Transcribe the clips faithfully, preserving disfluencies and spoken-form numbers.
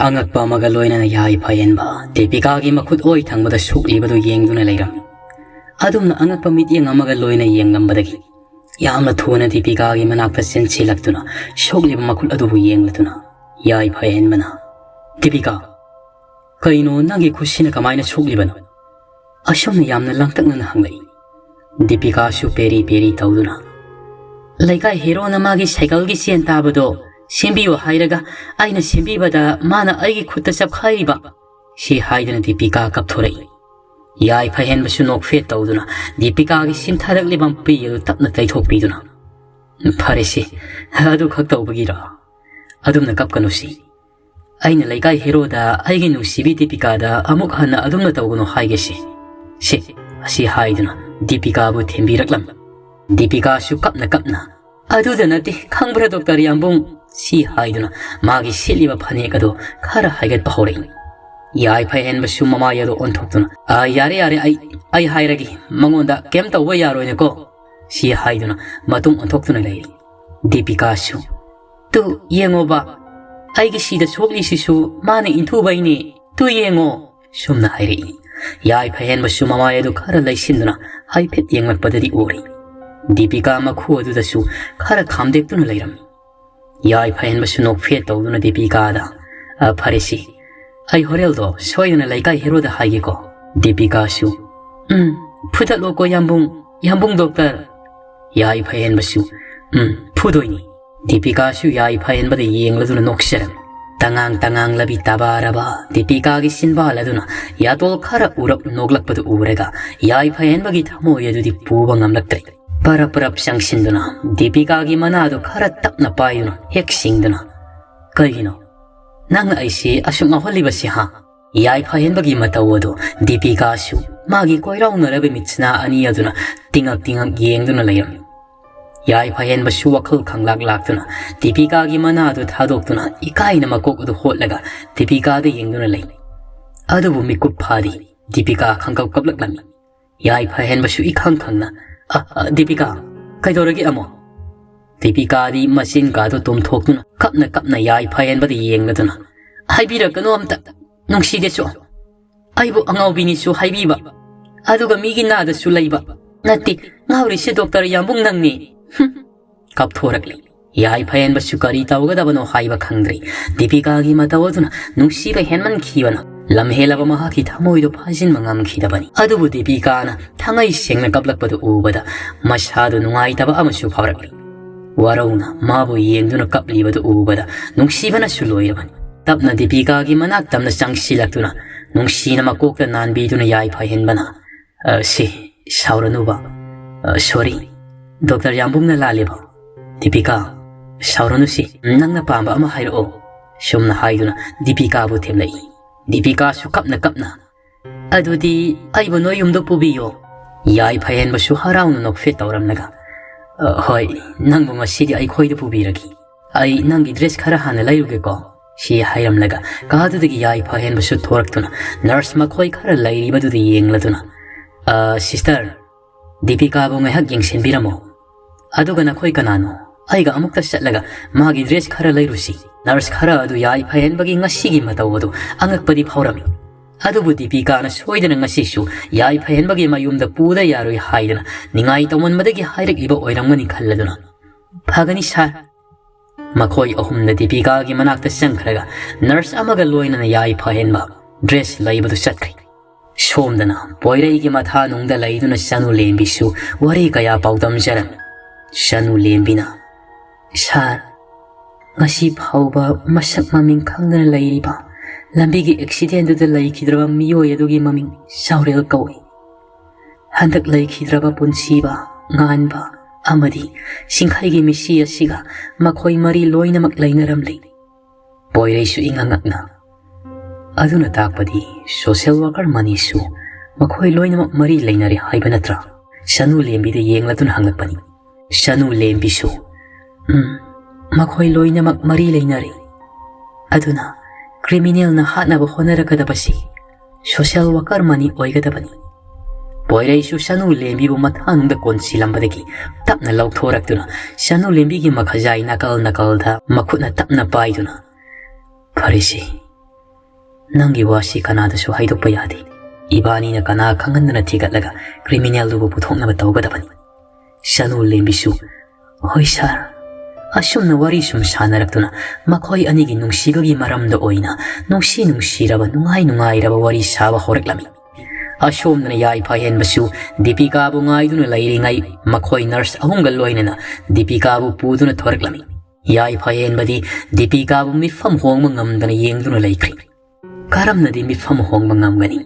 ꯑꯉꯛꯄ ꯑꯃꯒ ꯂꯣꯏꯅꯅ ꯌꯥꯏꯐ ꯍꯦꯟꯕ ꯗꯤꯄꯤꯀꯥꯒꯤ ꯃꯈꯨꯠ ꯑꯣꯏ ꯊꯪꯕꯗ ꯁꯣꯛꯂꯤꯕꯗꯨ ꯌꯦꯡꯗꯨꯅ ꯂꯩꯔꯝꯃꯤ꯫ ꯑꯗꯨꯝꯅ ꯑꯉꯛꯄ ꯃꯤꯠꯌꯦꯡ ꯑꯃꯒ ꯂꯣꯏꯅ ꯌꯦꯡꯂꯝꯕꯗꯒꯤ ꯌꯥꯝꯅ ꯊꯨꯅ ꯗꯤꯄꯤꯀꯥꯒꯤ ꯃꯅꯥꯛꯇ ꯆꯦꯟꯁꯤꯜꯂꯛꯇꯨꯅ ꯁꯣꯛꯂꯤꯕ ꯃꯈꯨꯠ ꯑꯗꯨꯕꯨ ꯌꯦꯡꯂꯗꯨꯅ ꯌꯥꯏꯐ ꯍꯦꯟꯕꯅ, "ꯗꯤꯄꯤꯀꯥ, ꯀꯩꯅꯣ ꯅꯪꯒꯤ ꯈꯨꯠꯁꯤꯅ ꯀꯃꯥꯏꯅ ꯁꯣꯛꯂꯤꯕꯅꯣ? ꯑꯁꯨꯝꯅ ꯌꯥꯝꯅ ꯂꯥꯡꯇꯛꯅꯅ ꯍꯪꯂꯛꯏ꯫ ꯗꯤꯄꯤꯀꯥꯁꯨ ꯄꯦꯔꯤ ꯄꯦꯔꯤ ꯇꯧꯗꯨꯅ, "ꯂꯩꯀꯥꯏ ꯍꯦꯔꯣꯅ ꯃꯥꯒꯤ ꯁꯥꯏꯀꯜꯒꯤ ꯆꯦꯟ ꯇꯥꯕꯗꯣ ꯁꯦꯝꯕꯤꯌꯣ ꯍꯥꯏꯔꯒ ꯑꯩꯅ ꯁꯦꯝꯕꯤꯕꯗ ꯃꯥꯅ ꯑꯩꯒꯤ ꯈꯨꯠꯇ ꯆꯞꯈꯥꯏꯔꯤꯕ," ꯁꯤ ꯍꯥꯏꯗꯨꯅ ꯗꯤꯄꯤꯀꯥ ꯀꯞꯊꯣꯔꯛꯏ꯫ ꯌꯥꯏꯐ ꯍꯦꯟꯕꯁꯨ ꯅꯣꯛꯐꯦꯠ ꯇꯧꯗꯨꯅ ꯗꯤꯄꯤꯀꯥꯒꯤ ꯁꯤꯟꯊꯔꯛꯂꯤꯕ ꯃꯄꯤ ꯑꯗꯨ ꯇꯞꯅ ꯇꯩꯊꯣꯛꯄꯤꯗꯨꯅ, "ꯐꯔꯦꯁꯦ, ꯑꯗꯨ ꯈꯛ ꯇꯧꯕꯒꯤꯔꯣ? ꯑꯗꯨꯝꯅ ꯀꯞꯀꯅꯨꯁꯤ꯫ ꯑꯩꯅ ꯂꯩꯀꯥꯏ ꯍꯦꯔꯣꯗ ꯑꯩꯒꯤ ꯅꯨꯡꯁꯤꯕꯤ ꯗꯤꯄꯤꯀꯥꯗ ꯑꯃꯨꯛ ꯍꯟꯅ ꯑꯗꯨꯝꯅ ꯇꯧꯒꯅꯨ ꯍꯥꯏꯒꯦꯁꯦ꯫ ꯁꯦ," ꯑꯁꯤ ꯍꯥꯏꯗꯨꯅ ꯗꯤꯄꯤꯀꯥꯕꯨ ꯊꯦꯝꯕꯤꯔꯛꯂꯝꯃꯤ꯫ ꯗꯤꯄꯤꯀꯥꯁꯨ ꯀꯞꯅ ꯀꯞꯅ, "ꯑꯗꯨꯗ ꯅꯠꯇꯦ, ꯈꯪꯕ꯭ꯔꯥ ꯗꯣꯛꯇꯔ ꯌꯥꯝꯕꯨꯡ?" ꯁꯤ ꯍꯥꯏꯗꯨꯅ ꯃꯥꯒꯤ ꯁꯦꯠꯂꯤꯕ ꯐꯅꯦꯛ ꯑꯗꯨ ꯈꯔ ꯍꯥꯏꯒꯠꯄ ꯍꯧꯔꯛꯏ꯫ ꯌꯥꯏꯐ ꯍꯦꯟꯕꯁꯨ ꯃꯃꯥꯏ ꯑꯗꯨ ꯑꯣꯟꯊꯣꯛꯇꯨꯅ, "ꯑ, ꯌꯥꯔꯦ, ꯌꯥꯔꯦ, ꯑꯩ, ꯑꯩ ꯍꯥꯏꯔꯒꯦ, ꯃꯉꯣꯟꯗ ꯀꯩꯝ ꯇꯧꯕ ꯌꯥꯔꯣꯏꯅꯦꯀꯣ," ꯁꯤ ꯍꯥꯏꯗꯨꯅ ꯃꯇꯨꯡ ꯑꯣꯟꯊꯣꯛꯇꯨꯅ ꯂꯩꯔꯤ꯫ ꯗꯤꯄꯤꯀꯥꯁꯨ, "ꯇꯨ ꯌꯦꯡꯉꯣꯕ, ꯑꯩꯒꯤ ꯁꯤꯗ ꯁꯣꯛꯂꯤꯁꯤꯁꯨ ꯃꯥꯅ ꯏꯟꯊꯨꯕꯩꯅꯦ, ꯇꯨ ꯌꯦꯡꯉꯣ," ꯁꯨꯝꯅ ꯍꯥꯏꯔꯛꯏ꯫ ꯌꯥꯏꯐ ꯍꯦꯟꯕꯁꯨ ꯃꯃꯥꯏ ꯑꯗꯨ ꯈꯔ ꯂꯩꯁꯤꯟꯗꯨꯅ ꯍꯥꯏꯐꯦꯠ ꯌꯦꯡꯂꯛꯄꯗꯗꯤ ꯎꯔꯦ꯫ ꯗꯤꯄꯤꯀꯥ ꯃꯈꯨ ꯑꯗꯨꯗꯁꯨ ꯈꯔ ꯈꯥꯝꯗꯦꯛꯇꯨꯅ ꯂꯩꯔꯝꯃꯤ꯫ ꯌꯥꯏꯐ ꯍꯦꯟꯕꯁꯨ ꯅꯣꯛꯐꯦꯠ ꯇꯧꯗꯨꯅ ꯗꯤꯄꯤꯀꯥꯗ, "ꯑ, ꯐꯔꯦꯁꯤ, ꯑꯩ ꯍꯣꯔꯦꯜꯗꯣ ꯁꯣꯏꯗꯅ ꯂꯩꯀꯥꯏ ꯍꯦꯔꯣꯗ ꯍꯥꯏꯒꯦꯀꯣ꯫" ꯗꯤꯄꯤꯀꯥꯁꯨ, "ꯎꯝ, ꯐꯨꯗꯠꯂꯣꯀꯣ ꯌꯥꯝꯕꯨꯡ, ꯌꯥꯝꯕꯨꯡ ꯗꯣꯛꯇꯔ꯫" ꯌꯥꯏꯐ ꯍꯦꯟꯕꯁꯨ, "ꯎꯝ, ꯐꯨꯗꯣꯏꯅꯤ꯫" ꯗꯤꯄꯤꯀꯥꯁꯨ ꯌꯥꯏꯐ ꯍꯦꯟꯕꯗ ꯌꯦꯡꯂꯗꯨꯅ ꯅꯣꯛꯆꯔꯝꯃꯤ꯫ ꯇꯉꯥꯡ ꯇꯉꯥꯡ ꯂꯕꯤ ꯇꯕꯥꯔꯕ ꯗꯤꯄꯤꯀꯥꯒꯤ ꯆꯤꯟꯕꯥꯜ ꯑꯗꯨꯅ ꯌꯥꯇꯣꯜ ꯈꯔ ꯎꯔꯞ ꯅꯣꯛꯂꯛꯄꯗꯨ ꯎꯔꯒ ꯌꯥꯏꯐ ꯍꯦꯟꯕꯒꯤ ꯊꯃꯣꯏ ꯑꯗꯨꯗꯤ ꯄꯨꯕ ꯉꯝꯂꯛꯇ꯭ꯔꯦ꯫ ꯄꯔꯞ ꯄꯔꯞ ꯆꯪꯁꯤꯟꯗꯨꯅ ꯗꯤꯄꯤꯀꯥꯒꯤ ꯃꯅꯥꯗꯨ ꯈꯔ ꯇꯞꯅ ꯄꯥꯏꯗꯨꯅ ꯍꯦꯛ ꯁꯤꯡꯗꯨꯅ, "ꯀꯩꯒꯤꯅꯣ? ꯅꯪꯅ ꯑꯩꯁꯤ ꯑꯁꯨꯛ ꯉꯥꯎꯍꯜꯂꯤꯕꯁꯤ, ꯍꯥ?" ꯌꯥꯏꯐ ꯍꯦꯟꯕꯒꯤ ꯃꯇꯧ ꯑꯗꯨ ꯗꯤꯄꯤꯀꯥꯁꯨ ꯃꯥꯒꯤ ꯀꯣꯏꯔꯥꯎꯅꯔꯕ ꯃꯤꯠꯁꯤꯅ ꯑꯅꯤ ꯑꯗꯨꯅ ꯇꯤꯉꯛ ꯇꯤꯉꯛ ꯌꯦꯡꯗꯨꯅ ꯂꯩꯔꯝꯃꯤ꯫ ꯌꯥꯏꯐ ꯍꯦꯟꯕꯁꯨ ꯋꯥꯈꯜ ꯈꯪꯂꯥꯛ ꯂꯥꯛꯇꯨꯅ ꯗꯤꯄꯤꯀꯥꯒꯤ ꯃꯅꯥꯗꯨ ꯊꯥꯗꯣꯛꯇꯨꯅ ꯏꯀꯥꯏꯅ ꯃꯀꯣꯛ ꯑꯗꯨ ꯍꯣꯠꯂꯒ ꯗꯤꯄꯤꯀꯥꯗ ꯌꯦꯡꯗꯨꯅ ꯂꯩ꯫ ꯑꯗꯨꯕꯨ ꯃꯤꯀꯨꯞ ꯐꯥꯗꯦ꯫ ꯗꯤꯄꯤꯀꯥ ꯈꯪꯀꯞ ꯀꯞꯂꯛꯂꯝꯃꯤ꯫ ꯌꯥꯏꯐ ꯍꯦꯟꯕꯁꯨ ꯏꯈꯪ ꯈꯪꯅ, "ꯑ, ꯑ, ꯗꯤꯄꯤꯀꯥ, ꯀꯩꯗꯧꯔꯒꯦ ꯑꯃꯨꯛ?" ꯗꯤꯄꯤꯀꯥꯗꯤ ꯃꯆꯤꯟ ꯀꯥꯗꯨ ꯇꯨꯝꯊꯣꯛꯇꯨꯅ ꯀꯞꯅ ꯀꯞꯅ ꯌꯥꯏꯐ ꯍꯦꯟꯕꯗ ꯌꯦꯡꯂꯗꯨꯅ, "ꯍꯥꯏꯕꯤꯔꯛꯀꯅꯨ ꯑꯝꯇ, ꯅꯨꯡꯁꯤꯗꯦꯁꯨ꯫ ꯑꯩꯕꯨ ꯑꯉꯥꯎꯕꯤꯅꯤꯁꯨ ꯍꯥꯏꯕꯤꯕ, ꯑꯗꯨꯒ ꯃꯤꯒꯤ ꯅꯥꯗꯁꯨ ꯂꯩꯕ꯫ ꯅꯠꯇꯦ, ꯉꯥꯎꯔꯤꯁꯦ ꯗꯣꯛꯇꯔ ꯌꯥꯝꯕꯨꯡ ꯅꯪꯅꯤ꯫" ꯍꯨꯝ꯫ ꯀꯞꯊꯣꯔꯛꯂꯤ꯫ ꯌꯥꯏꯐ ꯍꯦꯟꯕꯁꯨ ꯀꯔꯤ ꯇꯧꯒꯗꯕꯅꯣ ꯍꯥꯏꯕ ꯈꯪꯗ꯭ꯔꯤ꯫ ꯗꯤꯄꯤꯀꯥꯒꯤ ꯃꯇꯧ ꯑꯗꯨꯅ ꯅꯨꯡꯁꯤꯕ ꯍꯦꯟꯃꯟꯈꯤꯕꯅ ꯂꯝꯍꯦꯜꯂꯕ ꯃꯍꯥꯛꯀꯤ ꯊꯃꯣꯏꯗꯨ ꯐꯥꯖꯤꯟꯕ ꯉꯝꯈꯤꯗꯕꯅꯤ꯫ ꯑꯗꯨꯕꯨ ꯗꯤꯄꯤꯀꯥꯅ ꯊꯉꯩ ꯁꯦꯡꯅ ꯀꯞꯂꯛꯄꯗꯨ ꯎꯕꯗ ꯃꯁꯥꯗꯨ ꯅꯨꯡꯉꯥꯏꯇꯕ ꯑꯃꯁꯨ ꯐꯥꯎꯔꯛꯂꯤ꯫ ꯋꯥꯔꯧꯅ ꯃꯥꯕꯨ ꯌꯦꯡꯗꯨꯅ ꯀꯞꯂꯤꯕꯗꯨ ꯎꯕꯗ ꯅꯨꯡꯁꯤꯕꯅꯁꯨ ꯂꯣꯏꯔꯕꯅꯤ꯫ ꯇꯞꯅ ꯗꯤꯄꯤꯀꯥꯒꯤ ꯃꯅꯥꯛ ꯇꯝꯅ ꯆꯪꯁꯤꯜꯂꯛꯇꯨꯅ ꯅꯨꯡꯁꯤꯅ ꯃꯀꯣꯛꯇ ꯅꯥꯟꯕꯤꯗꯨꯅ ꯌꯥꯏꯐ ꯍꯦꯟꯕꯅ, "ꯑ, ꯁꯤ, ꯁꯥꯎꯔꯅꯨꯕ꯫ ꯑ, ꯁꯣꯔꯤ, ꯗꯣꯛꯇꯔ ꯌꯥꯝꯕꯨꯡꯅ ꯂꯥꯜꯂꯦꯕ꯫ ꯗꯤꯄꯤꯀꯥ, ꯁꯥꯎꯔꯅꯨꯁꯤ, ꯅꯪꯅ ꯄꯥꯝꯕ ꯑꯃ ꯍꯥꯏꯔꯛꯑꯣ꯫" ꯁꯨꯝꯅ ꯍꯥꯏꯗꯨꯅ ꯗꯤꯄꯤꯀꯥꯕꯨ ꯊꯦꯝꯂꯛꯏ꯫ ꯗꯤꯄꯤꯀꯥꯁꯨ ꯀꯞꯅ ꯀꯞꯅ, "ꯑꯗꯨꯗꯤ ꯑꯩꯕꯨ ꯅꯣꯏ ꯌꯨꯝꯗ ꯄꯨꯕꯤꯌꯣ꯫" ꯌꯥꯏꯐ ꯍꯦꯟꯕꯁꯨ ꯍꯔꯥꯎꯅ ꯅꯣꯛꯐꯦꯠ ꯇꯧꯔꯝꯂꯒ, "ꯑ, ꯍꯣꯏ, ꯅꯪꯕꯨ ꯉꯁꯤꯗꯤ ꯑꯩꯈꯣꯏꯗ ꯄꯨꯕꯤꯔꯒꯦ꯫ ꯑꯩ ꯅꯪꯒꯤ ꯗ꯭ꯔꯦꯁ ꯈꯔ ꯍꯥꯟꯅ ꯂꯩꯔꯨꯒꯦꯀꯣ꯫" ꯁꯤ ꯍꯥꯏꯔꯝꯂꯒ ꯀꯥꯗꯨꯗꯒꯤ ꯌꯥꯏꯐ ꯍꯦꯟꯕꯁꯨ ꯊꯣꯔꯛꯇꯨꯅ ꯅꯔꯁ ꯃꯈꯣꯏ ꯈꯔ ꯂꯩꯔꯤꯕꯗꯨꯗ ꯌꯦꯡꯂꯗꯨꯅ, "ꯑ, ꯁꯤꯁꯇꯔ, ꯗꯤꯄꯤꯀꯥꯕꯨ ꯉꯥꯏꯍꯥꯛ ꯌꯦꯡꯁꯤꯟꯕꯤꯔꯝꯃꯣ꯫ ꯑꯗꯨꯒ ꯅꯈꯣꯏ ꯀꯅꯥꯅꯣ? ꯑꯩꯒ ꯑꯃꯨꯛꯇ ꯆꯠꯂꯒ ꯃꯥꯒꯤ ꯗ꯭ꯔꯦꯁ ꯈꯔ ꯂꯩꯔꯨꯁꯤ꯫" ꯅꯔꯁ ꯈꯔ ꯑꯗꯨ ꯌꯥꯏꯐ ꯍꯦꯟꯕꯒꯤ ꯉꯁꯤꯒꯤ ꯃꯇꯧ ꯑꯗꯨ ꯑꯉꯛꯄꯗꯤ ꯐꯥꯎꯔꯝꯃꯤ꯫ ꯑꯗꯨꯕꯨ ꯗꯤꯄꯤꯀꯥꯅ ꯁꯣꯏꯗꯅ ꯉꯁꯤꯁꯨ ꯌꯥꯏꯐ ꯍꯦꯟꯕꯒꯤ ꯃꯌꯨꯝꯗ ꯄꯨꯗ ꯌꯥꯔꯣꯏ ꯍꯥꯏꯗꯅ ꯅꯤꯡꯉꯥꯏ ꯇꯧꯃꯟꯕꯗꯒꯤ ꯍꯥꯏꯔꯛꯂꯤꯕ ꯑꯣꯏꯔꯝꯒꯅꯤ ꯈꯜꯂꯗꯨꯅ, "ꯐꯒꯅꯤ ꯁꯥꯔ꯫" ꯃꯈꯣꯏ ꯑꯍꯨꯝꯅ ꯗꯤꯄꯤꯀꯥꯒꯤ ꯃꯅꯥꯛꯇ ꯆꯪꯈ꯭ꯔꯒ ꯅꯔꯁ ꯑꯃꯒ ꯂꯣꯏꯅꯅ ꯌꯥꯏꯐ ꯍꯦꯟꯕ ꯗ꯭ꯔꯦꯁ ꯂꯩꯕꯗꯨ ꯆꯠꯈ꯭ꯔꯤ꯫ ꯁꯣꯝꯗꯅ ꯄꯣꯏꯔꯩꯒꯤ ꯃꯊꯥꯅꯨꯡꯗ ꯂꯩꯗꯨꯅ ꯆꯅꯨ ꯂꯦꯝꯕꯤꯁꯨ ꯋꯥꯔꯤ ꯀꯌꯥ ꯄꯥꯎꯗꯝꯖꯔꯝꯃꯤ꯫ ꯆꯅꯨ ꯂꯦꯝꯕꯤꯅ, "ꯁꯥꯔ, ꯉꯁꯤ ꯐꯥꯎꯕ ꯃꯁꯛ ꯃꯃꯤꯡ ꯈꯪꯗꯅ ꯂꯩꯔꯤꯕ ꯂꯝꯕꯤꯒꯤ ꯑꯦꯛꯁꯤꯗꯦꯟꯗꯨꯗ ꯂꯩꯈꯤꯗ꯭ꯔꯕ ꯃꯤꯑꯣꯏ ꯑꯗꯨꯒꯤ ꯃꯃꯤꯡ ꯆꯥꯎꯔꯦꯜ ꯀꯧꯏ꯫ ꯍꯟꯗꯛ ꯂꯩꯈꯤꯗ꯭ꯔꯕ ꯄꯨꯟꯁꯤꯕ, ꯉꯥꯟꯕ ꯑꯃꯗꯤ ꯁꯤꯡꯈꯩꯒꯤ ꯃꯤꯁꯤ ꯑꯁꯤꯒ ꯃꯈꯣꯏ ꯃꯔꯤ ꯂꯣꯏꯅꯃꯛ ꯂꯩꯅꯔꯝꯂꯤ꯫" ꯄꯣꯏꯔꯩꯁꯨ ꯏꯉꯛ ꯉꯛꯅ, "ꯑꯗꯨꯅ ꯇꯥꯛꯄꯗꯤ ꯁꯣꯁꯦꯜ ꯋꯥꯀꯔ ꯃꯅꯤꯁꯨ ꯃꯈꯣꯏ ꯂꯣꯏꯅꯃꯛ ꯃꯔꯤ ꯂꯩꯅꯔꯦ ꯍꯥꯏꯕ ꯅꯠꯇ꯭ꯔꯥ?" ꯆꯅꯨ ꯂꯦꯝꯕꯤꯗ ꯌꯦꯡꯂꯗꯨꯅ ꯍꯪꯂꯛꯄꯅꯤ꯫ ꯆꯅꯨ ꯂꯦꯝꯕꯤꯁꯨ, "ꯎꯝ, ꯃꯈꯣꯏ ꯂꯣꯏꯅꯃꯛ ꯃꯔꯤ ꯂꯩꯅꯔꯦ꯫ ꯑꯗꯨꯅ ꯀ꯭ꯔꯤꯃꯤꯅꯦꯜꯅ ꯍꯥꯠꯅꯕ ꯍꯣꯠꯅꯔꯛꯀꯗꯕꯁꯤ ꯁꯣꯁꯦꯜ ꯋꯥꯀꯔ ꯃꯅꯤ ꯑꯣꯏꯒꯗꯕꯅꯤ꯫" ꯄꯣꯏꯔꯩꯁꯨ ꯆꯅꯨ ꯂꯦꯝꯕꯤꯕꯨ ꯃꯊꯥꯅꯨꯡꯗ ꯀꯣꯟꯁꯤꯜꯂꯝꯕꯗꯒꯤ ꯇꯞꯅ ꯂꯧꯊꯣꯔꯛꯇꯨꯅ ꯆꯅꯨ ꯂꯦꯝꯕꯤꯒꯤ ꯃꯈꯖꯥꯏ ꯅꯥꯀꯜ ꯅꯥꯀꯜꯗ ꯃꯈꯨꯠꯅ ꯇꯞꯅ ꯄꯥꯏꯗꯨꯅ, "ꯐꯔꯦꯁꯦ, "ꯅꯪꯒꯤ ꯋꯥꯁꯤ ꯀꯅꯥꯗꯁꯨ ꯍꯥꯏꯗꯣꯛꯄ ꯌꯥꯗꯦ꯫ ꯏꯕꯥꯅꯤꯅ ꯀꯅꯥ ꯈꯪꯍꯟꯗꯅ ꯊꯤꯒꯠꯂꯒ criminalꯗꯨꯕꯨ ꯄꯨꯊꯣꯛꯅꯕ ꯇꯧꯒꯗꯕꯅꯤ꯫" ꯁꯅꯨ ꯂꯦꯝꯕꯤꯁꯨ, "ꯍꯣꯏ sir, ꯑꯁꯨꯝꯅ ꯋꯥꯔꯤ ꯁꯨꯝ ꯁꯥꯟꯅꯔꯛꯇꯨꯅ ꯃꯈꯣꯏ ꯑꯅꯤꯒꯤ ꯅꯨꯡꯁꯤꯕꯒꯤ ꯃꯔꯝꯗ ꯑꯣꯏꯅ ꯅꯨꯡꯁꯤ ꯅꯨꯡꯁꯤꯔꯕ, ꯅꯨꯡꯉꯥꯏ ꯅꯨꯡꯉꯥꯏꯔꯕ ꯋꯥꯔꯤ ꯁꯥꯕ ꯍꯧꯔꯛꯂꯝꯃꯤ꯫ ꯑꯁꯣꯝꯗꯅ ꯌꯥꯏꯐ ꯍꯦꯟꯕꯁꯨ ꯗꯤꯄꯤꯀꯥꯕꯨ ꯉꯥꯏꯗꯨꯅ ꯂꯩꯔꯤꯉꯩ ꯃꯈꯣꯏ nurse ꯑꯍꯨꯝꯒ ꯂꯣꯏꯅꯅ ꯗꯤꯄꯤꯀꯥꯕꯨ ꯄꯨꯗꯨꯅ ꯊꯣꯔꯛꯂꯝꯃꯤ꯫ ꯌꯥꯏꯐ ꯍꯦꯟꯕꯗꯤ ꯗꯤꯄꯤꯀꯥꯕꯨ ꯃꯤꯠꯐꯝ ꯍꯣꯡꯕ ꯉꯝꯗꯅ ꯌꯦꯡꯗꯨꯅ ꯂꯩꯈ꯭ꯔꯤ꯫ ꯀꯔꯝꯅꯗꯤ ꯃꯤꯠꯐꯝ ꯍꯣꯡꯕ ꯉꯝꯒꯅꯤ?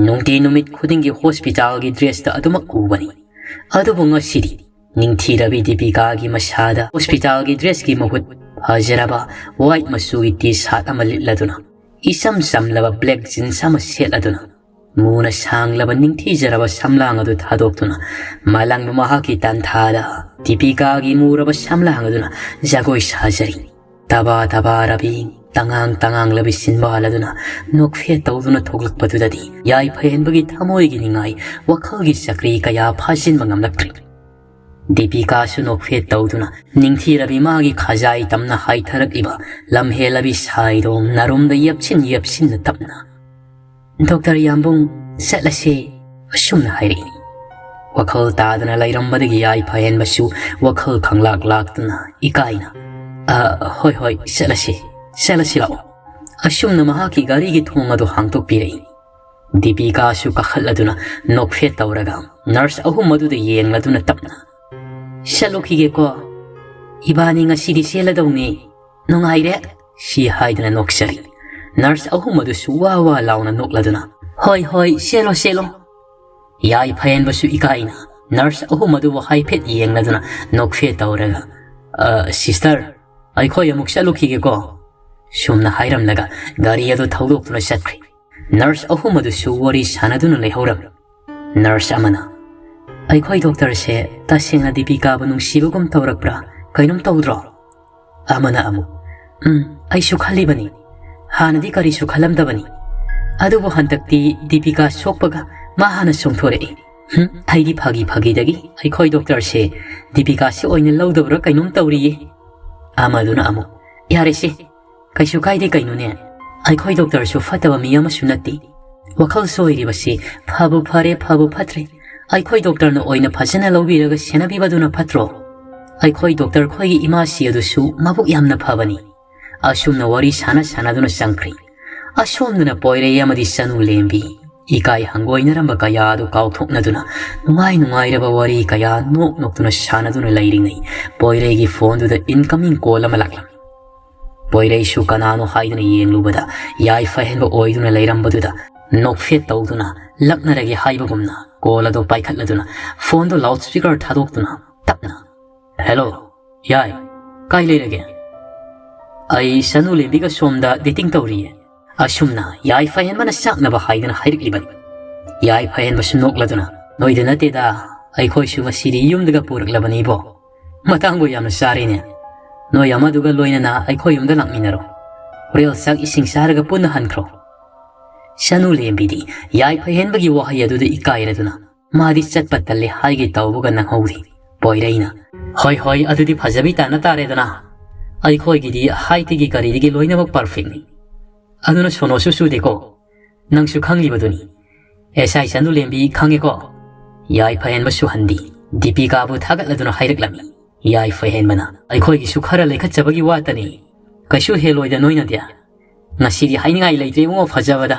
ꯅꯨꯡꯇꯤ ꯅꯨꯃꯤꯠ ꯈꯨꯗꯤꯡꯒꯤ hospitalꯒꯤ dressꯇ ꯑꯗꯨꯃꯛ ꯎꯕꯅꯤ꯫ ꯑꯗꯨꯕꯨ ꯉꯁꯤꯗꯤ ꯅꯤꯡꯊꯤꯔꯕꯤ ꯗꯤꯄꯤꯀꯥꯒꯤ ꯃꯁꯥꯗ hospitalꯒꯤ dressꯀꯤ ꯃꯍꯨꯠ ꯐꯖꯔꯕ white ꯃꯆꯨꯒꯤ T-shirt ꯑꯃ ꯂꯤꯠꯂꯗꯨꯅ, ꯏꯆꯝ ꯆꯝꯂꯕ black jeans ꯑꯃ ꯁꯦꯠꯂꯗꯨꯅ, ꯃꯨꯅ ꯁꯥꯡꯂꯕ ꯅꯤꯡꯊꯤꯖꯔꯕ ꯁꯝꯂꯥꯡ ꯑꯗꯨ ꯊꯥꯗꯣꯛꯇꯨꯅ ꯃꯂꯪꯕ ꯃꯍꯥꯛꯀꯤ ꯇꯟꯊꯥꯗ ꯗꯤꯄꯤꯀꯥꯒꯤ ꯃꯨꯔꯕ ꯁꯝꯂꯥꯡ ꯑꯗꯨꯅ ꯖꯒꯣꯏ ꯁꯥꯖꯔꯤ꯫ ꯇꯕꯥ ꯇꯕꯥ ꯔꯕꯤ, ꯇꯉꯥꯡ ꯇꯉꯥꯡꯂꯕꯤ ꯁꯤꯟꯕꯥꯜ ꯑꯗꯨꯅ ꯅꯣꯛꯐꯦꯠ ꯇꯧꯗꯨꯅ ꯊꯣꯛꯂꯛꯄꯗꯨꯗꯗꯤ ꯌꯥꯏꯐ ꯍꯦꯟꯕꯒꯤ ꯊꯃꯣꯏꯒꯤ ꯅꯤꯡꯉꯥꯏ, ꯋꯥꯈꯜꯒꯤ ꯆꯀ꯭ꯔꯤ ꯀꯌꯥ ꯐꯥꯖꯤꯟꯕ ꯉꯝꯂꯛꯇ꯭ꯔꯤ꯫ ꯗꯤꯄꯤꯀꯥꯁꯨ ꯅꯣꯛꯐꯦꯠ ꯇꯧꯗꯨꯅ ꯅꯤꯡꯊꯤꯔꯕꯤ ꯃꯥꯒꯤ ꯈꯖꯥꯏ ꯇꯝꯅ ꯍꯥꯏꯊꯔꯛꯂꯤꯕ ꯂꯝꯍꯦꯜꯂꯕꯤ ꯁꯥꯏꯗꯣ ꯅꯔꯨꯝꯗ ꯌꯦꯞꯁꯤꯟ ꯌꯦꯞꯁꯤꯟꯅ ꯇꯞꯅ, "Doctor ꯌꯥꯝꯕꯨꯡ, ꯆꯠꯂꯁꯦ," ꯑꯁꯨꯝꯅ ꯍꯥꯏꯔꯛꯏ꯫ ꯋꯥꯈꯜ ꯇꯥꯗꯅ ꯂꯩꯔꯝꯕꯗꯒꯤ ꯌꯥꯏꯐ ꯍꯦꯟꯕꯁꯨ ꯋꯥꯈꯜ ꯈꯪꯂꯥꯛ ꯂꯥꯛꯇꯨꯅ ꯏꯀꯥꯏꯅ, "ꯑ, ꯍꯣꯏ, ꯍꯣꯏ, ꯆꯠꯂꯁꯤ, ꯆꯠꯂꯁꯤ ꯂꯥꯛꯑꯣ꯫" ꯑꯁꯨꯝꯅ ꯃꯍꯥꯛꯀꯤ ꯒꯥꯔꯤꯒꯤ ꯊꯣꯡ ꯑꯗꯨ ꯍꯥꯡꯗꯣꯛꯄꯤꯔꯛꯏ꯫ ꯗꯤꯄꯤꯀꯥꯁꯨ ꯀꯥꯈꯠꯂꯗꯨꯅ ꯅꯣꯛꯐꯦꯠ ꯇꯧꯔꯒ nurse ꯑꯍꯨꯝ ꯑꯗꯨꯗ ꯌꯦꯡꯂꯗꯨꯅ ꯇꯞꯅ, "ꯆꯠꯂꯨꯈꯤꯒꯦꯀꯣ꯫ ꯏꯕꯥꯅꯤ ꯉꯁꯤꯗꯤ ꯆꯦꯜꯂꯗꯧꯅꯤ꯫ ꯅꯨꯡꯉꯥꯏꯔꯦ," ꯁꯤ ꯍꯥꯏꯗꯨꯅ ꯅꯣꯛꯆꯔꯤ꯫ Nurse ꯑꯍꯨꯝ ꯑꯗꯨꯁꯨ ꯋꯥ ꯋꯥ ꯂꯥꯎꯅ ꯅꯣꯛꯂꯗꯨꯅ, "ꯍꯣꯏ, ꯍꯣꯏ, ꯆꯦꯜꯂꯣ, ꯆꯦꯜꯂꯣ꯫" ꯌꯥꯏꯐ ꯍꯦꯟꯕꯁꯨ ꯏꯀꯥꯏꯅ nurse ꯑꯍꯨꯝ ꯑꯗꯨꯕꯨ ꯍꯥꯏꯐꯦꯠ ꯌꯦꯡꯂꯗꯨꯅ ꯅꯣꯛꯐꯦꯠ ꯇꯧꯔꯒ, "ꯑ, sister, ꯑꯩꯈꯣꯏ ꯑꯃꯨꯛ ꯆꯠꯂꯨꯈꯤꯒꯦꯀꯣ," ꯁꯨꯝꯅ ꯍꯥꯏꯔꯝꯂꯒ ꯒꯥꯔꯤ ꯑꯗꯨ ꯊꯧꯗꯣꯛꯇꯨꯅ ꯆꯠꯈ꯭ꯔꯤ꯫ Nurse ꯑꯍꯨꯝ ꯑꯗꯨꯁꯨ ꯋꯥꯔꯤ ꯁꯥꯟꯅꯗꯨꯅ ꯂꯩꯍꯧꯔꯝꯃꯤ꯫ Nurse ꯑꯃꯅ, "ꯑꯩꯈꯣꯏ doctorꯁꯦ ꯇꯁꯦꯡꯅ ꯗꯤꯄꯤꯀꯥꯕꯨ ꯅꯨꯡꯁꯤꯕꯒꯨꯝ ꯇꯧꯔꯛꯄ꯭ꯔꯥ? ꯀꯩꯅꯣꯝ ꯇꯧꯗ꯭ꯔꯣ?" ꯑꯃꯅ ꯑꯃꯨꯛ, "ꯎꯝ, ꯑꯩꯁꯨ ꯈꯜꯂꯤꯕꯅꯤ꯫ ꯍꯥꯟꯅꯗꯤ ꯀꯔꯤꯁꯨ ꯈꯜꯂꯝꯗꯕꯅꯤ꯫ ꯑꯗꯨꯕꯨ ꯍꯟꯗꯛꯇꯤ ꯗꯤꯄꯤꯀꯥ ꯁꯣꯛꯄꯒ ꯃꯥ ꯍꯥꯟꯅ ꯆꯣꯡꯊꯣꯔꯛꯏ꯫ ꯍꯨꯝ, ꯑꯩꯗꯤ ꯐꯥꯒꯤ ꯐꯥꯒꯤꯗꯒꯤ ꯑꯩꯈꯣꯏ doctorꯁꯦ ꯗꯤꯄꯤꯀꯥꯁꯤ ꯑꯣꯏꯅ ꯂꯧꯗꯕ꯭ꯔꯥ ꯀꯩꯅꯣꯝ ꯇꯧꯔꯤꯌꯦ꯫" ꯑꯃꯗꯨꯅ ꯑꯃꯨꯛ, "ꯌꯥꯔꯦꯁꯦ, ꯀꯩꯁꯨ ꯀꯥꯏꯗꯦ ꯀꯩꯅꯣꯅꯦ꯫ ꯑꯩꯈꯣꯏ ꯗꯣꯛꯇꯔꯁꯨ ꯐꯠꯇꯕ ꯃꯤ ꯑꯃꯁꯨ ꯅꯠꯇꯦ꯫ ꯋꯥꯈꯜ ꯁꯣꯏꯔꯤꯕꯁꯤ ꯐꯕꯨ ꯐꯔꯦ, ꯐꯕꯨ ꯐꯠꯇ꯭ꯔꯦ, ꯑꯩꯈꯣꯏ ꯗꯣꯛꯇꯔꯅ ꯑꯣꯏꯅ ꯐꯖꯅ ꯂꯧꯕꯤꯔꯒ ꯁꯦꯟꯅꯕꯤꯕꯗꯨꯅ ꯐꯠꯇ꯭ꯔꯣ? ꯑꯩꯈꯣꯏ ꯗꯣꯛꯇꯔ ꯈꯣꯏꯒꯤ ꯏꯃꯥꯁꯤ ꯑꯗꯨꯁꯨ ꯃꯕꯨꯛ ꯌꯥꯝꯅ ꯐꯕꯅꯤ꯫ ꯑꯁꯨꯝꯅ ꯋꯥꯔꯤ ꯁꯥꯟꯅ ꯁꯥꯟꯅꯗꯨꯅ ꯆꯪꯈ꯭ꯔꯤ꯫ ꯑꯁꯣꯝꯗꯅ ꯄꯣꯏꯔꯩ ꯑꯃꯗꯤ ꯆꯅꯨ ꯂꯦꯝꯕꯤ ꯏꯀꯥꯏ ꯍꯪꯒꯣꯏꯅꯔꯝꯕ ꯀꯌꯥ ꯑꯗꯨ ꯀꯥꯎꯊꯣꯛꯅꯗꯨꯅ ꯅꯨꯡꯉꯥꯏ ꯅꯨꯡꯉꯥꯏꯔꯕ ꯋꯥꯔꯤ ꯀꯌꯥ ꯅꯣꯛ ꯅꯣꯛꯇꯨꯅ ꯁꯥꯟꯅꯗꯨꯅ ꯂꯩꯔꯤꯉꯩ, ꯄꯣꯏꯔꯩꯒꯤ ꯐꯣꯟꯗꯨꯗ incoming call ꯑꯃ ꯂꯥꯛꯂꯝꯃꯤ꯫ ꯄꯣꯏꯔꯩꯁꯨ ꯀꯅꯥꯅꯣ ꯍꯥꯏꯗꯨꯅ ꯌꯦꯡꯂꯨꯕꯗ, ꯌꯥꯏꯐꯍꯦꯟꯕ ꯑꯣꯏꯗꯨꯅ ꯂꯩꯔꯝꯕꯗꯨꯗ ꯅꯣꯛꯐꯦꯠ ꯇꯧꯗꯨꯅ ꯂꯛꯅꯔꯒꯦ ꯍꯥꯏꯕꯒꯨꯝꯅ call ꯑꯗꯨ ꯄꯥꯏꯈꯠꯂꯗꯨꯅ ꯐꯣꯟꯗꯨ loudspeaker ꯊꯥꯗꯣꯛꯇꯨꯅ ꯇꯞꯅ, "Hello, ꯌꯥꯏ, ꯀꯥꯏ ꯂꯩꯔꯒꯦ?" "ꯑꯩ ꯁꯅꯨ ꯂꯦꯝꯕꯤꯒ ꯁꯣꯝꯗ dating ꯇꯧꯔꯤꯌꯦ꯫ ꯑꯁꯨꯝꯅ ꯌꯥꯏꯐꯍꯦꯟꯕꯅ ꯆꯥꯛꯅꯕ ꯍꯥꯏꯗꯨꯅ ꯍꯥꯏꯔꯛꯂꯤꯕꯅꯤ꯫" ꯌꯥꯏꯐꯍꯦꯟꯕꯁꯨ ꯅꯣꯛꯂꯗꯨꯅ, "ꯅꯣꯏꯗ ꯅꯠꯇꯦꯗ, ꯑꯩꯈꯣꯏꯁꯨ ꯉꯁꯤꯗꯤ ꯌꯨꯝꯗꯒ ꯄꯨꯔꯛꯂꯕꯅꯤꯕꯣ꯫ ꯃꯇꯥꯡꯕꯨ ꯌꯥꯝꯅ ꯆꯥꯔꯦꯅꯦ꯫ ꯅꯣꯏ ꯑꯃꯗꯨꯒ ꯂꯣꯏꯅꯅ ꯑꯩꯈꯣꯏ ꯌꯨꯝꯗ ꯂꯥꯛꯃꯤꯟꯅꯔꯣ꯫ ꯍꯣꯔꯦꯟ ꯆꯥꯛ ꯏꯁꯤꯡ ꯆꯥꯔꯒ ꯄꯨꯟꯅ ꯍꯟꯈ꯭ꯔꯣ꯫" ꯁꯅꯨ ꯂꯦꯝꯕꯤꯗꯤ ꯌꯥꯏꯐꯍꯦꯟꯕꯒꯤ ꯋꯥꯍꯩ ꯑꯗꯨꯗ ꯏꯀꯥꯏꯔꯗꯨꯅ ꯃꯥꯗꯤ ꯆꯠꯄ ꯇꯜꯂꯦ ꯍꯥꯏꯒꯦ ꯇꯧꯕꯒ ꯅꯪꯍꯧꯗꯦ꯫ ꯄꯣꯏꯔꯩꯅ, "ꯍꯣꯏ, ꯍꯣꯏ, ꯑꯗꯨꯗꯤ ꯐꯖꯕꯤ ꯇꯥꯅ ꯇꯥꯔꯦꯗꯅ꯫ ꯑꯩꯈꯣꯏꯒꯤꯗꯤ height ꯇꯒꯤ ꯀꯔꯤꯗꯒꯤ ꯂꯣꯏꯅꯃꯛ perfect ꯅꯤ꯫ ꯑꯗꯨꯅ ꯁꯣꯅꯣꯁꯨ ꯆꯨꯗꯦꯀꯣ꯫ ꯅꯪꯁꯨ ꯈꯪꯂꯤꯕꯗꯨꯅꯤ꯫ ꯑꯦꯁ ꯑꯥꯏ ꯁꯅꯨ ꯂꯦꯝꯕꯤ ꯈꯪꯉꯦꯀꯣ?" ꯌꯥꯏꯐꯍꯦꯟꯕꯁꯨ ꯍꯟꯗꯤ ꯗꯤꯄꯤꯀꯥꯕꯨ ꯊꯥꯒꯠꯂꯗꯨꯅ ꯍꯥꯏꯔꯛꯂꯝꯃꯤ꯫ ꯌꯥꯏꯐꯍꯦꯟꯕꯅ, "ꯑꯩꯈꯣꯏꯒꯤꯁꯨ ꯈꯔ ꯂꯩꯈꯠꯆꯕꯒꯤ ꯋꯥꯇꯅꯤ꯫ ꯀꯩꯁꯨ ꯍꯦꯜꯂꯣꯏꯗ ꯅꯣꯏꯅꯗꯤ꯫ ꯉꯁꯤꯗꯤ ꯍꯥꯏꯅꯤꯡꯉꯥꯏ ꯂꯩꯇ꯭ꯔꯦ ꯏꯕꯨꯡꯉꯣ, ꯐꯖꯕꯗ꯫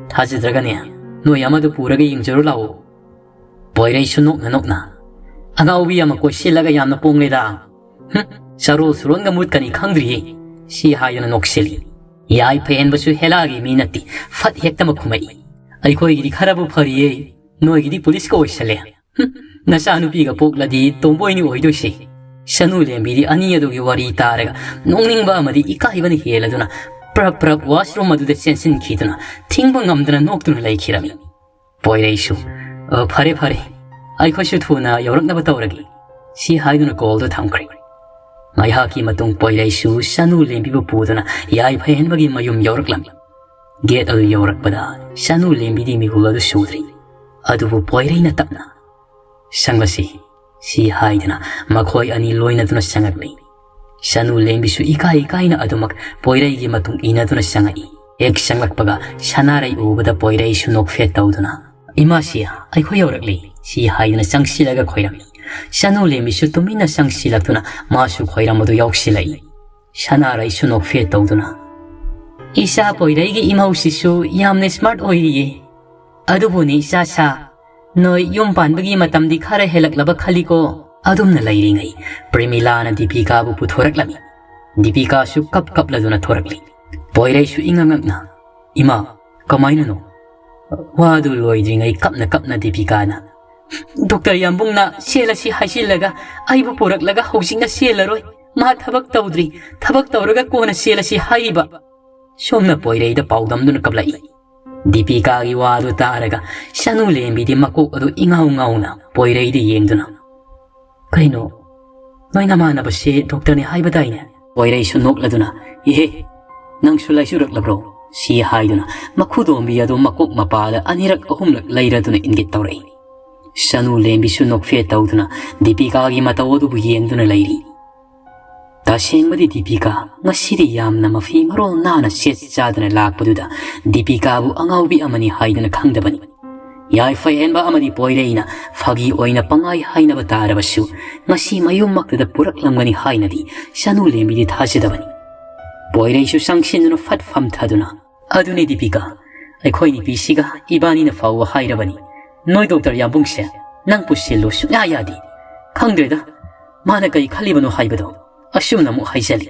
ꯊꯥꯖꯗ꯭ꯔꯒꯅꯦ, ꯅꯣꯏ ꯑꯃꯗꯨ ꯄꯨꯔꯒ ꯌꯦꯡꯖꯔꯨ ꯂꯥꯛꯑꯣ꯫" ꯄꯣꯏꯔꯩꯁꯨ ꯅꯣꯛꯅ ꯅꯣꯛꯅ, "ꯑꯉꯥꯎꯕꯤ ꯑꯃ ꯀꯣꯏꯁꯤꯜꯂꯒ ꯌꯥꯝꯅ ꯄꯣꯡꯂꯦꯗ꯫ ꯍꯨꯝ, ꯆꯔꯣꯜ ꯁꯨꯔꯣꯟꯒ ꯃꯨꯠꯀꯅꯤ ꯈꯪꯗ꯭ꯔꯤꯌꯦ꯫" ꯁꯤ ꯍꯥꯏꯗꯨꯅ ꯅꯣꯛꯁꯤꯜꯂꯤ꯫ ꯌꯥꯏꯐꯍꯦꯟꯕꯁꯨ ꯍꯦꯂꯥꯒꯤ ꯃꯤ ꯅꯠꯇꯦ, ꯐꯠ ꯍꯦꯛꯇꯃꯛ ꯈꯨꯝꯃꯛꯏ꯫ "ꯑꯩꯈꯣꯏꯒꯤꯗꯤ ꯈꯔꯕꯨ ꯐꯔꯤꯌꯦ, ꯅꯣꯏꯒꯤꯗꯤ ꯄꯨꯂꯤꯁꯀ ꯑꯣꯏꯁꯜꯂꯦ꯫ ꯍꯨꯝ, ꯅꯆꯥꯅꯨꯄꯤꯒ ꯄꯣꯛꯂꯗꯤ ꯇꯣꯝꯕꯣꯏꯅꯤ ꯑꯣꯏꯗꯣꯏꯁꯦ꯫" ꯁꯅꯨ ꯂꯦꯝꯕꯤꯗꯤ ꯑꯅꯤ ꯑꯗꯨꯒꯤ ꯋꯥꯔꯤ ꯇꯥꯔꯒ ꯅꯣꯛꯅꯤꯡꯕ ꯑꯃꯗꯤ ꯏꯀꯥꯏꯕꯅ ꯍꯦꯜꯂꯗꯨꯅ ꯄ꯭ꯔꯞ ꯄ꯭ꯔꯞ washroom ꯑꯗꯨꯗ ꯆꯦꯟꯁꯤꯟꯈꯤꯗꯨꯅ ꯊꯤꯡꯕ ꯉꯝꯗꯅ ꯅꯣꯛꯇꯨꯅ ꯂꯩꯈꯤꯔꯝꯃꯤ꯫ ꯄꯣꯏꯔꯩꯁꯨ, "ꯑ, ꯐꯔꯦ, ꯐꯔꯦ, ꯑꯩꯈꯣꯏꯁꯨ ꯊꯨꯅ ꯌꯧꯔꯛꯅꯕ ꯇꯧꯔꯒꯦ꯫" ꯁꯤ ꯍꯥꯏꯗꯨꯅ call ꯗꯨ ꯊꯝꯈ꯭ꯔꯦ꯫ ꯉꯥꯏꯍꯥꯛꯀꯤ ꯃꯇꯨꯡ ꯄꯣꯏꯔꯩꯁꯨ ꯁꯅꯨ ꯂꯦꯝꯕꯤꯕꯨ ꯄꯨꯗꯨꯅ ꯌꯥꯏꯐꯍꯦꯟꯕꯒꯤ ꯃꯌꯨꯝ ꯌꯧꯔꯛꯂꯝꯃꯤ꯫ Gate ꯑꯗꯨ ꯌꯧꯔꯛꯄꯗ ꯁꯅꯨ ꯂꯦꯝꯕꯤꯗꯤ ꯃꯤꯍꯨꯜ ꯑꯗꯨ ꯁꯨꯗ꯭ꯔꯤ꯫ ꯑꯗꯨꯕꯨ ꯄꯣꯏꯔꯩꯅ ꯇꯞꯅ, "ꯆꯪꯂꯁꯤ," ꯁꯤ ꯍꯥꯏꯗꯨꯅ ꯃꯈꯣꯏ ꯑꯅꯤ ꯂꯣꯏꯅꯗꯨꯅ ꯆꯪꯉꯛꯂꯤ꯫ ꯁꯅꯨ ꯂꯦꯝꯕꯤꯁꯨ ꯏꯀꯥꯏ ꯏꯀꯥꯏꯅ ꯑꯗꯨꯃꯛ ꯄꯣꯏꯔꯩꯒꯤ ꯃꯇꯨꯡ ꯏꯟꯅꯗꯨꯅ ꯆꯪꯉꯛꯏ꯫ ꯍꯦꯛ ꯆꯪꯂꯛꯄꯒ ꯁꯅꯥꯔꯩ ꯎꯕꯗ ꯄꯣꯏꯔꯩꯁꯨ ꯅꯣꯛꯐꯦꯠ ꯇꯧꯗꯨꯅ, "ꯏꯃꯥꯁꯤ, ꯑꯩꯈꯣꯏ ꯌꯧꯔꯛꯂꯤ," ꯁꯤ ꯍꯥꯏꯗꯨꯅ ꯆꯪꯁꯤꯜꯂꯒ ꯈꯣꯏꯔꯝꯃꯤ꯫ ꯁꯅꯨ ꯂꯦꯝꯕꯤꯁꯨ ꯇꯨꯃꯤꯟꯅ ꯆꯪꯁꯤꯜꯂꯛꯇꯨꯅ ꯃꯥꯁꯨ ꯈꯣꯏꯔꯝꯕꯗꯨ ꯌꯥꯎꯁꯤꯜꯂꯛꯏ꯫ ꯁꯅꯥꯔꯩꯁꯨ ꯅꯣꯛꯐꯦꯠ ꯇꯧꯗꯨꯅ, "ꯏꯆꯥ ꯄꯣꯏꯔꯩꯒꯤ ꯏꯃꯧꯁꯤꯁꯨ ꯌꯥꯝꯅ smart ꯑꯣꯏꯔꯤꯌꯦ꯫ ꯑꯗꯨꯕꯨꯅꯤ ꯏꯆꯥ ꯁꯥ, ꯅꯣꯏ ꯌꯨꯝ ꯄꯥꯟꯕꯒꯤ ꯃꯇꯝꯗꯤ ꯈꯔ ꯍꯦꯜꯂꯛꯂꯕ ꯈꯜꯂꯤꯀꯣ?" ꯑꯗꯨꯝꯅ ꯂꯩꯔꯤꯉꯩ ꯄ꯭ꯔꯦꯃꯤꯂꯥꯅ ꯗꯤꯄꯤꯀꯥꯕꯨ ꯄꯨꯊꯣꯔꯛꯂꯝꯃꯤ꯫ ꯗꯤꯄꯤꯀꯥꯁꯨ ꯀꯞ ꯀꯞꯂꯗꯨꯅ ꯊꯣꯔꯛꯂꯤ꯫ ꯄꯣꯏꯔꯩꯁꯨ ꯏꯉꯛ ꯉꯛꯅ, "ꯏꯃꯥ, ꯀꯃꯥꯏꯅꯅꯣ?" ꯋꯥꯗꯨ ꯂꯣꯏꯗ꯭ꯔꯤꯉꯩ ꯀꯞꯅ ꯀꯞꯅ ꯗꯤꯄꯤꯀꯥꯅ, "ꯗꯣꯛꯇꯔ ꯌꯥꯝꯕꯨꯡꯅ ꯁꯦꯜꯂꯁꯤ ꯍꯥꯏꯖꯤꯜꯂꯒ ꯑꯩꯕꯨ ꯄꯨꯔꯛꯂꯒ ꯍꯧꯖꯤꯛꯅ ꯁꯦꯜꯂꯔꯣꯏ꯫ ꯃꯥ ꯊꯕꯛ ꯇꯧꯗ꯭ꯔꯤ, ꯊꯕꯛ ꯇꯧꯔꯒ ꯀꯣꯟꯅ ꯁꯦꯜꯂꯁꯤ ꯍꯥꯏꯔꯤꯕ꯫" ꯁꯣꯝꯅ ꯄꯣꯏꯔꯩꯗ ꯄꯥꯎꯗꯝꯗꯨꯅ ꯀꯞꯂꯛꯏ꯫ ꯗꯤꯄꯤꯀꯥꯒꯤ ꯋꯥꯗꯨ ꯇꯥꯔꯒ ꯁꯅꯨ ꯂꯦꯝꯕꯤꯗꯤ ꯃꯀꯣꯛ ꯑꯗꯨ ꯏꯉꯥꯎ ꯉꯥꯎꯅ ꯄꯣꯏꯔꯩꯗ ꯌꯦꯡꯗꯨꯅ, "ꯀꯩꯅꯣ, ꯅꯣꯏ ꯅꯃꯥꯟꯅꯕꯁꯦ ꯗꯣꯛꯇꯔꯅꯤ ꯍꯥꯏꯕꯗꯥꯏꯅꯦ?" ꯄꯣꯏꯔꯩꯁꯨ ꯅꯣꯛꯂꯗꯨꯅ, "ꯏꯍꯦ, ꯅꯪꯁꯨ ꯂꯥꯏꯆꯨꯔꯛꯂꯕ꯭ꯔꯣ?" ꯁꯤ ꯍꯥꯏꯗꯨꯅ ꯃꯈꯨꯗꯣꯝꯕꯤ ꯑꯗꯨ ꯃꯀꯣꯛ ꯃꯄꯥꯗ ꯑꯅꯤꯔꯛ ꯑꯍꯨꯝꯂꯛ ꯂꯩꯔꯗꯨꯅ ꯏꯪꯒꯤꯠ ꯇꯧꯔꯛꯏ꯫ ꯁꯅꯨ ꯂꯦꯝꯕꯤꯁꯨ ꯅꯣꯛꯐꯦꯠ ꯇꯧꯗꯨꯅ ꯗꯤꯄꯤꯀꯥꯒꯤ ꯃꯇꯧ ꯑꯗꯨꯕꯨ ꯌꯦꯡꯗꯨꯅ ꯂꯩꯔꯤ꯫ ꯇꯁꯦꯡꯕꯗꯤ ꯗꯤꯄꯤꯀꯥ ꯉꯁꯤꯗꯤ ꯌꯥꯝꯅ ꯃꯐꯤ ꯃꯔꯣꯜ ꯅꯥꯟꯅ ꯁꯦꯠ ꯆꯥꯗꯅ ꯂꯥꯛꯄꯗꯨꯗ ꯗꯤꯄꯤꯀꯥꯕꯨ ꯑꯉꯥꯎꯕꯤ ꯑꯃꯅꯤ ꯍꯥꯏꯗꯨꯅ ꯈꯪꯗꯕꯅꯤ꯫ ꯌꯥꯏꯐ ꯍꯦꯟꯕ ꯑꯃꯗꯤ ꯄꯣꯏꯔꯩꯅ ꯐꯥꯒꯤ ꯑꯣꯏꯅ ꯄꯪꯍꯥꯏ ꯍꯥꯏꯅꯕ ꯇꯥꯔꯕꯁꯨ, ꯉꯁꯤ ꯃꯌꯨꯝꯃꯛꯇꯗ ꯄꯨꯔꯛꯂꯝꯒꯅꯤ ꯍꯥꯏꯅꯗꯤ ꯁꯅꯨ ꯂꯦꯝꯕꯤꯗꯤ ꯊꯥꯖꯗꯕꯅꯤ꯫ ꯄꯣꯏꯔꯩꯁꯨ ꯆꯪꯁꯤꯟꯗꯨꯅ ꯐꯠ ꯐꯝꯊꯗꯨꯅ, "ꯑꯗꯨꯅꯤ ꯗꯤꯄꯤꯀꯥ, ꯑꯩꯈꯣꯏ ꯅꯨꯄꯤꯁꯤꯒ ꯏꯕꯥꯅꯤꯅ ꯐꯥꯎꯕ ꯍꯥꯏꯔꯕꯅꯤ, ꯅꯣꯏ ꯗꯣꯛꯇꯔ ꯌꯥꯝꯕꯨꯡꯁꯦ ꯅꯪ ꯄꯨꯁꯤꯜꯂꯨ ꯁꯨꯡꯌꯥ ꯌꯥꯗꯦ꯫ ꯈꯪꯗ꯭ꯔꯦꯗ, ꯃꯥꯅ ꯀꯔꯤ ꯈꯜꯂꯤꯕꯅꯣ ꯍꯥꯏꯕꯗꯣ ꯑꯁꯨꯝꯅ ꯑꯃꯨꯛ ꯍꯥꯏꯖꯜꯂꯤ꯫"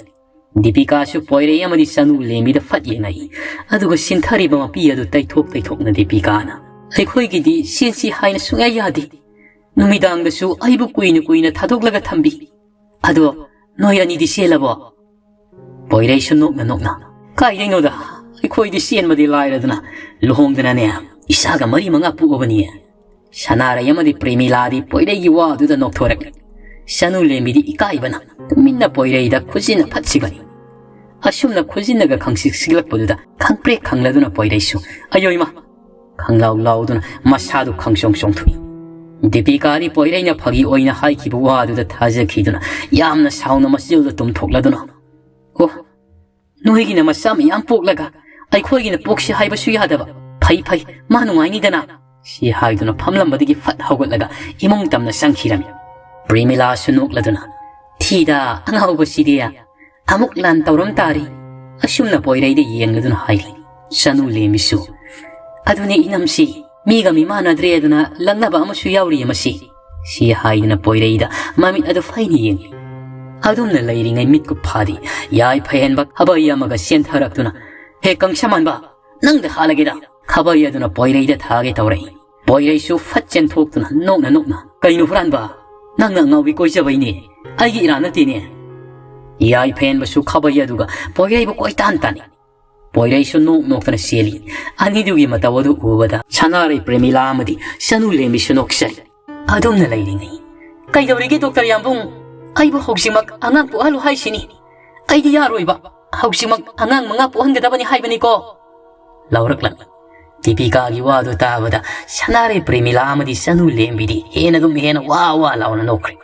ꯗꯤꯄꯤꯀꯥꯁꯨ ꯄꯣꯏꯔꯩ ꯑꯃꯗꯤ ꯁꯅꯨ ꯂꯦꯝꯕꯤꯗ ꯐꯠ ꯌꯦꯡꯉꯛꯏ꯫ ꯑꯗꯨꯒ ꯁꯤꯟꯊꯔꯤꯕ ꯃꯄꯤ ꯑꯗꯨ ꯇꯩꯊꯣꯛ ꯇꯩꯊꯣꯛꯅ ꯗꯤꯄꯤꯀꯥꯅ, "ꯑꯩꯈꯣꯏꯒꯤꯗꯤ ꯁꯤꯟꯁꯤ ꯍꯥꯏꯅ ꯁꯨꯡꯌꯥ ꯌꯥꯗꯦ꯫ ꯅꯨꯃꯤꯗꯥꯡꯗꯁꯨ ꯑꯩꯕꯨ ꯀꯨꯏꯅ ꯀꯨꯏꯅ ꯊꯥꯗꯣꯛꯂꯒ ꯊꯝꯕꯤ꯫ ꯑꯗꯣ ꯅꯣꯏ ꯑꯅꯤꯗꯤ ꯁꯦꯜꯂꯕꯣ?" ꯄꯣꯏꯔꯩꯁꯨ ꯅꯣꯛꯅ ꯅꯣꯛꯅ, "ꯀꯥꯏꯗꯩꯅꯣꯗ, ꯑꯩꯈꯣꯏꯗꯤ ꯆꯦꯟꯕꯗꯤ ꯂꯥꯏꯔꯗꯅ ꯂꯨꯍꯣꯡꯗꯅꯅꯦ ꯏꯆꯥꯒ ꯃꯔꯤ ꯃꯉꯥ ꯄꯣꯛꯑꯕꯅꯤ꯫" ꯁꯅꯥꯔꯩ ꯑꯃꯗꯤ ꯄ꯭ꯔꯦꯃꯤꯂꯥꯗꯤ ꯄꯣꯏꯔꯩꯒꯤ ꯋꯥꯗꯨꯗ ꯅꯣꯛꯊꯣꯔꯛꯂꯤ꯫ ꯁꯅꯨ ꯂꯦꯝꯕꯤꯗꯤ ꯏꯀꯥꯏꯕꯅ ꯇꯨꯃꯤꯟꯅ ꯄꯣꯏꯔꯩꯗ ꯈꯨꯖꯤꯟꯅ ꯐꯠ ꯁꯤꯒꯅꯤ꯫ ꯑꯁꯨꯝꯅ ꯈꯨꯖꯤꯟꯅꯒ ꯈꯪꯁꯤꯛ ꯁꯤꯛꯂꯛꯄꯗꯨꯗ ꯈꯪꯄ꯭ꯔꯦꯛ ꯈꯪꯂꯗꯨꯅ ꯄꯣꯏꯔꯩꯁꯨ, "ꯑꯌꯣ ꯏꯃꯥ!" ꯈꯪꯂꯥꯎ ꯂꯥꯎꯗꯨꯅ ꯃꯁꯥꯗꯨ ꯈꯪꯆꯣꯡ ꯆꯣꯡꯊꯣꯛꯏ꯫ ꯗꯤꯄꯤꯀꯥꯗꯤ ꯄꯣꯏꯔꯩꯅ ꯐꯥꯒꯤ ꯑꯣꯏꯅ ꯍꯥꯏꯈꯤꯕ ꯋꯥꯗꯨꯗ ꯊꯥꯖꯈꯤꯗꯨꯅ ꯌꯥꯝꯅ ꯁꯥꯎꯅ ꯃꯆꯤꯜꯗ ꯇꯨꯝꯊꯣꯛꯂꯗꯨꯅ, "ꯑꯣ, ꯅꯣꯏꯒꯤꯅ ꯃꯆꯥ ꯃꯌꯥꯝ ꯄꯣꯛꯂꯒ ꯑꯩꯈꯣꯏꯒꯤꯅ ꯄꯣꯛꯁꯤ ꯍꯥꯏꯕꯁꯨ ꯌꯥꯗꯕ꯫ ꯐꯩ, ꯐꯩ, ꯃꯥ ꯅꯨꯡꯉꯥꯏꯅꯤꯗꯅ꯫ ꯁꯤ ꯍꯥꯏꯗꯨꯅ ꯐꯝꯂꯝꯕꯗꯒꯤ ꯐꯠ ꯍꯧꯒꯠꯂꯒ ꯏꯃꯨꯡ ꯇꯝꯅ ꯆꯪꯈꯤꯔꯝꯃꯤ꯫ ꯄ꯭ꯔꯦꯃꯤꯂꯥꯁꯨ ꯅꯣꯛꯂꯗꯨꯅ, "ꯊꯤꯗ, ꯑꯉꯥꯎꯕꯁꯤꯗꯤ꯫ ꯑꯃꯨꯛ ꯂꯥꯟ ꯇꯧꯔꯝ ꯇꯥꯔꯤ꯫" ꯑꯁꯨꯝꯅ ꯄꯣꯏꯔꯩꯗ ꯌꯦꯡꯂꯗꯨꯅ ꯍꯥꯏꯔꯤ꯫ ꯆꯅꯨ ꯂꯦꯝꯕꯤꯁꯨ, "ꯑꯗꯨꯅꯦ ꯏꯅꯝꯁꯤ, ꯃꯤꯒ ꯃꯤꯃꯥꯟꯅꯗ꯭ꯔꯦ ꯑꯗꯨꯅ ꯂꯛꯅꯕ ꯑꯃꯁꯨ ꯌꯥꯎꯔꯤ ꯃꯁꯤ꯫" ꯁꯤ ꯍꯥꯏꯗꯨꯅ ꯄꯣꯏꯔꯩꯗ ꯃꯃꯤꯠ ꯑꯗꯨ ꯐꯩꯅ ꯌꯦꯡꯂꯤ꯫ ꯑꯗꯨꯝꯅ ꯂꯩꯔꯤꯉꯩ ꯃꯤꯠꯀꯨꯞ ꯐꯥꯗꯤ ꯌꯥꯏꯐ ꯍꯦꯟꯕ ꯈꯥꯕꯩ ꯑꯃꯒ ꯆꯦꯟꯊꯔꯛꯇꯨꯅ, "ꯍꯦ ꯀꯪꯁꯃꯥꯟꯕ, ꯅꯪꯗ ꯍꯥꯠꯂꯒꯦꯗ!" ꯈꯥꯕꯩ ꯑꯗꯨꯅ ꯄꯣꯏꯔꯩꯗ ꯊꯥꯒꯦ ꯇꯧꯔꯛꯏ꯫ ꯄꯣꯏꯔꯩꯁꯨ ꯐꯠ ꯆꯦꯟꯊꯣꯛꯇꯨꯅ ꯅꯣꯛꯅ ꯅꯣꯛꯅ, "ꯀꯩꯅꯣ ꯍꯨꯔꯥꯟꯕ? ꯅꯪꯅ ꯑꯉꯥꯎꯕꯤ ꯀꯣꯏꯖꯕꯩꯅꯦ, ꯑꯩꯒꯤ ꯏꯔꯥꯟ ꯅꯠꯇꯦꯅꯦ!" ꯌꯥꯏꯐ ꯍꯦꯟꯕꯁꯨ ꯈꯥꯕꯩ ꯑꯗꯨꯒ ꯄꯣꯏꯔꯩꯕꯨ ꯀꯣꯏꯇꯥꯟ ꯇꯥꯟꯅꯤ꯫ ꯄꯣꯏꯔꯩꯁꯨ ꯅꯣꯛ ꯅꯣꯛꯇꯅ ꯆꯦꯜꯂꯤ꯫ ꯑꯅꯤꯗꯨꯒꯤ ꯃꯇꯧ ꯑꯗꯨ ꯎꯕꯗ ꯁꯅꯥꯔꯩ ꯄ꯭ꯔꯦꯃꯤꯂꯥ ꯑꯃꯗꯤ ꯆꯅꯨ ꯂꯦꯝꯕꯤꯁꯨ ꯅꯣꯛꯆꯔꯤ꯫ ꯑꯗꯨꯝꯅ ꯂꯩꯔꯤꯉꯩ, "ꯀꯩꯗꯧꯔꯤꯒꯦ ꯗꯣꯛꯇꯔ ꯌꯥꯝꯕꯨꯡ? ꯑꯩꯕꯨ ꯍꯧꯖꯤꯛꯃꯛ ꯑꯉꯥꯡ ꯄꯣꯛꯍꯜꯂꯨ ꯍꯥꯏꯁꯤꯅꯤ꯫ ꯑꯩꯗꯤ ꯌꯥꯔꯣꯏꯕ꯫ ꯍꯧꯖꯤꯛꯃꯛ ꯑꯉꯥꯡ ꯃꯉꯥ ꯄꯣꯛꯍꯟꯒꯗꯕꯅꯤ ꯍꯥꯏꯕꯅꯤꯀꯣ꯫" ꯂꯥꯎꯔꯛꯂꯝꯃꯤ꯫ ꯗꯤꯄꯤꯀꯥꯒꯤ ꯋꯥꯗꯨ ꯇꯥꯕꯗ ꯁꯅꯥꯔꯩ ꯄ꯭ꯔꯦꯃꯤꯂꯥ ꯑꯃꯗꯤ ꯆꯅꯨ ꯂꯦꯝꯕꯤꯗꯤ ꯍꯦꯟꯅ ꯑꯗꯨꯝ ꯍꯦꯟꯅ ꯋꯥ ꯋꯥ ꯂꯥꯎꯅ ꯅꯣꯛꯈ꯭ꯔꯦ꯫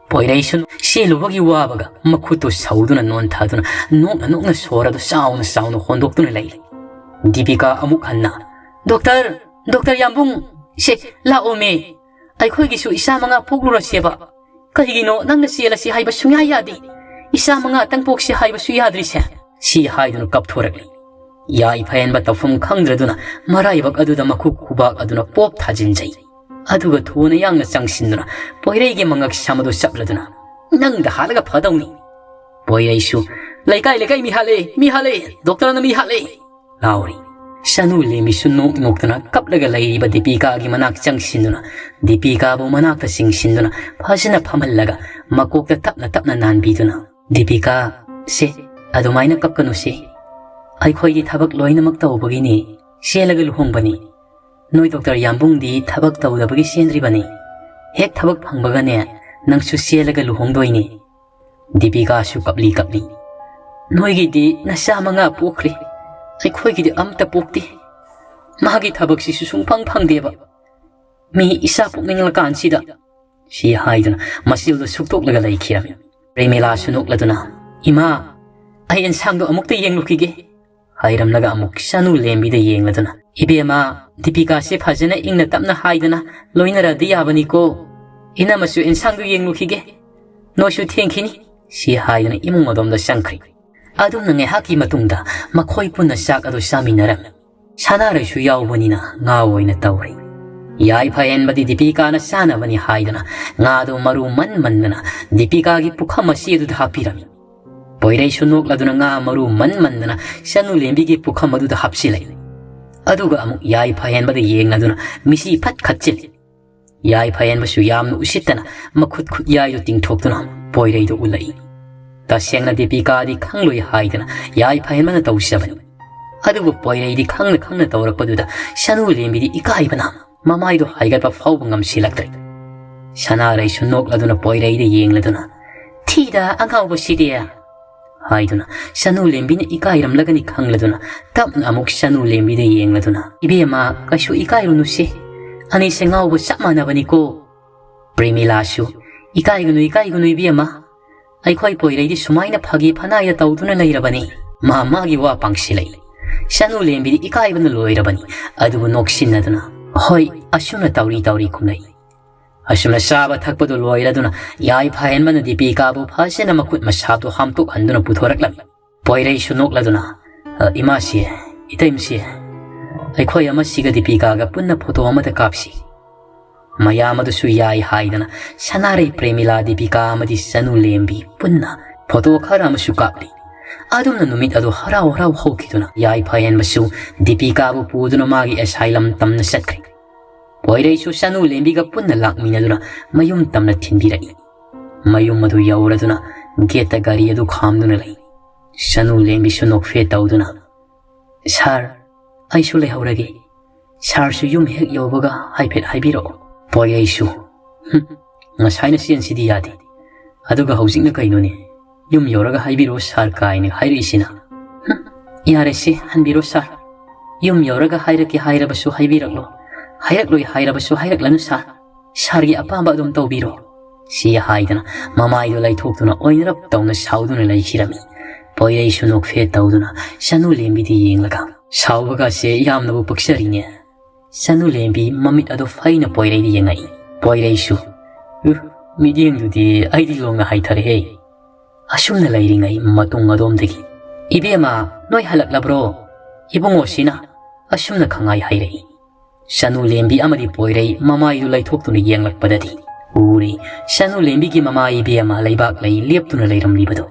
ꯄꯣꯏꯔꯩꯁꯨ ꯆꯦꯜꯂꯨꯕꯒꯤ ꯋꯥꯕꯒ ꯃꯈꯨꯠꯇꯨ ꯁꯧꯗꯨꯅ ꯅꯣꯟꯊꯗꯨꯅ ꯅꯣꯛꯅ ꯅꯣꯛꯅ ꯁꯣꯔ ꯑꯗꯨ ꯆꯥꯎꯅ ꯆꯥꯎꯅ ꯍꯣꯟꯗꯣꯛꯇꯨꯅ ꯂꯩꯔꯤ꯫ ꯗꯤꯄꯤꯀꯥ ꯑꯃꯨꯛ ꯍꯟꯅ, "ꯗꯣꯛꯇꯔ, ꯗꯣꯛꯇꯔ ꯌꯥꯝꯕꯨꯡ, ꯁꯦ, ꯂꯥꯛꯑꯣꯃꯦ꯫ ꯑꯩꯈꯣꯏꯒꯤꯁꯨ ꯏꯆꯥ ꯃꯉꯥ ꯄꯣꯛꯂꯨꯔꯁꯦꯕ꯫ ꯀꯩꯒꯤꯅꯣ ꯅꯪꯅ ꯆꯦꯜꯂꯁꯤ ꯍꯥꯏꯕ ꯁꯨꯡꯌꯥ ꯌꯥꯗꯦ? ꯏꯆꯥ ꯃꯉꯥꯇꯪ ꯄꯣꯛꯁꯤ ꯍꯥꯏꯕꯁꯨ ꯌꯥꯗ꯭ꯔꯤꯁꯦ?" ꯁꯤ ꯍꯥꯏꯗꯨꯅ ꯀꯞꯊꯣꯔꯛꯂꯤ꯫ ꯌꯥꯏꯐ ꯍꯦꯟꯕ ꯇꯧꯐꯝ ꯈꯪꯗ꯭ꯔꯗꯨꯅ ꯃꯔꯥꯏꯕꯛ ꯑꯗꯨꯗ ꯃꯈꯨ ꯈꯨꯕꯥꯛ ꯑꯗꯨꯅ ꯄꯣꯞ ꯊꯥꯖꯤꯟꯖꯩ꯫ ꯑꯗꯨꯒ ꯊꯨꯅ ꯌꯥꯡꯅ ꯆꯪꯁꯤꯟꯗꯨꯅ ꯄꯣꯏꯔꯩꯒꯤ ꯃꯉꯛ ꯁꯝ ꯑꯗꯨ ꯆꯞꯂꯗꯨꯅ, "ꯅꯪꯗ ꯍꯥꯠꯂꯒ ꯐꯗꯧꯅꯤ!" ꯄꯣꯏꯔꯩꯁꯨ, "ꯂꯩꯀꯥꯏ ꯂꯩꯀꯥꯏ ꯃꯤ ꯍꯥꯠꯂꯦ, ꯃꯤ ꯍꯥꯠꯂꯦ, ꯗꯣꯛꯇꯔꯅ ꯃꯤ ꯍꯥꯠꯂꯦ!" ꯂꯥꯎꯔꯤ꯫ ꯆꯅꯨ ꯂꯦꯝꯕꯤꯁꯨ ꯅꯣꯛ ꯅꯣꯛꯇꯅ ꯀꯞꯂꯒ ꯂꯩꯔꯤꯕ ꯗꯤꯄꯤꯀꯥꯒꯤ ꯃꯅꯥꯛ ꯆꯪꯁꯤꯟꯗꯨꯅ, ꯗꯤꯄꯤꯀꯥꯕꯨ ꯃꯅꯥꯛꯇ ꯆꯤꯡꯁꯤꯟꯗꯨꯅ ꯐꯖꯅ ꯐꯝꯍꯜꯂꯒ ꯃꯀꯣꯛꯇ ꯇꯞꯅ ꯇꯞꯅ ꯅꯥꯟꯕꯤꯗꯨꯅ, "ꯗꯤꯄꯤꯀꯥ, ꯁꯦ, ꯑꯗꯨꯃꯥꯏꯅ ꯀꯞꯀꯅꯨꯁꯦ꯫ ꯑꯩꯈꯣꯏꯗꯤ ꯊꯕꯛ ꯂꯣꯏꯅꯃꯛ ꯇꯧꯕꯒꯤꯅꯦ ꯆꯦꯜꯂꯒ ꯂꯨꯍꯣꯡꯕꯅꯤ꯫ ꯅꯣꯏ ꯗꯣꯛꯇꯔ ꯌꯥꯝꯕꯨꯡꯗꯤ ꯊꯕꯛ ꯇꯧꯗꯕꯒꯤ ꯆꯦꯟꯗ꯭ꯔꯤꯕꯅꯤ꯫ ꯍꯦꯛ ꯊꯕꯛ ꯐꯪꯕꯒꯅꯦ ꯅꯪꯁꯨ ꯆꯦꯜꯂꯒ ꯂꯨꯍꯣꯡꯗꯣꯏꯅꯤ꯫ ꯗꯤꯄꯤꯀꯥꯁꯨ ꯀꯞꯂꯤ ꯀꯞꯂꯤ꯫ ꯅꯣꯏꯒꯤꯗꯤ ꯅꯆꯥ ꯃꯉꯥ ꯄꯣꯛꯈ꯭ꯔꯦ, ꯑꯩꯈꯣꯏꯒꯤꯗꯤ ꯑꯝꯇ ꯄꯣꯛꯇꯦ꯫ ꯃꯥꯒꯤ ꯊꯕꯛꯁꯤꯁꯨ ꯁꯨꯡꯐꯪ ꯐꯪꯗꯦꯕ꯫ ꯃꯤ ꯏꯆꯥ ꯄꯣꯛꯅꯤꯡꯂꯀꯥꯟꯁꯤꯗ꯫" ꯁꯤ ꯍꯥꯏꯗꯨꯅ ꯃꯆꯤꯜꯗꯨ ꯁꯨꯛꯇꯣꯛꯂꯒ ꯂꯩꯈꯤꯔꯝꯃꯤ꯫ ꯄ꯭ꯔꯦꯃꯤꯂꯥꯁꯨ ꯅꯣꯛꯂꯗꯨꯅ, "ꯏꯃꯥ, ꯑꯩ ꯑꯦꯟꯁꯥꯡꯗꯣ ꯑꯃꯨꯛꯇ ꯌꯦꯡꯂꯨꯈꯤꯒꯦ꯫ ꯍꯥꯏꯔꯝꯂꯒ ꯑꯃꯨꯛ ꯁꯅꯨ ꯂꯦꯝꯕꯤꯗ ꯌꯦꯡꯂꯗꯨꯅ, "ꯏꯕꯦꯝꯃ, ꯗꯤꯄꯤꯀꯥꯁꯦ ꯐꯖꯅ ꯏꯪꯅ ꯇꯞꯅ ꯍꯥꯏꯗꯅ ꯂꯣꯏꯅꯔꯗꯤ ꯌꯥꯕꯅꯤꯀꯣ꯫ ꯏꯅꯝꯃꯁꯨ ꯏꯟꯁꯥꯡꯗꯨ ꯌꯦꯡꯂꯨꯈꯤꯒꯦ꯫ ꯅꯣꯏꯁꯨ ꯊꯦꯡꯈꯤꯅꯤ," ꯁꯤ ꯍꯥꯏꯗꯨꯅ ꯏꯃꯨꯡ ꯑꯗꯣꯝꯗ ꯆꯪꯈ꯭ꯔꯦ꯫ ꯑꯗꯨꯝꯅ ꯉꯥꯏꯍꯥꯛꯀꯤ ꯃꯇꯨꯡꯗ ꯃꯈꯣꯏ ꯄꯨꯟꯅ ꯆꯥꯛ ꯑꯗꯨ ꯆꯥꯃꯤꯟꯅꯔꯝꯃꯤ꯫ ꯁꯅꯥꯔꯩꯁꯨ ꯌꯥꯎꯕꯅꯤꯅ ꯉꯥ ꯑꯣꯏꯅ ꯇꯧꯔꯦ꯫ ꯌꯥꯏꯐ ꯍꯦꯟꯕꯗꯤ ꯗꯤꯄꯤꯀꯥꯅ ꯆꯥꯅꯕꯅꯤ ꯍꯥꯏꯗꯨꯅ ꯉꯥꯗꯨ ꯃꯔꯨ ꯃꯟ ꯃꯟꯗꯅ ꯗꯤꯄꯤꯀꯥꯒꯤ ꯄꯨꯈꯝ ꯑꯁꯤ ꯑꯗꯨꯗ ꯍꯥꯞꯄꯤꯔꯝꯃꯤ꯫ ꯄꯣꯏꯔꯩꯁꯨ ꯅꯣꯛꯂꯗꯨꯅ ꯉꯥ ꯃꯔꯨ ꯃꯟ ꯃꯟꯗꯅ ꯁꯅꯨ ꯂꯦꯝꯕꯤꯒꯤ ꯄꯨꯈꯝ ꯑꯗꯨꯗ ꯍꯥꯞꯆꯤꯜꯂꯦ꯫ ꯑꯗꯨꯒ ꯑꯃꯨꯛ ꯌꯥꯏꯐ ꯍꯦꯟꯕꯗ ꯌꯦꯡꯂꯗꯨꯅ ꯃꯤꯁꯤ ꯐꯠ ꯈꯠꯆꯤꯜꯂꯤ꯫ ꯌꯥꯏꯐ ꯍꯦꯟꯕꯁꯨ ꯌꯥꯝꯅ ꯎꯁꯤꯠꯇꯅ ꯃꯈꯨꯠ ꯈꯨꯠꯌꯥꯏꯗꯨ ꯇꯤꯡꯊꯣꯛꯇꯨꯅ ꯄꯣꯏꯔꯩꯗꯨ ꯎꯠꯂꯛꯏ꯫ ꯇꯁꯦꯡꯅ ꯗꯤꯄꯤꯀꯥꯗꯤ ꯈꯪꯂꯣꯏ ꯍꯥꯏꯗꯅ ꯌꯥꯏꯐ ꯍꯦꯟꯕꯅ ꯇꯧꯖꯕꯅꯤ꯫ ꯑꯗꯨꯕꯨ ꯄꯣꯏꯔꯩꯗꯤ ꯈꯪꯅ ꯈꯪꯅ ꯇꯧꯔꯛꯄꯗꯨꯗ ꯁꯅꯨ ꯂꯦꯝꯕꯤꯗꯤ ꯏꯀꯥꯏꯕꯅ ꯃꯃꯥꯏꯗꯨ ꯍꯥꯏꯒꯠꯄ ꯐꯥꯎꯕ ꯉꯝꯁꯤꯜꯂꯛꯇ꯭ꯔꯦ꯫ ꯁꯅꯥꯔꯩꯁꯨ ꯅꯣꯛꯂꯗꯨꯅ ꯄꯣꯏꯔꯩꯗ ꯌꯦꯡꯂꯗꯨꯅ, "ꯊꯤꯗ ꯑꯉꯥꯎꯕꯁꯤꯗꯤ!" ꯍꯥꯏꯗꯨꯅ ꯁꯅꯨ ꯂꯦꯝꯕꯤꯅ ꯏꯀꯥꯏꯔꯝꯂꯒꯅꯤ ꯈꯪꯂꯗꯨꯅ ꯇꯞꯅ ꯑꯃꯨꯛ ꯁꯅꯨ ꯂꯦꯝꯕꯤꯗ ꯌꯦꯡꯂꯗꯨꯅ, "ꯏꯕꯦꯝꯃ, ꯀꯩꯁꯨ ꯏꯀꯥꯏꯔꯨꯅꯨꯁꯦ, ꯑꯅꯤꯁꯦ ꯉꯥꯎꯕ ꯆꯞ ꯃꯥꯟꯅꯕꯅꯤꯀꯣ꯫" ꯄ꯭ꯔꯦꯃꯤꯂꯥꯁꯨ, "ꯏꯀꯥꯏꯒꯅꯨ, ꯏꯀꯥꯏꯒꯅꯨ ꯏꯕꯦꯝꯃ, ꯑꯩꯈꯣꯏ ꯄꯣꯏꯔꯩꯗꯤ ꯁꯨꯃꯥꯏꯅ ꯐꯥꯒꯤ ꯐꯅꯥꯏꯗ ꯇꯧꯗꯨꯅ ꯂꯩꯔꯕꯅꯤ꯫" ꯃꯥ ꯃꯥꯒꯤ ꯋꯥ ꯄꯥꯡꯁꯤꯜꯂꯛꯏ꯫ ꯁꯅꯨ ꯂꯦꯝꯕꯤꯗꯤ ꯏꯀꯥꯏꯕꯅ ꯂꯣꯏꯔꯕꯅꯤ, ꯑꯗꯨꯕꯨ ꯅꯣꯛꯁꯤꯟꯅꯗꯨꯅ, "ꯍꯣꯏ, ꯑꯁꯨꯝꯅ ꯇꯧꯔꯤ ꯇꯧꯔꯤ ꯈꯨꯝꯂꯛꯏ꯫" ꯑꯁꯨꯝꯅ ꯆꯥꯕ ꯊꯛꯄꯗꯨ ꯂꯣꯏꯔꯗꯨꯅ ꯌꯥꯏꯐ ꯍꯦꯟꯕꯅ ꯗꯤꯄꯤꯀꯥꯕꯨ ꯐꯖꯅ ꯃꯈꯨꯠ ꯃꯁꯥꯗꯨ ꯍꯥꯝꯇꯣꯛꯍꯟꯗꯨꯅ ꯄꯨꯊꯣꯔꯛꯂꯝꯃꯤ꯫ ꯄꯣꯏꯔꯩꯁꯨ ꯅꯣꯛꯂꯗꯨꯅ, "ꯑ, ꯏꯃꯥꯁꯤ, ꯏꯇꯩꯃꯁꯤ, ꯑꯩꯈꯣꯏ ꯑꯃꯁꯤꯒ ꯗꯤꯄꯤꯀꯥꯒ ꯄꯨꯟꯅ ꯐꯣꯇꯣ ꯑꯃꯗ ꯀꯥꯞꯁꯤ꯫" ꯃꯌꯥꯝ ꯑꯗꯨꯁꯨ ꯌꯥꯏ ꯍꯥꯏꯗꯅ ꯁꯅꯥꯔꯩ, ꯄ꯭ꯔꯦꯃꯤꯂꯥ, ꯗꯤꯄꯤꯀꯥ ꯑꯃꯗꯤ ꯁꯅꯨ ꯂꯦꯝꯕꯤ ꯄꯨꯟꯅ ꯐꯣꯇꯣ ꯈꯔ ꯑꯃꯁꯨ ꯀꯥꯞꯂꯤ꯫ ꯑꯗꯨꯝꯅ ꯅꯨꯃꯤꯠ ꯑꯗꯨ ꯍꯔꯥꯎ ꯍꯔꯥꯎ ꯍꯧꯈꯤꯗꯨꯅ ꯌꯥꯏꯐ ꯍꯦꯟꯕꯁꯨ ꯗꯤꯄꯤꯀꯥꯕꯨ ꯄꯨꯗꯨꯅ ꯃꯥꯒꯤ ꯑꯦꯁꯥꯏꯂꯝ ꯇꯝꯅ ꯆꯠꯈ꯭ꯔꯦ꯫ ꯄꯣꯏꯔꯩꯁꯨ ꯁꯅꯨ ꯂꯦꯝꯕꯤꯒ ꯄꯨꯟꯅ ꯂꯥꯛꯃꯤꯟꯅꯗꯨꯅ ꯃꯌꯨꯝ ꯇꯝꯅ ꯊꯤꯟꯕꯤꯔꯛꯏ꯫ ꯃꯌꯨꯝ ꯑꯗꯨ ꯌꯧꯔꯗꯨꯅ ꯒꯦꯠꯇ ꯒꯥꯔꯤ ꯑꯗꯨ ꯈꯥꯝꯗꯨꯅ ꯂꯩ꯫ ꯁꯅꯨ ꯂꯦꯝꯕꯤꯁꯨ ꯅꯣꯛꯐꯦ ꯇꯧꯗꯨꯅ, "ꯁꯥꯔ, ꯑꯩꯁꯨ ꯂꯩꯍꯧꯔꯒꯦ꯫ ꯁꯥꯔꯁꯨ ꯌꯨꯝ ꯍꯦꯛ ꯌꯧꯕꯒ ꯍꯥꯏꯐꯦꯠ ꯍꯥꯏꯕꯤꯔꯛꯑꯣ꯫" ꯄꯣꯏꯔꯩꯁꯨ, "ꯍꯨꯝ, ꯉꯁꯥꯏꯅ ꯆꯦꯟꯁꯤꯗꯤ ꯌꯥꯗꯦ, ꯑꯗꯨꯒ ꯍꯧꯖꯤꯛꯅ ꯀꯩꯅꯣꯅꯦ, 'ꯌꯨꯝ ꯌꯧꯔꯒ ꯍꯥꯏꯕꯤꯔꯛꯑꯣ ꯁꯥꯔ' ꯀꯥꯏꯅ ꯍꯥꯏꯔꯛꯏꯁꯤꯅ?" "ꯍꯨꯝ, ꯌꯥꯔꯦꯁꯦ, ꯍꯟꯕꯤꯔꯣ ꯁꯥꯔ꯫ ꯌꯨꯝ ꯌꯧꯔꯒ ꯍꯥꯏꯔꯛꯀꯦ ꯍꯥꯏꯔꯕꯁꯨ ꯍꯥꯏꯕꯤꯔꯛꯂꯣ, ꯍꯥꯏꯔꯛꯂꯣꯏ ꯍꯥꯏꯔꯕꯁꯨ ꯍꯥꯏꯔꯛꯂꯅꯨ ꯁꯥꯔ꯫ ꯁꯥꯔꯒꯤ ꯑꯄꯥꯝꯕ ꯑꯗꯨꯝ ꯇꯧꯕꯤꯔꯣ", ꯁꯤ ꯍꯥꯏꯗꯅ ꯃꯃꯥꯏꯗꯨ ꯂꯩꯊꯣꯛꯇꯨꯅ ꯑꯣꯏꯅꯔꯞ ꯇꯧꯅ ꯁꯥꯎꯗꯨꯅ ꯂꯩꯈꯤꯔꯝꯃꯤ꯫ ꯄꯣꯏꯔꯩꯁꯨ ꯅꯣꯛꯐꯦꯠ ꯇꯧꯗꯨꯅ ꯁꯅꯨ ꯂꯦꯝꯕꯤꯗ ꯌꯦꯡꯂꯒ, "ꯁꯥꯎꯕꯒꯁꯦ ꯌꯥꯝꯅꯕꯨ ꯄꯛꯆꯔꯤꯅꯦ"꯫ ꯁꯅꯨ ꯂꯦꯝꯕꯤ ꯃꯃꯤꯠ ꯑꯗꯨ ꯐꯩꯅ ꯄꯣꯏꯔꯩꯗ ꯌꯦꯡꯉꯛꯏ꯫ ꯄꯣꯏꯔꯩꯁꯨ, "ꯎ, ꯃꯤꯠꯌꯦꯡꯗꯨꯗꯤ ꯑꯩꯗꯤ ꯂꯣꯡꯅ ꯍꯥꯏꯊꯔꯦꯍꯦ"꯫ ꯑꯁꯨꯝꯅ ꯂꯩꯔꯤꯉꯩ ꯃꯇꯨꯡ ꯑꯗꯣꯝꯗꯒꯤ, "ꯏꯕꯦꯝꯃ, ꯅꯣꯏ ꯍꯜꯂꯛꯂꯕ꯭ꯔꯣ? ꯏꯕꯨꯡꯉꯣꯁꯤꯅ?" ꯑꯁꯨꯝꯅ ꯈꯪꯉꯥꯏ ꯍꯥꯏꯔꯛꯏ꯫ ꯁꯅꯨ ꯂꯦꯝꯕꯤ ꯑꯃꯗꯤ ꯄꯣꯏꯔꯩ ꯃꯃꯥꯏꯗꯨ ꯂꯩꯊꯣꯛꯇꯨꯅ ꯌꯦꯡꯂꯛꯄꯗꯗꯤ ꯎꯔꯦ, ꯁꯅꯨ ꯂꯦꯝꯕꯤꯒꯤ ꯃꯃꯥ ꯏꯕꯦꯝꯃ ꯂꯩꯕꯥꯛ ꯂꯩ ꯂꯦꯞꯇꯨꯅ ꯂꯩꯔꯝꯂꯤꯕꯗꯨ꯫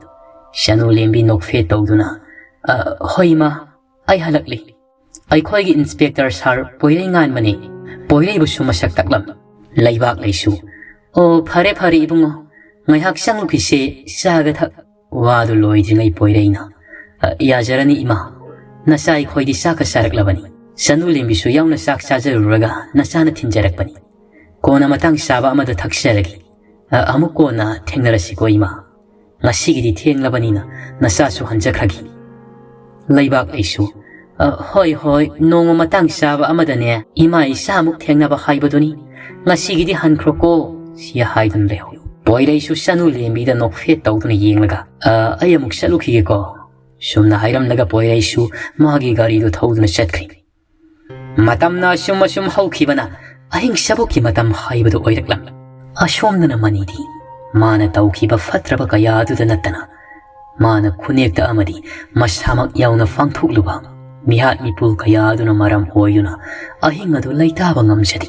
ꯁꯅꯨ ꯂꯦꯝꯕꯤ ꯅꯣꯛꯐꯦꯠ ꯇꯧꯗꯨꯅ, "ꯑ, ꯍꯣꯏ ꯏꯃꯥ, ꯑꯩ ꯍꯜꯂꯛꯂꯤ꯫ ꯑꯩꯈꯣꯏꯒꯤ ꯏꯟꯁꯄꯦꯛꯇꯔ ꯁꯥꯔ ꯄꯣꯏꯔꯩ ꯉꯥꯟꯕꯅꯤ꯫ ꯄꯣꯏꯔꯩꯕꯨꯁꯨ ꯃꯁꯛ ꯇꯥꯛꯂꯝ"꯫ ꯂꯩꯕꯥꯛ ꯂꯩꯁꯨ, "ꯑꯣ, ꯐꯔꯦ ꯐꯔꯦ ꯏꯕꯨꯡꯉꯣ, ꯉꯥꯏꯍꯥꯛ ꯆꯪꯂꯨꯈꯤꯁꯦ, ꯆꯥꯒ ꯊꯛ"꯫ ꯋꯥꯗꯨ ꯂꯣꯏꯗ꯭ꯔꯤꯉꯩ ꯄꯣꯏꯔꯩꯅ, "ꯑ, ꯌꯥꯖꯔꯅꯤ ꯏꯃꯥ, ꯅꯆꯥ ꯑꯩꯈꯣꯏꯗꯤ ꯆꯥꯛꯀ ꯆꯥꯔꯛꯂꯕꯅꯤ"꯫ ꯁꯅꯨ ꯂꯦꯝꯕꯤꯁꯨ ꯌꯥꯎꯅ ꯆꯥꯛ ꯆꯥꯖꯔꯨꯔꯒ ꯅꯆꯥꯅ ꯊꯤꯟꯖꯔꯛꯄꯅꯤ꯫ "ꯀꯣꯟꯅ ꯃꯇꯥꯡ ꯆꯥꯕ ꯑꯃꯗ ꯊꯛꯆꯔꯒꯦ꯫ ꯑ, ꯑꯃꯨꯛ ꯀꯣꯟꯅ ꯊꯦꯡꯅꯔꯁꯤꯀꯣ ꯏꯃꯥ꯫ ꯉꯁꯤꯒꯤꯗꯤ ꯊꯦꯡꯂꯕꯅꯤꯅ ꯅꯆꯥꯁꯨ ꯍꯟꯖꯈ꯭ꯔꯒꯦ"꯫ ꯂꯩꯕꯥꯛ ꯂꯩꯁꯨ, "ꯑ, ꯍꯣꯏ ꯍꯣꯏ, ꯅꯣꯡꯃ ꯃꯇꯥꯡ ꯆꯥꯕ ꯑꯃꯗꯅꯦ ꯏꯃꯥ ꯏꯆꯥ ꯑꯃꯨꯛ ꯊꯦꯡꯅꯕ ꯍꯥꯏꯕꯗꯨꯅꯤ꯫ ꯉꯁꯤꯒꯤꯗꯤ ꯍꯟꯈ꯭ꯔꯣꯀꯣ"꯫ ꯁꯤ ꯍꯥꯏꯗꯨꯅ ꯂꯩꯍꯧꯏ꯫ ꯄꯣꯏꯔꯩꯁꯨ ꯁꯅꯨ ꯂꯦꯝꯕꯤꯗ ꯅꯣꯛꯐꯦꯠ ꯇꯧꯗꯨꯅ ꯌꯦꯡꯂꯒ, "ꯑ, ꯑꯩ ꯑꯃꯨꯛ ꯆꯠꯂꯨꯈꯤꯒꯦꯀꯣ"꯫ ꯁꯨꯝꯅ ꯍꯥꯏꯔꯝꯂꯒ ꯄꯣꯏꯔꯩꯁꯨ ꯃꯥꯒꯤ ꯒꯥꯔꯤꯗꯨ ꯊꯧꯗꯨꯅ ꯆꯠꯈ꯭ꯔꯦ꯫ ꯃꯇꯝꯅ ꯑꯁꯨꯝ ꯑꯁꯨꯝ ꯍꯧꯈꯤꯕꯅ ꯑꯍꯤꯡ ꯆꯕꯣꯛꯀꯤ ꯃꯇꯝ ꯍꯥꯏꯕꯗꯨ ꯑꯣꯏꯔꯛꯂꯝꯃꯤ꯫ ꯑꯁꯣꯝꯗꯅ ꯃꯅꯤꯗꯤ ꯃꯥꯅ ꯇꯧꯈꯤꯕ ꯐꯠꯇ꯭ꯔꯕ ꯀꯌꯥ ꯑꯗꯨꯗ ꯅꯠꯇꯅ ꯃꯥꯅ ꯈꯨꯅꯦꯛꯇ ꯑꯃꯗꯤ ꯃꯁꯥꯃꯛ ꯌꯥꯎꯅ ꯄꯥꯡꯊꯣꯛꯂꯨꯕ ꯃꯤꯍꯥꯠ ꯃꯤꯄꯨꯜ ꯀꯌꯥ ꯑꯗꯨꯅ ꯃꯔꯝ ꯑꯣꯏꯗꯨꯅ ꯑꯍꯤꯡ ꯑꯗꯨ ꯂꯩꯇꯥꯕ ꯉꯝꯖꯗꯦ꯫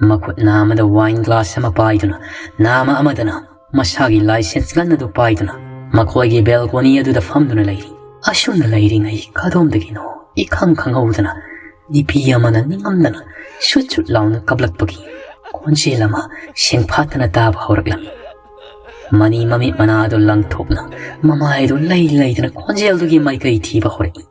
ꯃꯈꯨꯠ ꯅꯥꯝꯃꯗ ꯋꯥꯏꯟ ꯒ꯭ꯂꯥꯁ ꯑꯃ ꯄꯥꯏꯗꯨꯅ, ꯅꯥꯝꯃ ꯑꯃꯗꯅ ꯃꯁꯥꯒꯤ ꯂꯥꯏꯁꯦꯟꯁ ꯒꯟ ꯑꯗꯨ ꯄꯥꯏꯗꯨꯅ ꯃꯈꯣꯏꯒꯤ ꯕꯦꯜꯀꯣꯅꯤ ꯑꯗꯨꯗ ꯐꯝꯗꯨꯅ ꯂꯩꯔꯤ꯫ ꯑꯁꯨꯝꯅ ꯂꯩꯔꯤꯉꯩ ꯀꯗꯣꯝꯗꯒꯤꯅꯣ ꯏꯈꯪ ꯈꯪꯍꯧꯗꯅ ꯅꯨꯄꯤ ꯑꯃꯅ ꯅꯤꯡꯉꯝꯗꯅ ꯁꯨꯠ ꯁꯨꯠ ꯂꯥꯎꯅ ꯀꯞꯂꯛꯄꯒꯤ ꯈꯣꯟꯖꯦꯜ ꯑꯃ ꯁꯦꯡꯐꯥꯠꯇꯅ ꯇꯥꯕ ꯍꯧꯔꯛꯂꯝꯃꯤ꯫ ꯃꯅꯤ ꯃꯃꯤꯠ ꯃꯅꯥꯗꯨ ꯂꯪꯊꯣꯛꯅ ꯃꯃꯥꯏꯗꯨ ꯂꯩ ꯂꯩꯗꯅ ꯈꯣꯟꯖꯦꯜꯗꯨꯒꯤ ꯃꯥꯏꯀꯩ ꯊꯤꯕ ꯍꯧꯔꯛꯏ꯫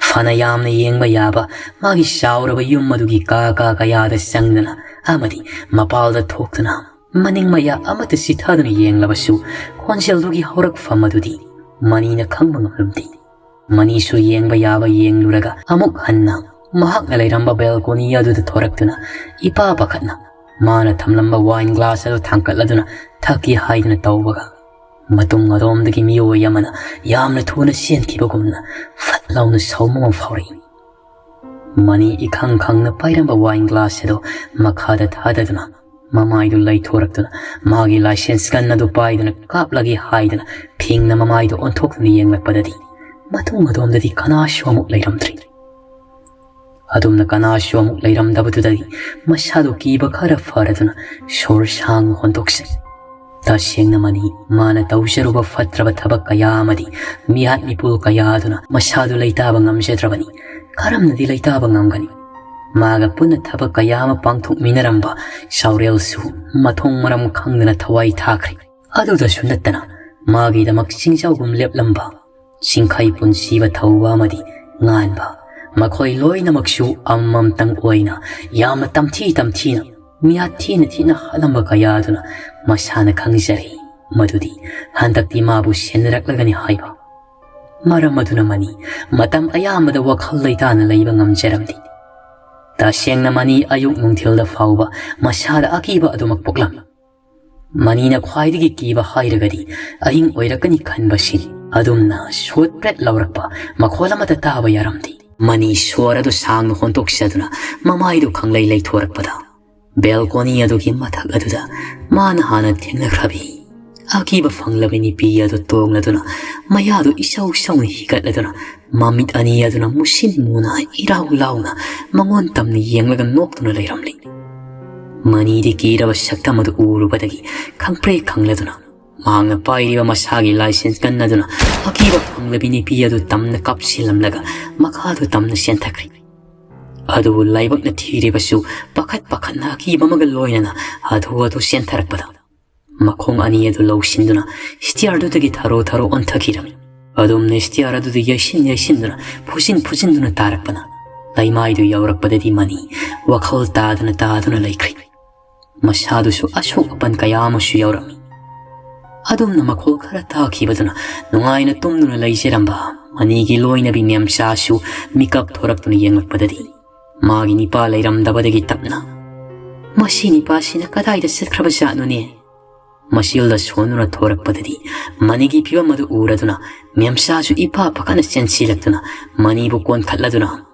ꯐꯅ ꯌꯥꯝꯅ ꯌꯦꯡꯕ ꯌꯥꯕ ꯃꯥꯒꯤ ꯆꯥꯎꯔꯕ ꯌꯨꯝ ꯑꯗꯨꯒꯤ ꯀꯥ ꯀꯥ ꯀꯌꯥꯗ ꯆꯪꯗꯅ ꯑꯃꯗꯤ ꯃꯄꯥꯜꯗ ꯊꯣꯛꯇꯨꯅ ꯃꯅꯤꯡ ꯃꯌꯥ ꯑꯃꯠꯇ ꯆꯤꯊꯗꯨꯅ ꯌꯦꯡꯂꯕꯁꯨ ꯈꯣꯟꯖꯦꯜꯗꯨꯒꯤ ꯍꯧꯔꯛꯐꯝ ꯑꯗꯨꯗꯤ ꯃꯅꯤꯅ ꯈꯪꯕ ꯉꯝꯂꯝꯗꯦ꯫ ꯃꯅꯤꯁꯨ ꯌꯦꯡꯕ ꯌꯥꯕ ꯌꯦꯡꯂꯨꯔꯒ ꯑꯃꯨꯛ ꯍꯟꯅ ꯃꯍꯥꯛꯅ ꯂꯩꯔꯝꯕ ꯕꯦꯜꯀꯣꯅꯤ ꯑꯗꯨꯗ ꯊꯣꯔꯛꯇꯨꯅ ꯏꯄꯥ ꯄꯥꯈꯠꯅ ꯃꯥꯅ ꯊꯝꯂꯝꯕ ꯋꯥꯏꯟ ꯒ꯭ꯂꯥꯁ ꯑꯗꯨ ꯊꯥꯡꯀꯠꯂꯗꯨꯅ ꯊꯛꯀꯦ ꯍꯥꯏꯗꯨꯅ ꯇꯧꯕꯒ ꯃꯇꯨꯡ ꯑꯗꯣꯝꯗꯒꯤ ꯃꯤꯑꯣꯏ ꯑꯃꯅ ꯌꯥꯝꯅ ꯊꯨꯅ ꯆꯦꯟꯈꯤꯕꯒꯨꯝꯅ ꯐꯠ ꯂꯥꯎꯅ ꯁꯥꯎꯝ ꯑꯃ ꯐꯥꯎꯔꯛꯏ꯫ ꯃꯅꯤ ꯏꯈꯪ ꯈꯪꯅ ꯄꯥꯏꯔꯝꯕ wine glass ꯑꯗꯨ ꯃꯈꯥꯗ ꯊꯥꯗꯗꯨꯅ, ꯃꯃꯥꯏꯗꯨ ꯂꯩꯊꯣꯔꯛꯇꯨꯅ, ꯃꯥꯒꯤ license gun ꯑꯗꯨ ꯄꯥꯏꯗꯨꯅ ꯀꯥꯞꯂꯒꯦ ꯍꯥꯏꯗꯨꯅ ꯐꯤꯡꯅ ꯃꯃꯥꯏꯗꯨ ꯑꯣꯟꯊꯣꯛꯇꯨꯅ ꯌꯦꯡꯂꯛꯄꯗꯗꯤ, ꯃꯇꯨꯡ ꯑꯗꯣꯝꯗꯗꯤ ꯀꯅꯥꯁꯨ ꯑꯃꯨꯛ ꯂꯩꯔꯝꯗ꯭ꯔꯤ꯫ ꯑꯗꯨꯝꯅ ꯀꯅꯥꯁꯨ ꯑꯃꯨꯛ ꯂꯩꯔꯝꯗꯕꯗꯨꯗꯗꯤ ꯃꯁꯥꯗꯨ ꯀꯤꯕ ꯈꯔ ꯐꯔꯗꯨꯅ ꯁꯣꯔ ꯁꯥꯡꯅ ꯍꯣꯟꯗꯣꯛꯆꯩ꯫ ꯇꯁꯦꯡꯅ ꯃꯅꯤ, ꯃꯥꯅ ꯇꯧꯖꯔꯨꯕ ꯐꯠꯇ꯭ꯔꯕ ꯊꯕꯛ ꯀꯌꯥ ꯑꯃꯗꯤ ꯃꯤꯍꯥꯠ ꯃꯤꯄꯨꯜ ꯀꯌꯥ ꯑꯗꯨꯅ ꯃꯁꯥꯗꯨ ꯂꯩꯇꯥꯕ ꯉꯝꯖꯗ꯭ꯔꯕꯅꯤ꯫ ꯀꯔꯝꯅꯗꯤ ꯂꯩꯇꯥꯕ ꯉꯝꯒꯅꯤ? ꯃꯥꯒ ꯄꯨꯟꯅ ꯊꯕꯛ ꯀꯌꯥ ꯑꯃ ꯄꯥꯡꯊꯣꯛꯃꯤꯟꯅꯔꯝꯕ ꯆꯥꯎꯔꯦꯜꯁꯨ ꯃꯊꯣꯡ ꯃꯔꯝ ꯈꯪꯗꯅ ꯊꯋꯥꯏ ꯊꯥꯈ꯭ꯔꯦ꯫ ꯑꯗꯨꯗꯁꯨ ꯅꯠꯇꯅ, ꯃꯥꯒꯤꯗꯃꯛ ꯆꯤꯡꯖꯥꯎꯒꯨꯝ ꯂꯦꯞꯂꯝꯕ ꯆꯤꯡꯈꯩ ꯄꯨꯟꯁꯤꯕ ꯊꯧꯕ ꯑꯃꯗꯤ ꯉꯥꯟꯕ, ꯃꯈꯣꯏ ꯂꯣꯏꯅꯃꯛꯁꯨ ꯑꯃꯃꯝꯇꯪ ꯑꯣꯏꯅ ꯌꯥꯝꯅ ꯇꯝꯊꯤ ꯇꯝꯊꯤꯅ, ꯃꯤꯍꯥꯠ ꯊꯤꯅ ꯊꯤꯅ ꯍꯥꯠꯂꯝꯕ ꯀꯌꯥ ꯑꯗꯨꯅ ꯃꯁꯥꯅ ꯈꯪꯖꯔꯤ ꯃꯗꯨꯗꯤ ꯍꯟꯗꯛꯇꯤ ꯃꯥꯕꯨ ꯁꯦꯟꯅꯔꯛꯂꯒꯅꯤ ꯍꯥꯏꯕ꯫ ꯃꯔꯝ ꯑꯗꯨꯅ ꯃꯅꯤ ꯃꯇꯝ ꯑꯌꯥꯝꯕꯗ ꯋꯥꯈꯜ ꯂꯩꯇꯥꯅ ꯂꯩꯕ ꯉꯝꯖꯔꯝꯗꯦ꯫ ꯇꯁꯦꯡꯅ ꯃꯅꯤ ꯑꯌꯨꯛ ꯅꯨꯡꯊꯤꯜꯗ ꯐꯥꯎꯕ ꯃꯁꯥꯗ ꯑꯀꯤꯕ ꯑꯗꯨꯃꯛ ꯄꯣꯛꯂꯝꯃꯤ꯫ ꯃꯅꯤꯅ ꯈ꯭ꯋꯥꯏꯗꯒꯤ ꯀꯤꯕ ꯍꯥꯏꯔꯒꯗꯤ ꯑꯍꯤꯡ ꯑꯣꯏꯔꯛꯀꯅꯤ ꯈꯟꯕꯁꯤꯅꯤ꯫ ꯑꯗꯨꯝꯅ ꯁꯣꯠ ꯄ꯭ꯔꯦꯠ ꯂꯥꯎꯔꯛꯄ ꯃꯈꯣꯜ ꯑꯃꯠꯇ ꯇꯥꯕ ꯌꯥꯔꯝꯗꯦ꯫ ꯃꯅꯤ ꯁꯣꯔ ꯑꯗꯨ ꯁꯥꯡꯅ ꯍꯣꯟꯗꯣꯛꯆꯗꯨꯅ ꯃꯃꯥꯏꯗꯨ ꯈꯪꯂꯩ ꯂꯩꯊꯣꯔꯛꯄꯗ, balcony ꯑꯗꯨꯒꯤ ꯃꯊꯛ ꯑꯗꯨꯗ ꯃꯥꯅ ꯍꯥꯟꯅ ꯊꯦꯡꯅꯈ꯭ꯔꯕꯤ ꯑꯀꯤꯕ ꯐꯪꯂꯕꯤ ꯅꯨꯄꯤ ꯑꯗꯨ ꯇꯣꯡꯂꯗꯨꯅ, ꯃꯌꯥꯗꯨ ꯏꯁꯧ ꯁꯧꯅ ꯍꯤꯒꯠꯂꯗꯨꯅ, ꯃꯃꯤꯠ ꯑꯅꯤ ꯑꯗꯨꯅ ꯃꯨꯁꯤꯟ ꯃꯨꯅ ꯏꯔꯥꯎ ꯂꯥꯎꯅ ꯃꯉꯣꯟ ꯇꯝꯅ ꯌꯦꯡꯂꯒ ꯅꯣꯛꯇꯨꯅ ꯂꯩꯔꯝꯂꯤ꯫ ꯃꯅꯤꯗꯤ ꯀꯤꯔꯕ ꯁꯛꯇꯝ ꯑꯗꯨ ꯎꯔꯨꯕꯗꯒꯤ ꯈꯪꯄ꯭ꯔꯦꯛ ꯈꯪꯂꯗꯨꯅ, ꯃꯍꯥꯛꯅ ꯄꯥꯏꯔꯤꯕ ꯃꯁꯥꯒꯤ license gun ꯑꯗꯨꯅ ꯑꯀꯤꯕ ꯐꯪꯂꯕꯤ ꯅꯨꯄꯤ ꯑꯗꯨ ꯇꯝꯅ ꯀꯥꯞꯁꯤꯜꯂꯝꯂꯒ ꯃꯈꯥꯗꯨ ꯇꯝꯅ ꯆꯦꯟꯊꯈ꯭ꯔꯦ꯫ ꯑꯗꯨꯕꯨ ꯂꯥꯏꯕꯛꯅ ꯊꯤꯔꯤꯕꯁꯨ ꯄꯥꯈꯠ ꯄꯥꯈꯠꯅ ꯑꯀꯤꯕ ꯑꯃꯒ ꯂꯣꯏꯅꯅ ꯍꯥꯊꯨ ꯍꯥꯊꯨ ꯆꯦꯟꯊꯔꯛꯄꯗ, ꯃꯈꯣꯡ ꯑꯅꯤ ꯑꯗꯨ ꯂꯧꯁꯤꯟꯗꯨꯅ stair ꯑꯗꯨꯗꯒꯤ ꯊꯔꯣ ꯊꯔꯣ ꯑꯣꯟꯊꯈꯤꯔꯝꯃꯤ꯫ ꯑꯗꯨꯝꯅ stair ꯑꯗꯨꯗ ꯌꯩꯁꯤꯟ ꯌꯩꯁꯤꯟꯗꯨꯅ, ꯐꯨꯖꯤꯟ ꯐꯨꯖꯤꯟꯗꯨꯅ ꯇꯥꯔꯛꯄꯅ, ꯂꯩꯃꯥꯏꯗꯨ ꯌꯧꯔꯛꯄꯗꯗꯤ ꯃꯅꯤ ꯋꯥꯈꯜ ꯇꯥꯗꯅ ꯇꯥꯗꯨꯅ ꯂꯩꯈ꯭ꯔꯦ꯫ ꯃꯁꯥꯗꯨꯁꯨ ꯑꯁꯣꯛ ꯑꯄꯟ ꯀꯌꯥ ꯑꯃꯁꯨ ꯌꯥꯎꯔꯝꯃꯤ꯫ ꯑꯗꯨꯝꯅ ꯃꯈꯣꯜ ꯈꯔ ꯇꯥꯈꯤꯕꯗꯨꯅ ꯅꯨꯡꯉꯥꯏꯅ ꯇꯨꯝꯗꯨꯅ ꯂꯩꯖꯔꯝꯕ ꯃꯅꯤꯒꯤ ꯂꯣꯏꯅꯕꯤ ꯃꯦꯝꯆꯥꯁꯨ ꯃꯤꯀꯞ ꯊꯣꯔꯛꯇꯨꯅ ꯌꯦꯡꯂꯛꯄꯗꯗꯤ, ꯃꯥꯒꯤ ꯅꯤꯄꯥ ꯂꯩꯔꯝꯗꯕꯗꯒꯤ ꯇꯞꯅ, "ꯃꯁꯤ ꯅꯤꯄꯥꯁꯤꯅ ꯀꯗꯥꯏꯗ ꯆꯠꯈ꯭ꯔꯕ ꯖꯥꯠꯅꯣꯅꯦ?" ꯃꯁꯤꯜꯗ ꯁꯣꯟꯗꯨꯅ ꯊꯣꯔꯛꯄꯗꯗꯤ ꯃꯅꯤꯒꯤ ꯐꯤꯕꯝ ꯑꯗꯨ ꯎꯔꯗꯨꯅ ꯃꯦꯝꯁꯥꯁꯨ ꯏꯄꯥ ꯄꯥꯈꯠꯅ ꯆꯦꯟꯁꯤꯜꯂꯛꯇꯨꯅ ꯃꯅꯤꯕꯨ ꯀꯣꯟꯈꯠꯂꯗꯨꯅ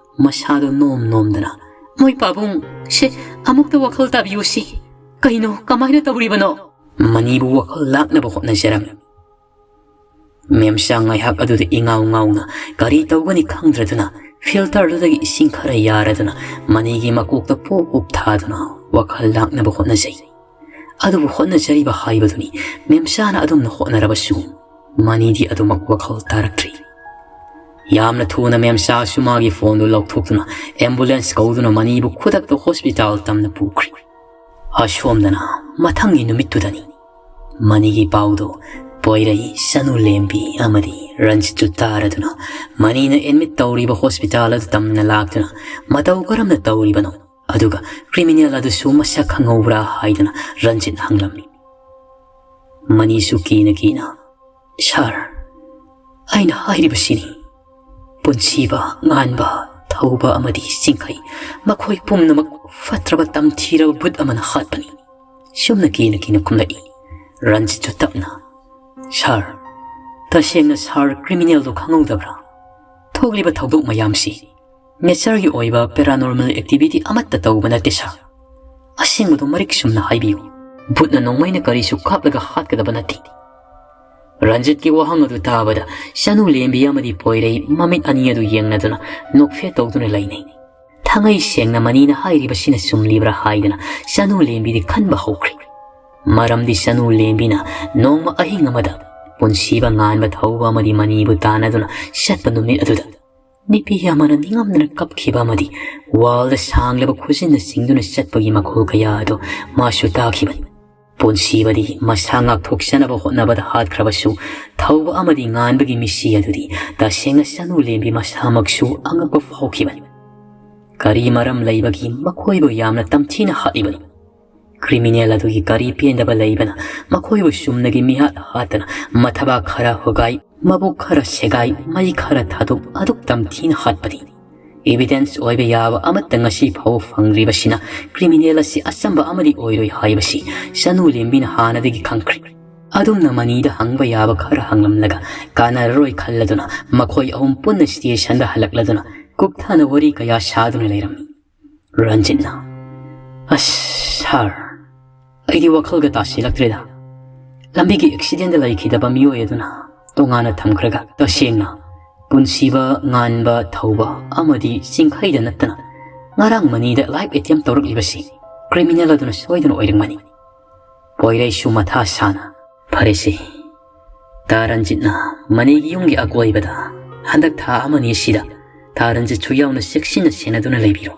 ꯃꯁꯥꯗꯨ ꯅꯣꯝ ꯅꯣꯝꯗꯅ, "ꯃꯣꯏ ꯄꯥꯕꯨꯡ, ꯁꯦ, ꯑꯃꯨꯛꯇ ꯋꯥꯈꯜ ꯇꯥꯕꯤꯌꯨꯁꯤ꯫ ꯀꯩꯅꯣ, ꯀꯃꯥꯏꯅ ꯇꯧꯔꯤꯕꯅꯣ?" ꯃꯅꯤꯕꯨ ꯋꯥꯈꯜ ꯂꯥꯛꯅꯕ ꯍꯣꯠꯅꯖꯔꯝꯃꯤ꯫ ꯃꯦꯝꯁꯥ ꯉꯥꯏꯍꯥꯛ ꯑꯗꯨꯗ ꯏꯉꯥꯎ ꯉꯥꯎꯅ ꯀꯔꯤ ꯇꯧꯒꯅꯤ ꯈꯪꯗ꯭ꯔꯗꯨꯅ filterꯗꯨꯗꯒꯤ ꯏꯁꯤꯡ ꯈꯔ ꯌꯥꯔꯗꯨꯅ ꯃꯅꯤꯒꯤ ꯃꯀꯣꯛꯇ ꯄꯨꯞ ꯄꯨꯞ ꯊꯥꯗꯨꯅ ꯋꯥꯈꯜ ꯂꯥꯛꯅꯕ ꯍꯣꯠꯅꯖꯩ꯫ ꯑꯗꯨꯕꯨ ꯍꯣꯠꯅꯖꯔꯤꯕ ꯍꯥꯏꯕꯗꯨꯅꯤ, ꯃꯦꯝꯁꯥꯅ ꯑꯗꯨꯝꯅ ꯍꯣꯠꯅꯔꯕꯁꯨ ꯃꯅꯤꯗꯤ ꯑꯗꯨꯃꯛ ꯋꯥꯈꯜ ꯇꯥꯔꯛꯇ꯭ꯔꯤ꯫ ꯌꯥꯝꯅ ꯊꯨꯅ ꯃꯦꯝꯁꯥꯁꯨ ꯃꯥꯒꯤ phoneꯗꯨ ꯂꯧꯊꯣꯛꯇꯨꯅ ambulance ꯀꯧꯗꯨꯅ ꯃꯅꯤꯕꯨ ꯈꯨꯗꯛꯇ hospital ꯇꯝꯅ ꯄꯨꯈ꯭ꯔꯤ꯫ ꯑꯁꯣꯝꯗꯅ ꯃꯊꯪꯒꯤ ꯅꯨꯃꯤꯠꯇꯨꯗꯅꯤ ꯃꯅꯤꯒꯤ ꯄꯥꯎꯗꯨ ꯄꯣꯏꯔꯩ, ꯁꯅꯨ ꯂꯦꯝꯕꯤ ꯑꯃꯗꯤ ꯔꯟꯖꯤꯠꯁꯨ ꯇꯥꯔꯗꯨꯅ ꯃꯅꯤꯅ admit ꯇꯧꯔꯤꯕ hospital ꯑꯗꯨ ꯇꯝꯅ ꯂꯥꯛꯇꯨꯅ ꯃꯇꯧ ꯀꯔꯝꯅ ꯇꯧꯔꯤꯕꯅꯣ, ꯑꯗꯨꯒ criminal ꯑꯗꯨꯁꯨ ꯃꯁꯛ ꯈꯪꯍꯧꯕ꯭ꯔꯥ ꯍꯥꯏꯗꯨꯅ ꯔꯟꯖꯤꯠ ꯍꯪꯂꯝꯃꯤ꯫ ꯃꯅꯤꯁꯨ ꯀꯤꯅ ꯀꯤꯅ, "Sir, ꯑꯩꯅ ꯍꯥꯏꯔꯤꯕꯁꯤꯅꯤ꯫ ꯄꯨꯟꯁꯤꯕ, ꯉꯥꯟꯕ, ꯊꯧꯕ ꯑꯃꯗꯤ ꯆꯤꯡꯈꯩ, ꯃꯈꯣꯏ ꯄꯨꯝꯅꯃꯛ ꯐꯠꯇ꯭ꯔꯕ ꯇꯝꯊꯤꯔꯕ ꯚꯨꯠ ꯑꯃꯅ ꯍꯥꯠꯄꯅꯤ꯫" ꯁꯨꯝꯅ ꯀꯤꯅ ꯀꯤꯅ ꯈꯨꯝꯂꯛꯏ꯫ ꯔꯟꯖꯤꯠꯁꯨ ꯇꯞꯅ, "Sir, ꯇꯁꯦꯡꯅ sir criminalꯗꯨ ꯈꯪꯍꯧꯗꯕ꯭ꯔꯥ? ꯊꯣꯛꯂꯤꯕ ꯊꯧꯗꯣꯛ ꯃꯌꯥꯝꯁꯤ natureꯒꯤ ꯑꯣꯏꯕ paranormal activity ꯑꯃꯠꯇ ꯇꯧꯕ ꯅꯠꯇꯦ sir꯫ ꯑꯁꯦꯡꯕꯗꯨ ꯃꯔꯤꯛ ꯆꯨꯝꯅ ꯍꯥꯏꯕꯤꯌꯨ꯫ ꯚꯨꯠꯅ ꯅꯣꯡꯃꯩꯅ ꯀꯔꯤꯁꯨ ꯀꯥꯞꯂꯒ ꯍꯥꯠꯀꯗꯕ ꯅꯠꯇꯦ꯫" ꯔꯟꯖꯤꯠꯀꯤ ꯋꯥꯍꯪ ꯑꯗꯨ ꯇꯥꯕꯗ ꯁꯅꯨ ꯂꯦꯝꯕꯤ ꯑꯃꯗꯤ ꯄꯣꯏꯔꯩ ꯃꯃꯤꯠ ꯑꯅꯤ ꯑꯗꯨ ꯌꯦꯡꯅꯗꯨꯅ ꯅꯣꯛꯐꯦꯠ ꯇꯧꯗꯨꯅ ꯂꯩꯅꯩ꯫ ꯊꯥꯡꯉꯩ ꯁꯦꯡꯅ ꯃꯅꯤꯅ ꯍꯥꯏꯔꯤꯕꯁꯤꯅ ꯆꯨꯝꯂꯤꯕ꯭ꯔꯥ ꯍꯥꯏꯗꯅ ꯁꯅꯨ ꯂꯦꯝꯕꯤꯗꯤ ꯈꯟꯕ ꯍꯧꯈ꯭ꯔꯦ꯫ ꯃꯔꯝꯗꯤ ꯁꯅꯨ ꯂꯦꯝꯕꯤꯅ ꯅꯣꯡꯃ ꯑꯍꯤꯡ ꯑꯃꯗ ꯄꯨꯟꯁꯤꯕ, ꯉꯥꯟꯕ, ꯊꯧꯕ ꯑꯃꯗꯤ ꯃꯅꯤꯕꯨ ꯇꯥꯟꯅꯗꯨꯅ ꯆꯠꯄ ꯅꯨꯃꯤꯠ ꯑꯗꯨꯗ ꯅꯨꯄꯤ ꯑꯃꯅ ꯅꯤꯡꯉꯝꯗꯅ ꯀꯞꯈꯤꯕ ꯑꯃꯗꯤ wallꯗ ꯁꯥꯡꯂꯕ ꯈꯨꯖꯤꯟꯅ ꯆꯤꯡꯗꯨꯅ ꯆꯠꯄꯒꯤ ꯃꯈꯣꯜ ꯀꯌꯥ ꯑꯗꯨ ꯃꯥꯁꯨ ꯇꯥꯈꯤꯕꯅꯤ꯫ ꯄꯨꯟꯁꯤꯕꯗꯤ ꯃꯁꯥ ꯉꯥꯛꯊꯣꯛꯆꯅꯕ ꯍꯣꯠꯅꯕꯗ ꯍꯥꯠꯈ꯭ꯔꯕꯁꯨ, ꯊꯧꯕ ꯑꯃꯗꯤ ꯉꯥꯟꯕꯒꯤ ꯃꯤꯁꯤ ꯑꯗꯨꯗꯤ ꯇꯁꯦꯡꯅ ꯁꯅꯨ ꯂꯦꯝꯕꯤ ꯃꯁꯥꯃꯛꯁꯨ ꯑꯉꯛꯄ ꯐꯥꯎꯈꯤꯕꯅꯤ꯫ ꯀꯔꯤ ꯃꯔꯝ ꯂꯩꯕꯒꯤ ꯃꯈꯣꯏꯕꯨ ꯌꯥꯝꯅ ꯇꯝꯊꯤꯅ ꯍꯥꯠꯂꯤꯕꯅꯣ? Criminal ꯑꯗꯨꯒꯤ ꯀꯔꯤ ꯄꯦꯟꯗꯕ ꯂꯩꯕꯅ ꯃꯈꯣꯏꯕꯨ ꯆꯨꯝꯅꯒꯤ ꯃꯤꯍꯥꯠ ꯍꯥꯠꯇꯅ ꯃꯊꯕꯥꯛ ꯈꯔ ꯍꯣꯒꯥꯏ, ꯃꯕꯨꯛ ꯈꯔ ꯁꯦꯒꯥꯏ, ꯃꯩ ꯈꯔ ꯊꯥꯗꯣꯛ ꯑꯗꯨꯛ ꯇꯝꯊꯤꯅ ꯍꯥꯠꯄꯗꯤ? Evidence ꯑꯣꯏꯕ ꯌꯥꯕ ꯑꯃꯠꯇ ꯉꯁꯤ ꯐꯥꯎꯕ ꯐꯪꯗ꯭ꯔꯤꯕꯁꯤꯅ criminal ꯑꯁꯤ ꯑꯆꯝꯕ ꯑꯃꯗꯤ ꯑꯣꯏꯔꯣꯏ ꯍꯥꯏꯕꯁꯤ ꯁꯅꯨ ꯂꯦꯝꯕꯤꯅ ꯍꯥꯟꯅꯗꯒꯤ ꯈꯪꯈ꯭ꯔꯦ꯫ ꯑꯗꯨꯝꯅ ꯃꯅꯤꯗ ꯍꯪꯕ ꯌꯥꯕ ꯈꯔ ꯍꯪꯂꯝꯂꯒ ꯀꯥꯟꯅꯔꯔꯣꯏ ꯈꯜꯂꯗꯨꯅ ꯃꯈꯣꯏ ꯑꯍꯨꯝ ꯄꯨꯟꯅ stationꯗ ꯍꯜꯂꯛꯂꯗꯨꯅ ꯀꯨꯞꯊꯅ ꯋꯥꯔꯤ ꯀꯌꯥ ꯁꯥꯗꯨꯅ ꯂꯩꯔꯝꯃꯤ꯫ ꯔꯟꯖꯤꯠꯅ, "ꯑꯁ, ꯁꯥꯔ, ꯑꯩꯗꯤ ꯋꯥꯈꯜꯒ ꯇꯥꯁꯤꯜꯂꯛꯇ꯭ꯔꯦꯗ꯫ ꯂꯝꯕꯤꯒꯤ accidentꯗ ꯂꯩꯈꯤꯗꯕ ꯃꯤꯑꯣꯏ ꯑꯗꯨꯅ ꯇꯣꯉꯥꯟꯅ ꯊꯝꯈ꯭ꯔꯒ, ꯇꯁꯦꯡꯅ ꯄꯨꯟꯁꯤꯕ, ꯉꯥꯟꯕ, ꯊꯧꯕ ꯑꯃꯗꯤ ꯆꯤꯡꯈꯩꯗ ꯅꯠꯇꯅ ꯉꯔꯥꯡ ꯃꯅꯤꯗ life attempt ꯇꯧꯔꯛꯂꯤꯕꯁꯤ criminal ꯑꯗꯨꯅ ꯁꯣꯏꯗꯅ ꯑꯣꯏꯔꯝꯒꯅꯤ꯫" ꯄꯣꯏꯔꯩꯁꯨ ꯃꯊꯥ ꯁꯥꯅ, "ꯐꯔꯦꯁꯦ, ꯇꯥ ꯔꯟꯖꯤꯠꯅ ꯃꯅꯤꯒꯤ ꯌꯨꯝꯒꯤ ꯑꯀꯣꯏꯕꯗ ꯍꯟꯗꯛ ꯊꯥ ꯑꯃꯅꯤ ꯑꯁꯤꯗ ꯇꯥ ꯔꯟꯖꯤꯠꯁꯨ ꯌꯥꯎꯅ ꯆꯦꯛꯁꯤꯟꯅ ꯁꯦꯟꯅꯗꯨꯅ ꯂꯩꯕꯤꯔꯣ꯫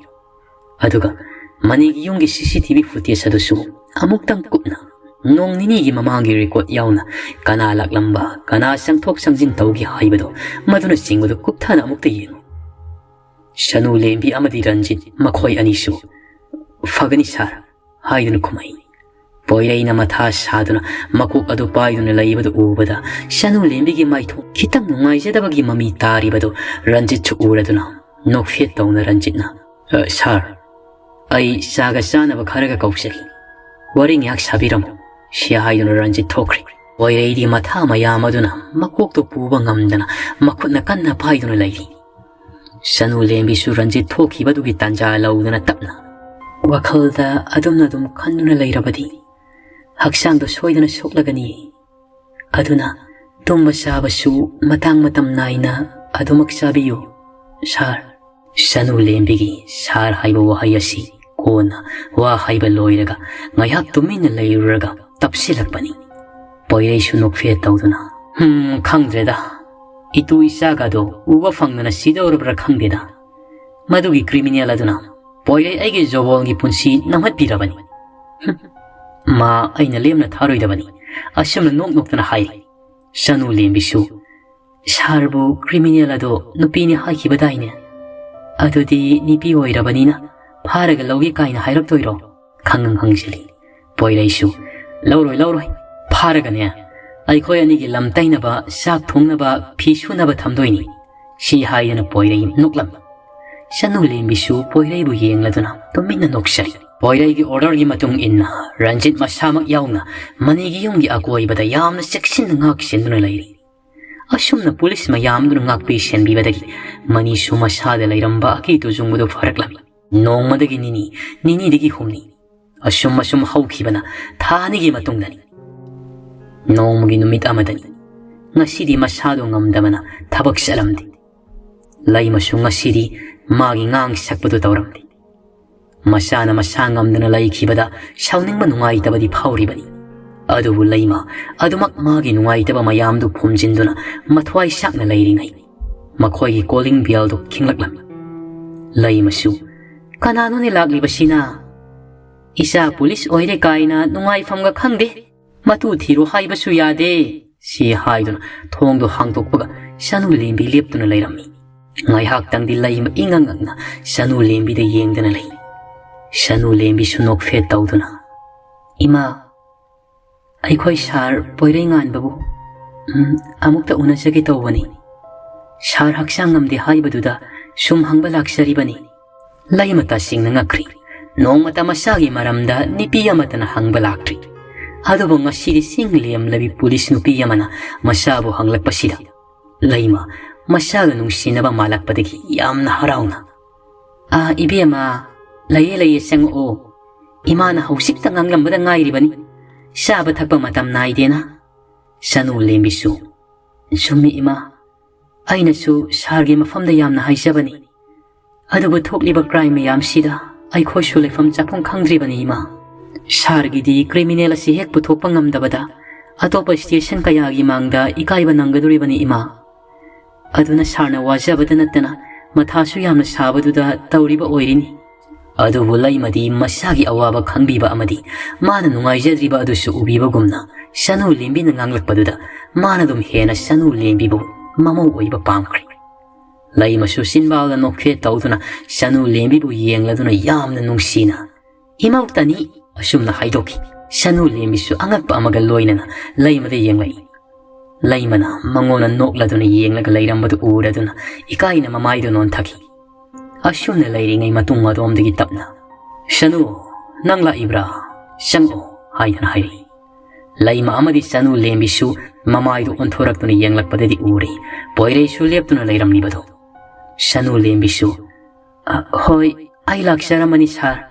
ꯑꯗꯨꯒ ꯃꯅꯤꯒꯤ ꯌꯨꯝꯒꯤ CCTV footage ꯑꯗꯨꯁꯨ ꯑꯃꯨꯛꯇꯪ ꯀꯨꯞꯅ, ꯅꯣꯡ ꯅꯤꯅꯤꯒꯤ ꯃꯃꯥꯡꯒꯤ record ꯌꯥꯎꯅ, ꯀꯅꯥ ꯂꯥꯛꯂꯝꯕ, ꯀꯅꯥ ꯆꯪꯊꯣꯛ ꯆꯪꯁꯤꯟ ꯇꯧꯈꯤ ꯍꯥꯏꯕꯗꯣ, ꯃꯗꯨꯅꯆꯤꯡꯕꯗꯨ ꯀꯨꯞꯊꯅ ꯑꯃꯨꯛꯇ ꯌꯦꯡꯉꯨ꯫" ꯁꯅꯨ ꯂꯦꯝꯕꯤ ꯑꯃꯗꯤ ꯔꯟꯖꯤꯠ ꯃꯈꯣꯏ ꯑꯅꯤꯁꯨ, "ꯐꯒꯅꯤ ꯁꯥꯔ" ꯍꯥꯏꯗꯨꯅ ꯈꯨꯝꯃꯛꯏ꯫ ꯄꯣꯏꯔꯩꯅ ꯃꯊꯥ ꯁꯥꯗꯨꯅ ꯃꯀꯣꯛ ꯑꯗꯨ ꯄꯥꯏꯗꯨꯅ ꯂꯩꯕꯗꯨ ꯎꯕꯗ ꯁꯅꯨ ꯂꯦꯝꯕꯤꯒꯤ ꯃꯥꯏꯊꯣꯡ ꯈꯤꯇꯪ ꯅꯨꯡꯉꯥꯏꯖꯗꯕꯒꯤ ꯃꯃꯤ ꯇꯥꯔꯤꯕꯗꯨ ꯔꯟꯖꯤꯠꯁꯨ ꯎꯔꯗꯨꯅ ꯅꯣꯛꯐꯦꯠ ꯇꯧꯅ ꯔꯟꯖꯤꯠꯅ, "ꯑ, ꯁꯥꯔ, ꯑꯩ ꯆꯥꯒ ꯆꯥꯅꯕ ꯈꯔꯒ ꯀꯧꯖꯒꯦ꯫ ꯋꯥꯔꯤ ꯉꯥꯏꯍꯥꯛ ꯁꯥꯕꯤꯔꯝꯃꯨ", ꯁꯤ ꯍꯥꯏꯗꯨꯅ ꯔꯟꯖꯤꯠ ꯊꯣꯛꯈ꯭ꯔꯦ꯫ ꯄꯣꯏꯔꯩꯗꯤ ꯃꯊꯥ ꯃꯌꯥꯝ ꯑꯗꯨꯅ ꯃꯀꯣꯛꯇꯨ ꯄꯨꯕ ꯉꯝꯗꯅ ꯃꯈꯨꯠꯅ ꯀꯟꯅ ꯄꯥꯏꯗꯨꯅ ꯂꯩꯔꯤ꯫ ꯁꯅꯨ ꯂꯦꯝꯕꯤꯁꯨ ꯔꯟꯖꯤꯠ ꯊꯣꯛꯈꯤꯕꯗꯨꯒꯤ ꯇꯥꯟꯖꯥ ꯂꯧꯗꯨꯅ ꯇꯞꯅ, "ꯋꯥꯈꯜꯗ ꯑꯗꯨꯝꯅ ꯑꯗꯨꯝ ꯈꯟꯗꯨꯅ ꯂꯩꯔꯕꯗꯤ ꯍꯛꯆꯥꯡꯗꯣ ꯁꯣꯏꯗꯅ ꯁꯣꯛꯂꯒꯅꯤ꯫ ꯑꯗꯨꯅ ꯇꯨꯝꯕ ꯆꯥꯕꯁꯨ ꯃꯇꯥꯡ ꯃꯇꯝ ꯅꯥꯏꯅ ꯑꯗꯨꯃꯛ ꯆꯥꯕꯤꯌꯨ, ꯁꯥꯔ꯫" ꯁꯅꯨ ꯂꯦꯝꯕꯤꯒꯤ "ꯁꯥꯔ" ꯍꯥꯏꯕ ꯋꯥꯍꯩ ꯑꯁꯤ ꯀꯣꯟꯅ ꯋꯥ ꯍꯥꯏꯕ ꯂꯣꯏꯔꯒ ꯉꯥꯏꯍꯥꯛ ꯇꯨꯃꯤꯟꯅ ꯂꯩꯔꯨꯔꯒ ꯇꯞꯁꯤꯜꯂꯛꯄꯅꯤ꯫ ꯄꯣꯏꯔꯩꯁꯨ ꯅꯣꯛꯐꯦꯠ ꯇꯧꯗꯨꯅ, "ꯍꯝ, ꯈꯪꯗ꯭ꯔꯦꯗ꯫ ꯏꯇꯨ ꯏꯆꯥꯒꯗꯣ ꯎꯕ ꯐꯪꯗꯅ ꯁꯤꯗꯧꯔꯕ꯭ꯔꯥ ꯈꯪꯗꯦꯗ꯫ ꯃꯗꯨꯒꯤ criminal ꯑꯗꯨꯅ ꯄꯣꯏꯔꯩ ꯑꯩꯒꯤ ꯖꯣꯕꯣꯜꯒꯤ ꯄꯨꯟꯁꯤ ꯅꯝꯍꯠꯄꯤꯔꯕꯅꯤ꯫ ꯍꯝ, ꯃꯥ ꯑꯩꯅ ꯂꯦꯝꯅ ꯊꯥꯔꯣꯏꯗꯕꯅꯤ꯫" ꯑꯁꯨꯝꯅ ꯅꯣꯛ ꯅꯣꯛꯇꯅ ꯍꯥꯏꯔꯤ꯫ ꯁꯅꯨ ꯂꯦꯝꯕꯤꯁꯨ, "ꯁꯥꯔꯕꯨ criminal ꯑꯗꯣ ꯅꯨꯄꯤꯅꯤ ꯍꯥꯏꯈꯤꯕꯗꯥꯏꯅꯦ? ꯑꯗꯨꯗꯤ ꯅꯨꯄꯤ ꯑꯣꯏꯔꯕꯅꯤꯅ ꯐꯥꯔꯒ ꯂꯧꯒꯦ ꯀꯥꯏꯅ ꯍꯥꯏꯔꯛꯇꯣꯏꯔꯣ?" ꯈꯪꯉꯪ ꯍꯪꯖꯤꯜꯂꯤ꯫ ꯄꯣꯏꯔꯩꯁꯨ, "ꯂꯧꯔꯣꯏ, ꯂꯧꯔꯣꯏ꯫ ꯐꯥꯔꯒꯅꯦ, ꯑꯩꯈꯣꯏ ꯑꯅꯤꯒꯤ ꯂꯝ ꯇꯩꯅꯕ, ꯆꯥꯛ ꯊꯣꯡꯅꯕ, ꯐꯤ ꯁꯨꯅꯕ ꯊꯝꯗꯣꯏꯅꯤ꯫" ꯁꯤ ꯍꯥꯏꯗꯅ ꯄꯣꯏꯔꯩ ꯅꯣꯛꯂꯝꯃꯤ꯫ ꯁꯅꯨ ꯂꯦꯝꯕꯤꯁꯨ ꯄꯣꯏꯔꯩꯕꯨ ꯌꯦꯡꯂꯗꯨꯅ ꯇꯨꯃꯤꯟꯅ ꯅꯣꯛꯆꯔꯤ꯫ ꯄꯣꯏꯔꯩꯒꯤ orderꯒꯤ ꯃꯇꯨꯡ ꯏꯟꯅ ꯔꯟꯖꯤꯠ ꯃꯁꯥꯃꯛ ꯌꯥꯎꯅ ꯃꯅꯤꯒꯤ ꯌꯨꯝꯒꯤ ꯑꯀꯣꯏꯕꯗ ꯌꯥꯝꯅ ꯆꯦꯛꯁꯤꯟꯅ ꯉꯥꯛ ꯁꯦꯟꯗꯨꯅ ꯂꯩꯔꯤ꯫ ꯑꯁꯨꯝꯅ ꯄꯨꯂꯤꯁ ꯃꯌꯥꯝꯗꯨꯅ ꯉꯥꯛꯄꯤ ꯁꯦꯟꯕꯤꯕꯗꯒꯤ ꯃꯅꯤꯁꯨ ꯃꯁꯥꯗ ꯂꯩꯔꯝꯕ ꯑꯀꯤ ꯇꯨꯖꯨꯡꯕꯗꯨ ꯐꯔꯛꯂꯝꯃꯤ꯫ ꯅꯣꯡꯃꯗꯒꯤ ꯅꯤꯅꯤ, ꯅꯤꯅꯤꯗꯒꯤ ꯍꯨꯝꯅꯤ, ꯑꯁꯨꯝ ꯑꯁꯨꯝ ꯍꯧꯈꯤꯕꯅ ꯊꯥ ꯑꯅꯤꯒꯤ ꯃꯇꯨꯡꯗꯅꯤ꯫ ꯅꯣꯡꯃꯒꯤ ꯅꯨꯃꯤꯠ ꯑꯃꯗꯅꯤ꯫ ꯉꯁꯤꯗꯤ ꯃꯁꯥꯗꯣ ꯉꯝꯗꯕꯅ ꯊꯕꯛ ꯆꯠꯂꯝꯗꯦ꯫ ꯂꯩꯃꯁꯨ ꯉꯁꯤꯗꯤ ꯃꯥꯒꯤ ꯉꯥꯡ ꯁꯛꯄꯗꯨ ꯇꯧꯔꯝꯗꯦ꯫ ꯃꯁꯥꯅ ꯃꯁꯥ ꯉꯝꯗꯅ ꯂꯩꯈꯤꯕꯗ ꯁꯥꯎꯅꯤꯡꯕ ꯅꯨꯡꯉꯥꯏꯇꯕꯗꯤ ꯐꯥꯎꯔꯤꯕꯅꯤ꯫ ꯑꯗꯨꯕꯨ ꯂꯩꯃ ꯑꯗꯨꯃꯛ ꯃꯥꯒꯤ ꯅꯨꯡꯉꯥꯏꯇꯕ ꯃꯌꯥꯝꯗꯨ ꯐꯨꯝꯖꯤꯟꯗꯨꯅ ꯃꯊ꯭ꯋꯥꯏ ꯁꯥꯛꯅ ꯂꯩꯔꯤꯉꯩ ꯃꯈꯣꯏꯒꯤ calling bellꯗꯨ ꯈꯤꯡꯂꯛꯂꯝꯃꯤ꯫ ꯂꯩꯃꯁꯨ, "ꯀꯅꯥꯅꯣꯅꯦ ꯂꯥꯛꯂꯤꯕꯁꯤꯅ? ꯏꯆꯥ ꯄꯨꯂꯤꯁ ꯑꯣꯏꯔꯦ ꯀꯥꯏꯅ ꯅꯨꯡꯉꯥꯏꯐꯝꯒ ꯈꯪꯗꯦ꯫ ꯃꯇꯨ ꯊꯤꯔꯣ ꯍꯥꯏꯕꯁꯨ ꯌꯥꯗꯦ," ꯁꯤ ꯍꯥꯏꯗꯨꯅ ꯊꯣꯡꯗꯨ ꯍꯥꯡꯗꯣꯛꯄꯒ ꯁꯅꯨ ꯂꯦꯝꯕꯤ ꯂꯦꯞꯇꯨꯅ ꯂꯩꯔꯝꯃꯤ꯫ ꯉꯥꯏꯍꯥꯛꯇꯪꯗꯤ ꯂꯩꯃ ꯏꯉꯛ ꯉꯛꯅ ꯁꯅꯨ ꯂꯦꯝꯕꯤꯗ ꯌꯦꯡꯗꯨꯅ ꯂꯩ꯫ ꯁꯅꯨ ꯂꯦꯝꯕꯤꯁꯨ ꯅꯣꯛꯐꯦꯠ ꯇꯧꯗꯨꯅ, "ꯏꯃꯥ, ꯑꯩꯈꯣꯏ ꯁꯥꯔ ꯄꯣꯏꯔꯩꯉꯥꯟꯕꯕꯨ, ꯎꯝ, ꯑꯃꯨꯛꯇ ꯎꯅꯖꯒꯦ ꯇꯧꯕꯅꯤ꯫ ꯁꯥꯔ ꯍꯛꯆꯥꯡ ꯉꯝꯗꯦ ꯍꯥꯏꯕꯗꯨꯗ ꯁꯨꯝ ꯍꯪꯕ ꯂꯥꯛꯆꯔꯤꯕꯅꯤ꯫" ꯂꯩꯃ ꯇꯁꯦꯡꯅ ꯉꯛꯈ꯭ꯔꯤ꯫ ꯅꯣꯡꯃꯇ ꯃꯁꯥꯒꯤ ꯃꯔꯝꯗ ꯅꯨꯄꯤ ꯑꯃꯠꯇꯅ ꯍꯪꯕ ꯂꯥꯛꯇ꯭ꯔꯤ꯫ ꯑꯗꯨꯕꯨ ꯉꯁꯤꯗꯤ ꯆꯤꯡ ꯂꯦꯝꯂꯕꯤ ꯄꯨꯂꯤꯁ ꯅꯨꯄꯤ ꯑꯃꯅ ꯃꯁꯥꯕꯨ ꯍꯪꯂꯛꯄꯁꯤꯗ ꯂꯩꯃ ꯃꯁꯥꯒ ꯅꯨꯡꯁꯤꯅꯕ ꯃꯥꯜꯂꯛꯄꯗꯒꯤ ꯌꯥꯝꯅ ꯍꯔꯥꯎꯅ, "ꯑꯥ, ꯏꯕꯦꯝꯃ, ꯂꯩꯌꯦ, ꯂꯩꯌꯦ, ꯆꯪꯉꯛꯑꯣ꯫ ꯏꯃꯥꯅ ꯍꯧꯖꯤꯛꯇ ꯉꯥꯡꯂꯝꯕꯗ ꯉꯥꯏꯔꯤꯕꯅꯤ꯫ ꯆꯥꯕ ꯊꯛꯄ ꯃꯇꯝ ꯅꯥꯏꯗꯦꯅ꯫" ꯁꯅꯨ ꯂꯦꯝꯕꯤꯁꯨ, "ꯆꯨꯝꯃꯤ ꯏꯃꯥ, ꯑꯩꯅꯁꯨ ꯁꯥꯔꯒꯤ ꯃꯐꯝꯗ ꯌꯥꯝꯅ ꯍꯥꯏꯖꯕꯅꯤ꯫ ꯑꯗꯨꯕꯨ ꯊꯣꯛꯂꯤꯕ crime ꯃꯌꯥꯝꯁꯤꯗ ꯑꯩꯈꯣꯏꯁꯨ ꯂꯩꯐꯝ ꯆꯥꯐꯝ ꯈꯪꯗ꯭ꯔꯤꯕꯅꯤ ꯏꯃꯥ꯫ ꯁꯥꯔꯒꯤꯗꯤ criminal ꯑꯁꯤ ꯍꯦꯛ ꯄꯨꯊꯣꯛꯄ ꯉꯝꯗꯕꯗ ꯑꯇꯣꯞꯄ station ꯀꯌꯥꯒꯤ ꯃꯥꯡꯗ ꯏꯀꯥꯏꯕ ꯅꯪꯒꯗꯧꯔꯤꯕꯅꯤ ꯏꯃꯥ꯫ ꯑꯗꯨꯅ ꯁꯥꯔꯅ ꯋꯥꯖꯕꯗ ꯅꯠꯇꯅ ꯃꯊꯥꯁꯨ ꯌꯥꯝꯅ ꯁꯥꯕꯗꯨꯗ ꯇꯧꯔꯤꯕ ꯑꯣꯏꯔꯤꯅꯤ꯫" ꯑꯗꯨꯕꯨ ꯂꯩꯃꯗꯤ ꯃꯁꯥꯒꯤ ꯑꯋꯥꯕ ꯈꯪꯕꯤꯕ ꯑꯃꯗꯤ ꯃꯥꯅ ꯅꯨꯡꯉꯥꯏꯖꯗ꯭ꯔꯤꯕ ꯑꯗꯨꯁꯨ ꯎꯕꯤꯕꯒꯨꯝꯅ ꯁꯅꯨ ꯂꯦꯝꯕꯤꯅ ꯉꯥꯡꯂꯛꯄꯗꯨꯗ ꯃꯥꯅ ꯑꯗꯨꯝ ꯍꯦꯟꯅ ꯁꯅꯨ ꯂꯦꯝꯕꯤꯕꯨ ꯃꯃꯧ ꯑꯣꯏꯕ ꯄꯥꯝꯈ꯭ꯔꯦ꯫ ꯂꯩꯃꯁꯨ ꯆꯤꯟꯕꯥꯜꯗ ꯅꯣꯛꯐꯦꯠ ꯇꯧꯗꯨꯅ ꯁꯅꯨ ꯂꯦꯝꯕꯤꯕꯨ ꯌꯦꯡꯂꯗꯨꯅ ꯌꯥꯝꯅ ꯅꯨꯡꯁꯤꯅ, "ꯏꯃꯧꯇꯅꯤ," ꯑꯁꯨꯝꯅ ꯍꯥꯏꯗꯣꯛꯈꯤ꯫ ꯁꯅꯨ ꯂꯦꯝꯕꯤꯁꯨ ꯑꯉꯛꯄ ꯑꯃꯒ ꯂꯣꯏꯅꯅ ꯂꯩꯃꯗ ꯌꯦꯡꯂꯛꯏ꯫ ꯂꯩꯃꯅ ꯃꯉꯣꯟꯗ ꯅꯣꯛꯂꯗꯨꯅ ꯌꯦꯡꯂꯒ ꯂꯩꯔꯝꯕꯗꯨ ꯎꯔꯗꯨꯅ ꯏꯀꯥꯏꯅ ꯃꯃꯥꯏꯗꯨ ꯅꯣꯟꯊꯈꯤ꯫ ꯑꯁꯨꯝꯅ ꯂꯩꯔꯤꯉꯩ ꯃꯇꯨꯡ ꯑꯗꯣꯝꯗꯒꯤ ꯇꯞꯅ, "ꯁꯅꯨ, ꯅꯪ ꯂꯥꯛꯏꯕ꯭ꯔꯥ? ꯆꯪꯉꯛꯑꯣ" ꯍꯥꯏꯗꯅ ꯍꯥꯏꯔꯛꯏ꯫ ꯂꯩꯃ ꯑꯃꯗꯤ ꯆꯅꯨ ꯂꯦꯝꯕꯤꯁꯨ ꯃꯃꯥꯏꯗꯨ ꯑꯣꯟꯊꯣꯔꯛꯇꯨꯅ ꯌꯦꯡꯂꯛꯄꯗꯗꯤ ꯎꯔꯦ ꯄꯣꯏꯔꯩꯁꯨ ꯂꯦꯞꯇꯨꯅ ꯂꯩꯔꯝꯂꯤꯕꯗꯨ꯫ ꯆꯅꯨ ꯂꯦꯝꯕꯤꯁꯨ, "ꯑ, ꯍꯣꯏ, ꯑꯩ ꯂꯥꯛꯆꯔꯝꯃꯅꯤ ꯁꯥꯔ꯫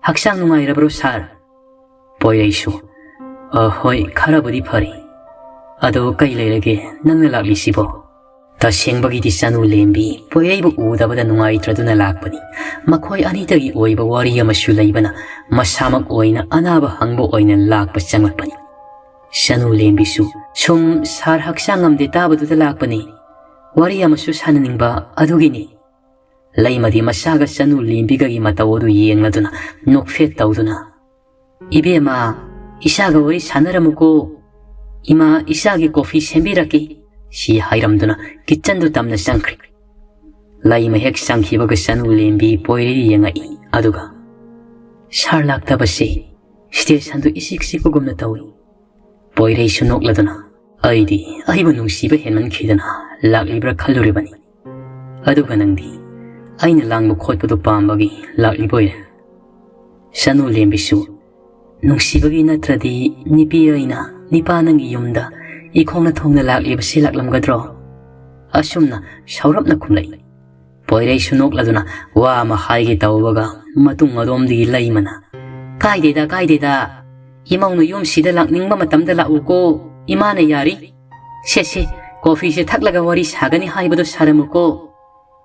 ꯍꯛꯆꯥꯡ ꯅꯨꯡꯉꯥꯏꯔꯕ꯭ꯔꯣ ꯁꯥꯔ?" ꯄꯣꯏꯔꯩꯁꯨ, "ꯑ, ꯍꯣꯏ, ꯈꯔꯕꯨꯗꯤ ꯐꯔꯤ꯫ ꯑꯗꯣ ꯀꯩ ꯂꯩꯔꯒꯦ ꯅꯪꯅ ꯂꯥꯛꯂꯤꯁꯤꯕꯣ?" ꯇꯁꯦꯡꯕꯒꯤꯗꯤ ꯆꯅꯨ ꯂꯦꯝꯕꯤ ꯄꯣꯏꯔꯩꯕꯨ ꯎꯗꯕꯗ ꯅꯨꯡꯉꯥꯏꯇ꯭ꯔꯗꯨꯅ ꯂꯥꯛꯄꯅꯤ꯫ ꯃꯈꯣꯏ ꯑꯅꯤꯗꯒꯤ ꯑꯣꯏꯕ ꯋꯥꯔꯤ ꯑꯃꯁꯨ ꯂꯩꯕꯅ ꯃꯁꯥꯃꯛ ꯑꯣꯏꯅ ꯑꯅꯥꯕ ꯍꯪꯕ ꯑꯣꯏꯅ ꯂꯥꯛꯄ ꯆꯪꯂꯛꯄꯅꯤ꯫ ꯆꯅꯨ ꯂꯦꯝꯕꯤꯁꯨ, "ꯁꯨꯝ ꯁꯥꯔ ꯍꯛꯆꯥꯡ ꯉꯝꯗꯦ ꯇꯥꯕꯗꯨꯗ ꯂꯥꯛꯄꯅꯤ꯫ ꯋꯥꯔꯤ ꯑꯃꯁꯨ ꯁꯥꯟꯅꯅꯤꯡꯕ ꯑꯗꯨꯒꯤꯅꯤ"꯫ ꯂꯩꯃꯗꯤ ꯃꯆꯥꯒ ꯆꯅꯨ ꯂꯦꯝꯕꯤꯒꯒꯤ ꯃꯇꯧ ꯑꯗꯨ ꯌꯦꯡꯂꯗꯨꯅ ꯅꯣꯛꯐꯦꯠ ꯇꯧꯗꯨꯅ, "ꯏꯕꯦꯝꯃ, ꯏꯆꯥꯒ ꯋꯥꯔꯤ ꯁꯥꯟꯅꯔꯝꯃꯨꯀꯣ꯫ ꯏꯃꯥ, ꯏꯆꯥꯒꯤ ꯀꯣꯐꯤ ꯁꯦꯝꯕꯤꯔꯛꯀꯦ" ꯁꯤ ꯍꯥꯏꯔꯝꯗꯨꯅ ꯀꯤꯠꯆꯟꯗꯨ ꯇꯝꯅ ꯆꯪꯈ꯭ꯔꯦ꯫ ꯂꯩꯃ ꯍꯦꯛ ꯆꯪꯈꯤꯕꯒ ꯆꯅꯨ ꯂꯦꯝꯕꯤ ꯄꯣꯏꯔꯩ ꯌꯦꯡꯉꯛꯏ꯫ ꯑꯗꯨꯒ, "ꯁꯥꯔ ꯂꯥꯛꯇꯕꯁꯦ ꯁ꯭ꯇꯦꯁꯟꯗꯨ ꯏꯆꯤꯛ ꯆꯤꯛꯄꯒꯨꯝꯅ ꯇꯧꯏ"꯫ ꯄꯣꯏꯔꯩꯁꯨ ꯅꯣꯛꯂꯗꯨꯅ, "ꯑꯩꯗꯤ ꯑꯩꯕꯨ ꯅꯨꯡꯁꯤꯕ ꯍꯦꯟꯃꯟꯈꯤꯗꯅ ꯂꯥꯛꯂꯤꯕ꯭ꯔꯥ ꯈꯜꯂꯨꯔꯤꯕꯅꯤ꯫ ꯑꯗꯨꯒ ꯅꯪꯗꯤ ꯑꯩꯅ ꯂꯥꯡꯕ ꯈꯣꯠꯄꯗꯨ ꯄꯥꯝꯕꯒꯤ ꯂꯥꯛꯂꯤꯕ ꯑꯣꯏꯔꯦ"꯫ ꯆꯅꯨ ꯂꯦꯝꯕꯤꯁꯨ, "ꯅꯨꯡꯁꯤꯕꯒꯤ ꯅꯠꯇ꯭ꯔꯗꯤ ꯅꯨꯄꯤ ꯑꯩꯅ ꯅꯤꯄꯥ ꯅꯪꯒꯤ ꯌꯨꯝꯗ ꯏꯈꯣꯡꯅ ꯊꯣꯡꯅ ꯂꯥꯛꯂꯤꯕꯁꯤ ꯂꯥꯛꯂꯝꯒꯗ꯭ꯔꯣ?" ꯑꯁꯨꯝꯅ ꯁꯥꯎꯔꯞꯅ ꯈꯨꯝꯂꯛꯏ꯫ ꯄꯣꯏꯔꯩꯁꯨ ꯅꯣꯛꯂꯗꯨꯅ ꯋꯥ ꯑꯃ ꯍꯥꯏꯒꯦ ꯇꯧꯕꯒ ꯃꯇꯨꯡ ꯑꯗꯣꯝꯗꯒꯤ ꯂꯩꯃꯅ, "ꯀꯥꯏꯗꯦꯗ, ꯀꯥꯏꯗꯦꯗ꯫ ꯏꯃꯧꯅ ꯌꯨꯝꯁꯤꯗ ꯂꯥꯛꯅꯤꯡꯕ ꯃꯇꯝꯗ ꯂꯥꯛꯎꯀꯣ꯫ ꯏꯃꯥꯅ ꯌꯥꯔꯤ꯫ ꯁꯦ, ꯁꯦ, ꯀꯣꯐꯤꯁꯦ ꯊꯛꯂꯒ ꯋꯥꯔꯤ ꯁꯥꯒꯅꯤ ꯍꯥꯏꯕꯗꯣ ꯁꯥꯔꯝꯃꯨꯀꯣ꯫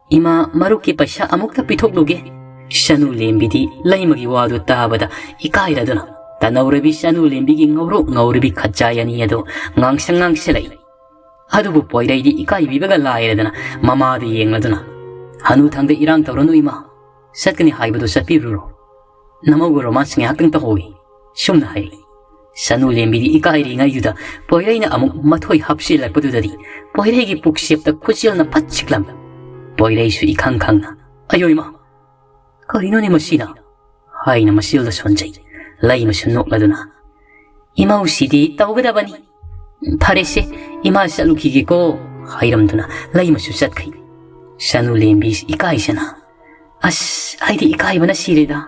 ꯏꯃꯥ ꯃꯔꯨꯞꯀꯤ ꯄꯩꯁꯥ ꯑꯃꯨꯛꯇ ꯄꯤꯊꯣꯛꯂꯨꯒꯦ"꯫ ꯆꯅꯨ ꯂꯦꯝꯕꯤꯗꯤ ꯂꯩꯃꯒꯤ ꯋꯥꯗꯨ ꯇꯥꯕꯗ ꯏꯀꯥꯏꯔꯗꯨꯅ ꯇꯅꯧꯔꯕꯤ ꯆꯅꯨ ꯂꯦꯝꯕꯤꯒꯤ ꯉꯧꯔꯣꯛ ꯉꯧꯔꯕꯤ ꯈꯠꯆꯥꯏ ꯑꯅꯤ ꯑꯗꯨ ꯉꯥꯡꯁꯪ ꯉꯥꯡꯁꯤꯜꯂꯛꯏ꯫ ꯑꯗꯨꯕꯨ ꯄꯣꯏꯔꯩꯗꯤ ꯏꯀꯥꯏꯕꯤꯕꯒ ꯂꯥꯏꯔꯗꯅ ꯃꯃꯥꯗ ꯌꯦꯡꯂꯗꯨꯅ, "ꯍꯅꯨꯊꯪꯗ ꯏꯔꯥꯡ ꯇꯧꯔꯅꯨ ꯏꯃꯥ, ꯆꯠꯀꯅꯤ ꯍꯥꯏꯕꯗꯨ ꯆꯠꯄꯤꯔꯨꯔꯣ꯫ ꯅꯃꯧꯒ ꯔꯣꯃꯥꯟꯁ ꯉꯥꯏꯍꯥꯛꯇꯪ ꯇꯧꯍꯧꯏ"꯫ ꯁꯨꯝꯅ ꯍꯥꯏꯔꯛꯏ꯫ ꯆꯅꯨ ꯂꯦꯝꯕꯤꯗꯤ ꯏꯀꯥꯏꯔꯤꯉꯩꯗꯨꯗ ꯄꯣꯏꯔꯩꯅ ꯑꯃꯨꯛ ꯃꯊꯣꯏ ꯍꯥꯞꯆꯤꯜꯂꯛꯄꯗꯨꯗꯗꯤ ꯄꯣꯏꯔꯩꯒꯤ ꯄꯨꯛꯆꯦꯞꯇ ꯈꯨꯆꯦꯜꯅ ꯐꯠ ꯆꯤꯛꯂꯝꯃꯤ꯫ ꯄꯣꯏꯔꯩꯁꯨ ꯏꯈꯪ ꯈꯪꯅ, "ꯑꯌꯣ ꯏꯃꯥ, ꯀꯔꯤꯅꯣꯅꯦ ꯃꯁꯤꯅ?" ꯍꯥꯏꯅ ꯃꯆꯦꯜꯗ ꯁꯣꯟꯖꯩ꯫ ꯂꯩꯃꯁꯨ ꯅꯣꯛꯂꯗꯨꯅ, "ꯏꯃꯧꯁꯤꯗꯤ ꯇꯧꯒꯗꯕꯅꯤ꯫ ꯐꯔꯦꯁꯦ, ꯏꯃꯥ ꯆꯠꯂꯨꯈꯤꯒꯦꯀꯣ" ꯍꯥꯏꯔꯝꯗꯨꯅ ꯂꯩꯃꯁꯨ ꯆꯠꯈ꯭ꯔꯦ꯫ ꯆꯅꯨ ꯂꯦꯝꯕꯤ ꯏꯀꯥꯏꯖꯅ, "ꯑꯁ, ꯑꯩꯗꯤ ꯏꯀꯥꯏꯕꯅ ꯁꯤꯔꯦꯗ!"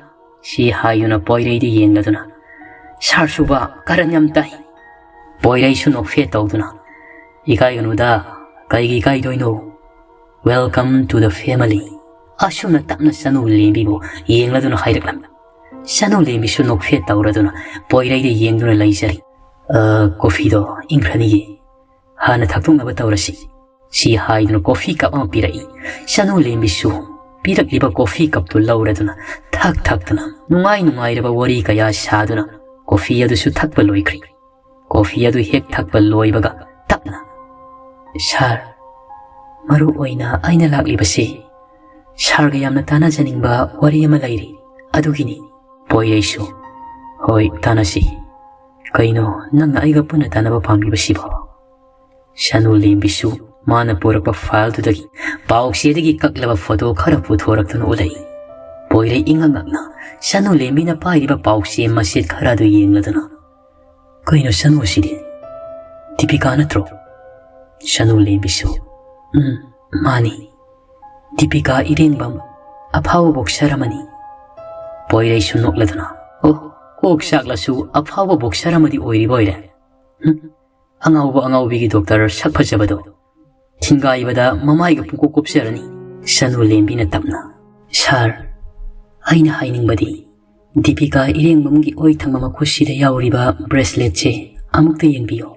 ꯁꯤ ꯍꯥꯏꯗꯨꯅ ꯄꯣꯏꯔꯩꯗ ꯌꯦꯡꯂꯗꯨꯅ, "ꯁꯥꯔꯁꯨꯕ ꯀꯔꯟ ꯌꯥꯝ ꯇꯥꯏ!" ꯄꯣꯏꯔꯩꯁꯨ ꯅꯣꯛꯐꯦꯠ ꯇꯧꯗꯨꯅ, "ꯏꯀꯥꯏꯒꯅꯨꯗ, ꯀꯩꯒꯤ ꯏꯀꯥꯏꯗꯣꯏꯅꯣ? Welcome to the family!" ꯑꯁꯨꯝꯅ ꯇꯞꯅ ꯆꯅꯨ ꯂꯦꯝꯕꯤꯕꯨ ꯌꯦꯡꯂꯗꯨꯅ ꯍꯥꯏꯔꯛꯂꯝꯃꯤ꯫ ꯆꯅꯨ ꯂꯦꯝꯕꯤꯁꯨ ꯅꯣꯛꯐꯦꯠ ꯇꯧꯔꯗꯨꯅ ꯄꯣꯏꯔꯩꯗ ꯌꯦꯡꯗꯨꯅ ꯂꯩꯖꯔꯤ꯫ "ꯑ, ꯀꯣꯐꯤꯗꯣ ꯏꯪꯈ꯭ꯔꯅꯤꯌꯦ, ꯍꯥꯟꯅ ꯊꯛꯇꯣꯛꯅꯕ ꯇꯧꯔꯁꯤ," ꯁꯤ ꯍꯥꯏꯗꯨꯅ ꯀꯣꯐꯤ ꯀꯞ ꯑꯃ ꯄꯤꯔꯛꯏ꯫ ꯆꯅꯨ ꯂꯦꯝꯕꯤꯁꯨ ꯄꯤꯔꯛꯂꯤꯕ ꯀꯣꯐꯤ ꯀꯞꯇꯨ ꯂꯧꯔꯗꯨꯅ ꯊꯛ ꯊꯛꯇꯅ ꯅꯨꯡꯉꯥꯏ ꯅꯨꯡꯉꯥꯏꯔꯕ ꯋꯥꯔꯤ ꯀꯌꯥ ꯁꯥꯗꯨꯅ ꯀꯣꯐꯤ ꯑꯗꯨꯁꯨ ꯊꯛꯄ ꯂꯣꯏꯈ꯭ꯔꯤ꯫ ꯀꯣꯐꯤ ꯑꯗꯨ ꯍꯦꯛ ꯊꯛꯄ ꯂꯣꯏꯕꯒ ꯇꯞꯅ, "ꯁꯥꯔ, ꯃꯔꯨ ꯑꯣꯏꯅ ꯑꯩꯅ ꯂꯥꯛꯂꯤꯕꯁꯤ ꯁꯥꯔꯒ ꯌꯥꯝꯅ ꯇꯥꯟꯅꯖꯅꯤꯡꯕ ꯋꯥꯔꯤ ꯑꯃ ꯂꯩꯔꯤ, ꯑꯗꯨꯒꯤꯅꯤ꯫" ꯄꯣꯏꯔꯩꯁꯨ, "ꯍꯣꯏ, ꯇꯥꯟꯅꯁꯤ꯫ ꯀꯩꯅꯣ ꯅꯪꯅ ꯑꯩꯒ ꯄꯨꯟꯅ ꯇꯥꯟꯅꯕ ꯄꯥꯝꯂꯤꯕꯁꯤꯕꯣ?" ꯁꯅꯨ ꯂꯦꯝꯕꯤꯁꯨ ꯃꯥꯅ ꯄꯨꯔꯛꯄ ꯐꯥꯏꯜꯗꯨꯗꯒꯤ ꯄꯥꯎꯆꯦꯗꯒꯤ ꯀꯛꯂꯕ ꯐꯣꯇꯣ ꯈꯔ ꯄꯨꯊꯣꯔꯛꯇꯨꯅ ꯎꯠꯂꯛꯏ꯫ ꯄꯣꯏꯔꯩ ꯏꯉꯛ ꯉꯛꯅ ꯁꯅꯨ ꯂꯦꯝꯕꯤꯅ ꯄꯥꯏꯔꯤꯕ ꯄꯥꯎꯆꯦ ꯃꯆꯦꯠ ꯈꯔ ꯑꯗꯨ ꯌꯦꯡꯂꯗꯨꯅ, "ꯀꯩꯅꯣ ꯁꯅꯨ, ꯑꯁꯤꯗꯤ ꯗꯤꯄꯤꯀꯥ ꯅꯠꯇ꯭ꯔꯣ?" ꯁꯅꯨ ꯂꯦꯝꯕꯤꯁꯨ, "ꯎꯝ, ꯃꯥꯅꯤ꯫ ꯗꯤꯄꯤꯀꯥ ꯏꯔꯦꯡꯕꯝ, ꯑꯐꯥꯎꯕ ꯕꯣꯛꯁꯔ ꯑꯃꯅꯤ꯫" ꯄꯣꯏꯔꯩꯁꯨ ꯅꯣꯛꯂꯗꯨꯅ, "ꯑꯣ, ꯀꯣꯛ ꯆꯥꯛꯂꯁꯨ ꯑꯐꯥꯎꯕ ꯕꯣꯛꯁꯔ ꯑꯃꯗꯤ ꯑꯣꯏꯔꯤꯕ ꯑꯣꯏꯔꯦ꯫ ꯍꯨꯝ, ꯑꯉꯥꯎꯕ ꯑꯉꯥꯎꯕꯤꯒꯤ ꯗꯣꯛꯇꯔ ꯁꯛ ꯐꯖꯕꯗꯣ ꯊꯤꯡꯒꯥꯏꯕꯗ ꯃꯃꯥꯏꯒ ꯄꯨꯡꯀꯣꯞ ꯀꯣꯞꯆꯔꯅꯤ꯫" ꯁꯅꯨ ꯂꯦꯝꯕꯤꯅ ꯇꯞꯅ, "ꯁꯥꯔ, ꯑꯩꯅ ꯍꯥꯏꯅꯤꯡꯕꯗꯤ ꯗꯤꯄꯤꯀꯥ ꯏꯔꯦꯡꯕꯝꯒꯤ ꯑꯣꯏ ꯊꯪꯕ ꯃꯈꯨꯠꯁꯤꯗ ꯌꯥꯎꯔꯤꯕ ꯕ꯭ꯔꯦꯁꯂꯦꯠꯁꯦ ꯑꯃꯨꯛꯇ ꯌꯦꯡꯕꯤꯌꯨ꯫"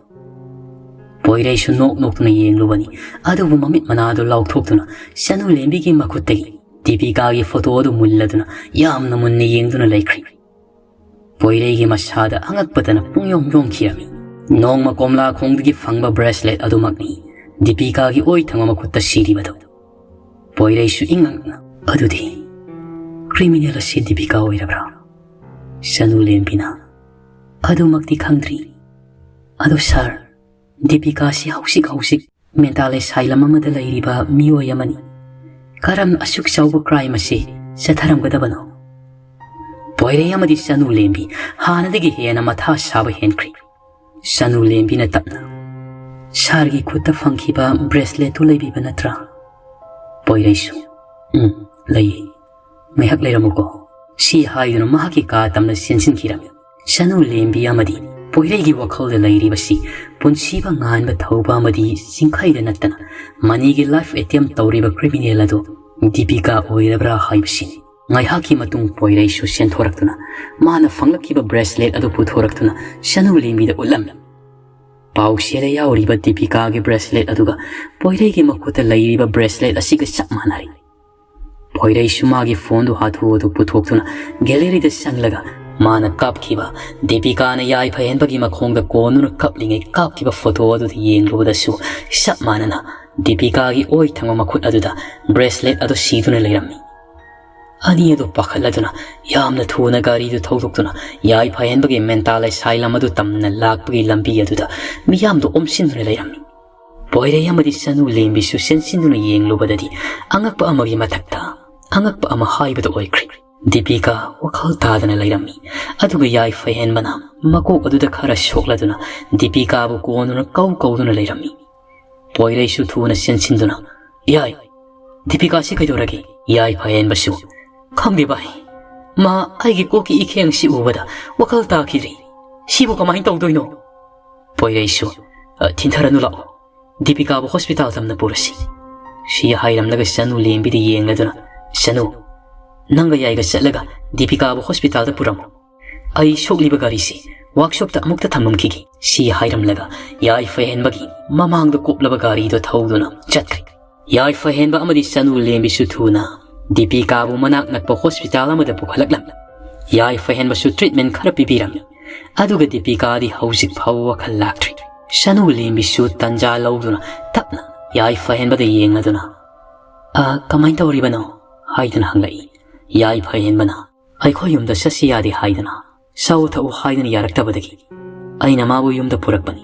ꯄꯣꯏꯔꯩꯁꯨ ꯅꯣꯛ ꯅꯣꯛꯇꯨꯅ ꯌꯦꯡꯂꯨꯕꯅꯤ, ꯑꯗꯨꯕꯨ ꯃꯃꯤꯠ ꯃꯅꯥꯗꯨ ꯂꯥꯎꯊꯣꯛꯇꯨꯅ ꯁꯅꯨ ꯂꯦꯝꯕꯤꯒꯤ ꯃꯈꯨꯠꯇꯒꯤ ꯗꯤꯄꯤꯀꯥꯒꯤ ꯐꯣꯇꯣ ꯑꯗꯨ ꯃꯨꯜꯂꯗꯨꯅ ꯌꯥꯝꯅ ꯃꯨꯟꯅ ꯌꯦꯡꯗꯨꯅ ꯂꯩꯈ꯭ꯔꯤ꯫ ꯄꯣꯏꯔꯩꯒꯤ ꯃꯁꯥꯗ ꯑꯉꯛꯄꯇꯅ ꯄꯨꯡꯌꯣꯝ ꯌꯣꯝꯈꯤꯔꯝꯃꯤ꯫ ꯅꯣꯡꯃ ꯀꯣꯝꯂꯥ ꯈꯣꯡꯗꯒꯤ ꯐꯪꯕ ꯕ꯭ꯔꯦꯁꯂꯦꯠ ꯑꯗꯨꯃꯛꯅꯤ ꯗꯤꯄꯤꯀꯥꯒꯤ ꯑꯣꯏ ꯊꯪꯕ ꯃꯈꯨꯠꯇ ꯁꯤꯔꯤꯕꯗꯨ꯫ ꯄꯣꯏꯔꯩꯁꯨ ꯏꯉꯛꯅ, "ꯑꯗꯨꯗꯤ ꯀ꯭ꯔꯤꯃꯤꯅꯦꯜ ꯑꯁꯤ ꯗꯤꯄꯤꯀꯥ ꯑꯣꯏꯔꯕ꯭ꯔꯥ?" ꯁꯅꯨ ꯂꯦꯝꯕꯤꯅ, "ꯑꯗꯨꯃꯛꯇꯤ ꯈꯪꯗ꯭ꯔꯤ꯫ ꯑꯗꯨ ꯁꯥꯔ, ꯗꯤꯄꯤꯀꯥꯁꯤ ꯍꯧꯖꯤꯛ ꯍꯧꯖꯤꯛ ꯃꯦꯟꯇꯥꯜ ꯑꯦꯁꯥꯏꯂꯝ ꯑꯃꯗ ꯂꯩꯔꯤꯕ ꯃꯤꯑꯣꯏ ꯑꯃꯅꯤ꯫ ꯀꯔꯝꯅ ꯑꯁꯨꯛ ꯆꯥꯎꯕ ꯀ꯭ꯔꯥꯏꯝ ꯑꯁꯤ ꯆꯠꯊꯔꯝꯒꯗꯕꯅꯣ?" ꯄꯣꯏꯔꯩ ꯑꯃꯗꯤ ꯁꯅꯨ ꯂꯦꯝꯕꯤ ꯍꯥꯟꯅꯗꯒꯤ ꯍꯦꯟꯅ ꯃꯊꯥ ꯁꯥꯕ ꯍꯦꯟꯈ꯭ꯔꯤ꯫ ꯁꯅꯨ ꯂꯦꯝꯕꯤꯅ ꯇꯞꯅ, "ꯁꯥꯔꯒꯤ ꯈꯨꯠꯇ ꯐꯪꯈꯤꯕ ꯕ꯭ꯔꯦꯁꯂꯦꯠꯇꯨ ꯂꯩꯕꯤꯕ ꯅꯠꯇ꯭ꯔꯥ?" ꯄꯣꯏꯔꯩꯁꯨ, "ꯎꯝ, ꯂꯩꯌꯦ꯫ "ꯉꯥꯏꯍꯥꯛ ꯂꯩꯔꯝꯃꯨꯀꯣ," ꯁꯤ ꯍꯥꯏꯗꯨꯅ ꯃꯍꯥꯛꯀꯤ ꯀꯥ ꯇꯝꯅ ꯆꯦꯟꯁꯤꯟꯈꯤꯔꯝꯃꯤ꯫ ꯁꯅꯨ ꯂꯦꯝꯕꯤ ꯑꯃꯗꯤ ꯄꯣꯏꯔꯩꯒꯤ ꯋꯥꯈꯜꯗ ꯂꯩꯔꯤꯕꯁꯤ ꯄꯨꯟꯁꯤꯕ ꯉꯥꯟꯕ ꯊꯧꯕ ꯑꯃꯗꯤ ꯆꯤꯡꯈꯩꯗ ꯅꯠꯇꯅ ꯃꯅꯤꯒꯤ life attempt ꯇꯧꯔꯤꯕ criminal ꯑꯗꯨ ꯗꯤꯄꯤꯀꯥ ꯑꯣꯏꯔꯕ꯭ꯔꯥ ꯍꯥꯏꯕꯁꯤꯅꯤ꯫ ꯉꯥꯏꯍꯥꯛꯀꯤ ꯃꯇꯨꯡ ꯄꯣꯏꯔꯩꯁꯨ ꯆꯦꯟꯊꯣꯔꯛꯇꯨꯅ ꯃꯥꯅ ꯐꯪꯂꯛꯈꯤꯕ bracelet ꯑꯗꯨ ꯄꯨꯊꯣꯔꯛꯇꯨꯅ ꯁꯅꯨ ꯂꯦꯝꯕꯤꯗ ꯎꯠꯂꯝꯃꯤ꯫ ꯄꯥꯎꯆꯦꯗ ꯌꯥꯎꯔꯤꯕ ꯗꯤꯄꯤꯀꯥꯒꯤ bracelet ꯑꯗꯨꯒ ꯄꯣꯏꯔꯩꯒꯤ ꯃꯈꯨꯠꯇ ꯂꯩꯔꯤꯕ bracelet ꯑꯁꯤꯒ ꯆꯞ ꯃꯥꯟꯅꯔꯤ꯫ ꯄꯣꯏꯔꯩꯁꯨ ꯃꯥꯒꯤ phoneꯗꯨ ꯍꯥꯊꯨ ꯍꯥꯊꯨ ꯄꯨꯊꯣꯛꯇꯨꯅ galleryꯗ ꯆꯪꯂꯒ ꯃꯥꯅ ꯀꯥꯞꯈꯤꯕ, ꯗꯤꯄꯤꯀꯥꯅ ꯌꯥꯏꯐꯍꯦꯟꯕꯒꯤ ꯃꯈꯣꯡꯗ ꯀꯣꯟꯗꯨꯅ ꯀꯞꯂꯤꯉꯩ ꯀꯥꯞꯈꯤꯕ photo ꯑꯗꯨꯗ ꯌꯦꯡꯂꯨꯕꯗꯁꯨ ꯆꯞ ꯃꯥꯟꯅꯅ ꯗꯤꯄꯤꯀꯥꯒꯤ ꯑꯣꯏ ꯊꯪꯕ ꯃꯈꯨꯠ ꯑꯗꯨꯗ bracelet ꯑꯗꯨ ꯁꯤꯗꯨꯅ ꯂꯩꯔꯝꯃꯤ꯫ ꯑꯅꯤ ꯑꯗꯨ ꯄꯥꯈꯠꯂꯗꯨꯅ ꯌꯥꯝꯅ ꯊꯨꯅ ꯒꯥꯔꯤꯗꯨ ꯊꯧꯗꯣꯛꯇꯨꯅ ꯌꯥꯏꯐꯍꯦꯟꯕꯒꯤ mental asylum ꯑꯗꯨ ꯇꯝꯅ ꯂꯥꯛꯄꯒꯤ ꯂꯝꯕꯤ ꯑꯗꯨꯗ ꯃꯤꯌꯥꯝꯗꯨ ꯑꯣꯝꯁꯤꯟꯗꯨꯅ ꯂꯩꯔꯝꯃꯤ꯫ ꯄꯣꯏꯔꯩ ꯑꯃꯗꯤ ꯁꯅꯨ ꯂꯦꯝꯕꯤꯁꯨ ꯆꯦꯟꯁꯤꯟꯗꯨꯅ ꯌꯦꯡꯂꯨꯕꯗꯗꯤ ꯑꯉꯛꯄ ꯑꯃꯒꯤ ꯃꯊꯛꯇ ꯑꯉꯛꯄ ꯑꯃ ꯍꯥꯏꯕꯗꯨ ꯑꯣꯏꯈ꯭ꯔꯦ꯫ ꯗꯤꯄꯤꯀꯥ ꯋꯥꯈꯜ ꯇꯥꯗꯅ ꯂꯩꯔꯝꯃꯤ꯫ ꯑꯗꯨꯒ ꯌꯥꯏꯐꯍꯦꯟꯕꯅ ꯃꯀꯣꯛ ꯑꯗꯨꯗ ꯈꯔ ꯁꯣꯛꯂꯗꯨꯅ ꯗꯤꯄꯤꯀꯥꯕꯨ ꯀꯣꯟꯗꯨꯅ ꯀꯧ ꯀꯧꯗꯨꯅ ꯂꯩꯔꯝꯃꯤ꯫ ꯄꯣꯏꯔꯩꯁꯨ ꯊꯨꯅ ꯆꯦꯟꯁꯤꯟꯗꯨꯅ, "ꯌꯥꯏ, ꯗꯤꯄꯤꯀꯥꯁꯤ ꯀꯩꯗꯧꯔꯒꯦ?" ꯌꯥꯏꯐꯍꯦꯟꯕꯁꯨ, "ꯈꯪꯗꯦ ꯚꯥꯏ, ꯃꯥ ꯑꯩꯒꯤ ꯀꯣꯛꯀꯤ ꯏꯈꯦꯡꯁꯤ ꯎꯕꯗ ꯋꯥꯈꯜ ꯇꯥꯈꯤꯗ꯭ꯔꯤ꯫ ꯁꯤꯕꯨ ꯀꯃꯥꯏꯅ ꯇꯧꯗꯣꯏꯅꯣ?" ꯄꯣꯏꯔꯩꯁꯨ, "ꯑ, ꯊꯤꯟꯊꯔꯅꯨ, ꯂꯥꯛꯑꯣ, ꯗꯤꯄꯤꯀꯥꯕꯨ hospital ꯇꯝꯅ ꯄꯨꯔꯁꯤ," ꯁꯤ ꯍꯥꯏꯔꯝꯂꯒ ꯁꯅꯨ ꯂꯦꯝꯕꯤꯗ ꯌꯦꯡꯂꯗꯨꯅ, "ꯁꯅꯨ, ꯅꯪꯒ ꯌꯥꯏꯒ ꯆꯠꯂꯒ ꯗꯤꯄꯤꯀꯥꯕꯨ hospitalꯗ ꯄꯨꯔꯝꯃꯨ꯫ ꯑꯩ ꯁꯣꯛꯂꯤꯕ ꯒꯥꯔꯤꯁꯤ workshopꯇ ꯑꯃꯨꯛꯇ ꯊꯝꯃꯝꯈꯤꯒꯦ," ꯁꯤ ꯍꯥꯏꯔꯝꯂꯒ ꯌꯥꯏꯐꯍꯦꯟꯕꯒꯤ ꯃꯃꯥꯡꯗ ꯀꯣꯞꯂꯕ ꯒꯥꯔꯤꯗꯨ ꯊꯧꯗꯨꯅ ꯆꯠꯈ꯭ꯔꯦ꯫ ꯌꯥꯏꯐꯍꯦꯟꯕ ꯑꯃꯗꯤ ꯁꯅꯨ ꯂꯦꯝꯕꯤꯁꯨ ꯊꯨꯅ ꯗꯤꯄꯤꯀꯥꯕꯨ ꯃꯅꯥꯛ ꯅꯛꯄ hospital ꯑꯃꯗ ꯄꯨꯈꯠꯂꯛꯂꯝꯃꯤ꯫ ꯌꯥꯏꯐꯍꯦꯟꯕꯁꯨ treatment ꯈꯔ ꯄꯤꯕꯤꯔꯝꯃꯤ꯫ ꯑꯗꯨꯒ ꯗꯤꯄꯤꯀꯥꯗꯤ ꯍꯧꯖꯤꯛ ꯐꯥꯎꯕ ꯋꯥꯈꯜ ꯂꯥꯛꯇ꯭ꯔꯤ꯫ ꯁꯅꯨ ꯂꯦꯝꯕꯤꯁꯨ ꯇꯟꯖꯥ ꯂꯧꯗꯨꯅ ꯇꯞꯅ ꯌꯥꯏꯐꯍꯦꯟꯕꯗ ꯌꯦꯡꯂꯗꯨꯅ, "ꯑ, ꯀꯃꯥꯏꯅ ꯇꯧꯔꯤꯕꯅꯣ?" ꯍꯥꯏꯗꯨꯅ ꯍꯪꯂꯛꯏ꯫ ꯌꯥꯏꯐꯍꯦꯟꯕꯅ, "ꯑꯩꯈꯣꯏ ꯌꯨꯝꯗ ꯆꯠꯁꯤ ꯌꯥꯗꯦ ꯍꯥꯏꯗꯅ, ꯆꯥꯎ ꯊꯛꯎ ꯍꯥꯏꯗꯅ ꯌꯥꯔꯛꯇꯕꯗꯒꯤ ꯑꯩꯅ ꯃꯥꯕꯨ ꯌꯨꯝꯗ ꯄꯨꯔꯛꯄꯅꯤ꯫"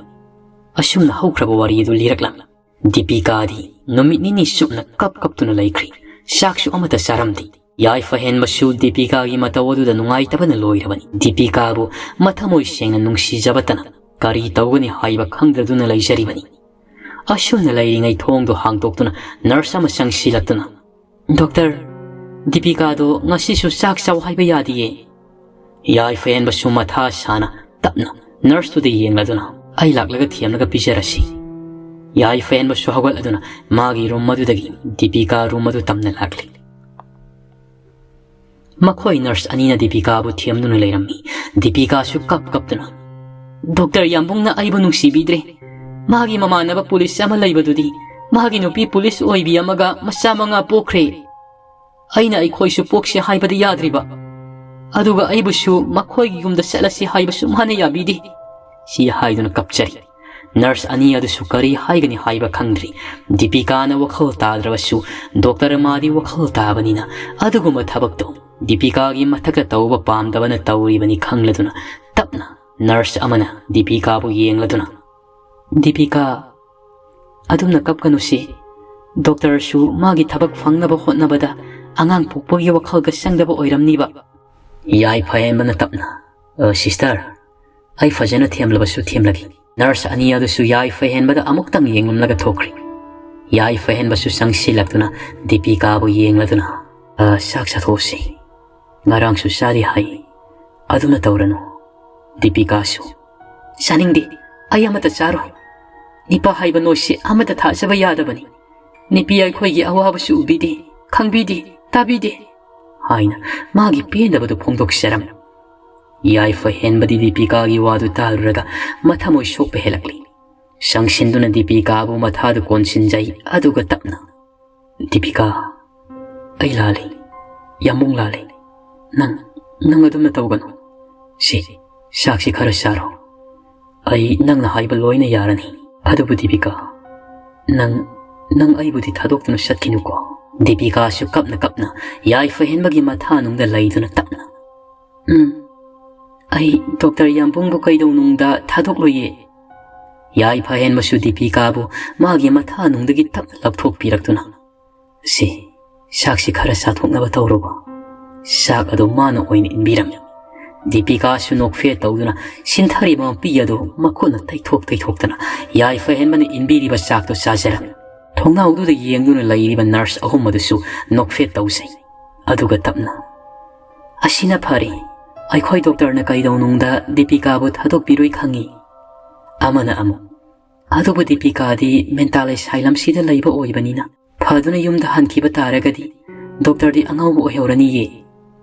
ꯑꯁꯨꯝꯅ ꯍꯧꯈ꯭ꯔꯕ ꯋꯥꯔꯤ ꯑꯗꯨ ꯂꯤꯔꯛꯂꯝꯃꯤ꯫ ꯗꯤꯄꯤꯀꯥꯗꯤ ꯅꯨꯃꯤꯠ ꯅꯤꯅꯤ ꯆꯨꯞꯅ ꯀꯞ ꯀꯞꯇꯨꯅ ꯂꯩꯈ꯭ꯔꯤ꯫ ꯆꯥꯛꯁꯨ ꯑꯃꯠꯇ ꯆꯥꯔꯝꯗꯦ꯫ ꯌꯥꯏꯐꯍꯦꯟꯕꯁꯨ ꯗꯤꯄꯤꯀꯥꯒꯤ ꯃꯇꯧ ꯑꯗꯨꯗ ꯅꯨꯡꯉꯥꯏꯇꯕꯅ ꯂꯣꯏꯔꯕꯅꯤ꯫ ꯗꯤꯄꯤꯀꯥꯕꯨ ꯃꯊꯃꯣꯏ ꯁꯦꯡꯅ ꯅꯨꯡꯁꯤꯖꯕꯇꯅ ꯀꯔꯤ ꯇꯧꯒꯅꯤ ꯍꯥꯏꯕ ꯈꯪꯗ꯭ꯔꯗꯨꯅ ꯂꯩꯖꯔꯤꯕꯅꯤ꯫ ꯑꯁꯨꯝꯅ ꯂꯩꯔꯤꯉꯩ ꯊꯣꯡꯗꯨ ꯍꯥꯡꯗꯣꯛꯇꯨꯅ nurse ꯑꯃ ꯆꯪꯁꯤꯜꯂꯛꯇꯨꯅ, "Doctor, "ꯗꯤꯄꯤꯀꯥꯗꯣ ꯉꯁꯤꯁꯨ ꯆꯥꯛ ꯆꯥꯎ ꯍꯥꯏꯕ ꯌꯥꯗꯤꯌꯦ"꯫ ꯌꯥꯏꯐ ꯍꯦꯟꯕꯁꯨ ꯃꯊꯥ ꯁꯥꯅ ꯇꯞꯅ ꯅꯔꯁꯇꯨꯗ ꯌꯦꯡꯂꯗꯨꯅ, "ꯑꯩ ꯂꯥꯛꯂꯒ ꯊꯦꯝꯂꯒ ꯄꯤꯖꯔꯁꯤ"꯫ ꯌꯥꯏꯐ ꯍꯦꯟꯕꯁꯨ ꯍꯧꯒꯠꯂꯗꯨꯅ ꯃꯥꯒꯤ ꯔꯨꯝ ꯑꯗꯨꯗꯒꯤ ꯗꯤꯄꯤꯀꯥ ꯔꯨꯝ ꯑꯗꯨ ꯇꯝꯅ ꯂꯥꯛꯂꯤ꯫ ꯃꯈꯣꯏ ꯅꯔꯁ ꯑꯅꯤꯅ ꯗꯤꯄꯤꯀꯥꯕꯨ ꯊꯦꯝꯗꯨꯅ ꯂꯩꯔꯝꯃꯤ꯫ ꯗꯤꯄꯤꯀꯥꯁꯨ ꯀꯞ ꯀꯞꯇꯨꯅ, "ꯗꯣꯛꯇꯔ ꯌꯥꯝꯕꯨꯡꯅ ꯑꯩꯕꯨ ꯅꯨꯡꯁꯤꯕꯤꯗ꯭ꯔꯦ꯫ ꯃꯥꯒꯤ ꯃꯃꯥꯟꯅꯕ ꯄꯨꯂꯤꯁ ꯑꯃ ꯂꯩꯕꯗꯨꯗꯤ, ꯃꯥꯒꯤ ꯅꯨꯄꯤ ꯄꯨꯂꯤꯁ ꯑꯣꯏꯕꯤ ꯑꯃꯒ ꯃꯆꯥ ꯃꯉꯥ ꯄꯣꯛꯈ꯭ꯔꯦ꯫ ꯑꯩꯅ ꯑꯩꯈꯣꯏꯁꯨ ꯄꯣꯛꯁꯤ ꯍꯥꯏꯕꯗꯤ ꯌꯥꯗ꯭ꯔꯤꯕ꯫ ꯑꯗꯨꯒ ꯑꯩꯕꯨꯁꯨ ꯃꯈꯣꯏꯒꯤ ꯌꯨꯝꯗ ꯆꯠꯂꯁꯤ ꯍꯥꯏꯕꯁꯨ ꯃꯥꯅ ꯌꯥꯕꯤꯗꯦ"꯫ ꯁꯤ ꯍꯥꯏꯗꯨꯅ ꯀꯞꯆꯔꯤ꯫ ꯅꯔꯁ ꯑꯅꯤ ꯑꯗꯨꯁꯨ ꯀꯔꯤ ꯍꯥꯏꯒꯅꯤ ꯍꯥꯏꯕ ꯈꯪꯗ꯭ꯔꯤ꯫ ꯗꯤꯄꯤꯀꯥꯅ ꯋꯥꯈꯜ ꯇꯥꯗ꯭ꯔꯕꯁꯨ ꯗꯣꯛꯇꯔ ꯃꯥꯗꯤ ꯋꯥꯈꯜ ꯇꯥꯕꯅꯤꯅ ꯑꯗꯨꯒꯨꯝꯕ ꯊꯕꯛꯇꯣ ꯗꯤꯄꯤꯀꯥꯒꯤ ꯃꯊꯛꯇ ꯇꯧꯕ ꯄꯥꯝꯗꯕꯅ ꯇꯧꯔꯤꯕꯅꯤ ꯈꯪꯂꯗꯨꯅ ꯇꯞꯅ ꯅꯔꯁ ꯑꯃꯅ ꯗꯤꯄꯤꯀꯥꯕꯨ ꯌꯦꯡꯂꯗꯨꯅ, "ꯗꯤꯄꯤꯀꯥ, ꯑꯗꯨꯝꯅ ꯀꯞꯀꯅꯨꯁꯤ꯫ ꯗꯣꯛꯇꯔꯁꯨ ꯃꯥꯒꯤ ꯊꯕꯛ ꯐꯪꯅꯕ ꯍꯣꯠꯅꯕꯗ ꯑꯉꯥꯡ ꯄꯣꯛꯄꯒꯤ ꯋꯥꯈꯜꯒ ꯆꯪꯗꯕ ꯑꯣꯏꯔꯝꯅꯤꯕ"꯫ ꯌꯥꯏꯐ ꯍꯦꯟꯕꯅ ꯇꯞꯅ, "ꯑ, ꯁꯤꯁꯇꯔ, ꯑꯩ ꯐꯖꯅ ꯊꯦꯝꯂꯕꯁꯨ ꯊꯦꯝꯂꯒꯦ"꯫ ꯅꯔꯁ ꯑꯅꯤ ꯑꯗꯨꯁꯨ ꯌꯥꯏꯐ ꯍꯦꯟꯕꯗ ꯑꯃꯨꯛꯇꯪ ꯌꯦꯡꯂꯝꯂꯒ ꯊꯣꯛꯈ꯭ꯔꯤ꯫ ꯌꯥꯏꯐ ꯍꯦꯟꯕꯁꯨ ꯆꯪꯁꯤꯜꯂꯛꯇꯨꯅ ꯗꯤꯄꯤꯀꯥꯕꯨ ꯌꯦꯡꯂꯗꯨꯅ, "ꯑ, ꯆꯥꯛ ꯆꯥꯊꯣꯛꯁꯤ꯫ ꯉꯔꯥꯡꯁꯨ ꯆꯥꯔꯤ ꯍꯥꯏ꯫ ꯑꯗꯨꯝꯅ ꯇꯧꯔꯅꯨ"꯫ ꯗꯤꯄꯤꯀꯥꯁꯨ, "ꯆꯥꯅꯤꯡꯗꯦ, ꯑꯩ ꯑꯃꯠꯇ ꯆꯥꯔꯣꯏ꯫ ꯅꯤꯄꯥ ꯍꯥꯏꯕ ꯅꯣꯏꯁꯦ ꯑꯃꯠꯇ ꯊꯥꯖꯕ ꯌꯥꯗꯕꯅꯤ꯫ ꯅꯨꯄꯤ ꯑꯩꯈꯣꯏꯒꯤ ꯑꯋꯥꯕꯁꯨ ꯎꯕꯤꯗꯦ, ꯈꯪꯕꯤꯗꯦ, ꯇꯥꯕꯤꯗꯦ" ꯍꯥꯏꯅ ꯃꯥꯒꯤ ꯄꯦꯟꯗꯕꯗꯨ ꯐꯣꯡꯗꯣꯛꯆꯔꯝꯃꯤ꯫ ꯌꯥꯏꯐ ꯍꯦꯟꯕꯗꯤ ꯗꯤꯄꯤꯀꯥꯒꯤ ꯋꯥꯗꯨ ꯇꯥꯔꯨꯔꯒ ꯃꯊꯃꯣꯏ ꯁꯣꯛꯄ ꯍꯦꯜꯂꯛꯂꯤ꯫ ꯆꯪꯁꯤꯟꯗꯨꯅ ꯗꯤꯄꯤꯀꯥꯕꯨ ꯃꯊꯥꯗꯨ ꯀꯣꯟꯁꯤꯟꯖꯩ, ꯑꯗꯨꯒ ꯇꯞꯅ, "ꯗꯤꯄꯤꯀꯥ, ꯑꯩ ꯂꯥꯜꯂꯤ, ꯌꯥꯝꯕꯨꯡ ꯂꯥꯜꯂꯤ꯫ ꯅꯪ, ꯅꯪ ꯑꯗꯨꯝꯅ ꯇꯧꯒꯅꯨ꯫ ꯁꯤ, ꯆꯥꯛꯁꯤ ꯈꯔ ꯆꯥꯔꯣ꯫ ꯑꯩ ꯅꯪꯅ ꯍꯥꯏꯕ ꯂꯣꯏꯅ ꯌꯥꯔꯅꯤ꯫ ꯑꯗꯨꯕꯨ ꯗꯤꯄꯤꯀꯥ, ꯅꯪ, ꯅꯪ ꯑꯩꯕꯨꯗꯤ ꯊꯥꯗꯣꯛꯇꯨꯅ ꯆꯠꯈꯤꯅꯨꯀꯣ"꯫ ꯗꯤꯄꯤꯀꯥꯁꯨ ꯀꯞꯅ ꯀꯞꯅ ꯌꯥꯏꯐ ꯍꯦꯟꯕꯒꯤ ꯃꯊꯥꯅꯨꯡꯗ ꯂꯩꯗꯨꯅ ꯇꯞꯅ, "ꯎꯝ, ꯑꯩ ꯗꯣꯛꯇꯔ ꯌꯥꯝꯕꯨꯡꯕꯨ ꯀꯩꯗꯧꯅꯨꯡꯗ ꯊꯥꯗꯣꯛꯂꯣꯏꯌꯦ"꯫ ꯌꯥꯏꯐ ꯍꯦꯟꯕꯁꯨ ꯗꯤꯄꯤꯀꯥꯕꯨ ꯃꯥꯒꯤ ꯃꯊꯥꯅꯨꯡꯗꯒꯤ ꯇꯞꯅ ꯂꯧꯊꯣꯛꯄꯤꯔꯛꯇꯨꯅ, "ꯁꯤ, ꯆꯥꯛꯁꯤ ꯈꯔ ꯆꯥꯊꯣꯛꯅꯕ ꯇꯧꯔꯨꯕ"꯫ ꯆꯥꯛ ꯑꯗꯨ ꯃꯥꯅ ꯑꯣꯏꯅ ꯏꯟꯕꯤꯔꯝꯃꯤ꯫ ꯗꯤꯄꯤꯀꯥꯁꯨ ꯅꯣꯛꯐꯦꯠ ꯇꯧꯗꯨꯅ ꯁꯤꯟꯊꯔꯤꯕ ꯃꯄꯤ ꯑꯗꯨ ꯃꯈꯨꯠꯅ ꯇꯩꯊꯣꯛ ꯇꯩꯊꯣꯛꯇꯅ ꯌꯥꯏꯐ ꯍꯦꯟꯕꯅ ꯏꯟꯕꯤꯔꯤꯕ ꯆꯥꯛꯇꯨ ꯆꯥꯖꯔꯝꯃꯤ꯫ ꯊꯣꯡꯅꯥꯎꯗꯨꯗ ꯌꯦꯡꯗꯨꯅ ꯂꯩꯔꯤꯕ ꯅꯔꯁ ꯑꯍꯨꯝ ꯑꯗꯨꯁꯨ ꯅꯣꯛꯐꯦꯠ ꯇꯧꯖꯩ꯫ ꯑꯗꯨꯒ ꯇꯞꯅ, "ꯑꯁꯤꯅ ꯐꯔꯦ, ꯑꯩꯈꯣꯏ ꯗꯣꯛꯇꯔꯅ ꯀꯩꯗꯧꯅꯨꯡꯗ ꯗꯤꯄꯤꯀꯥꯕꯨ ꯊꯥꯗꯣꯛꯄꯤꯔꯣꯏ ꯈꯪꯉꯤ"꯫ ꯑꯃꯅ ꯑꯃꯨꯛ, "ꯑꯗꯨꯕꯨ ꯗꯤꯄꯤꯀꯥꯗꯤ mental asylumꯁꯤꯗ ꯂꯩꯕ ꯑꯣꯏꯕꯅꯤꯅ ꯐꯗꯨꯅ ꯌꯨꯝꯗ ꯍꯟꯈꯤꯕ ꯇꯥꯔꯒꯗꯤ ꯗꯣꯛꯇꯔꯗꯤ ꯑꯉꯥꯎꯕ ꯑꯣꯏꯍꯧꯔꯅꯤꯌꯦ"꯫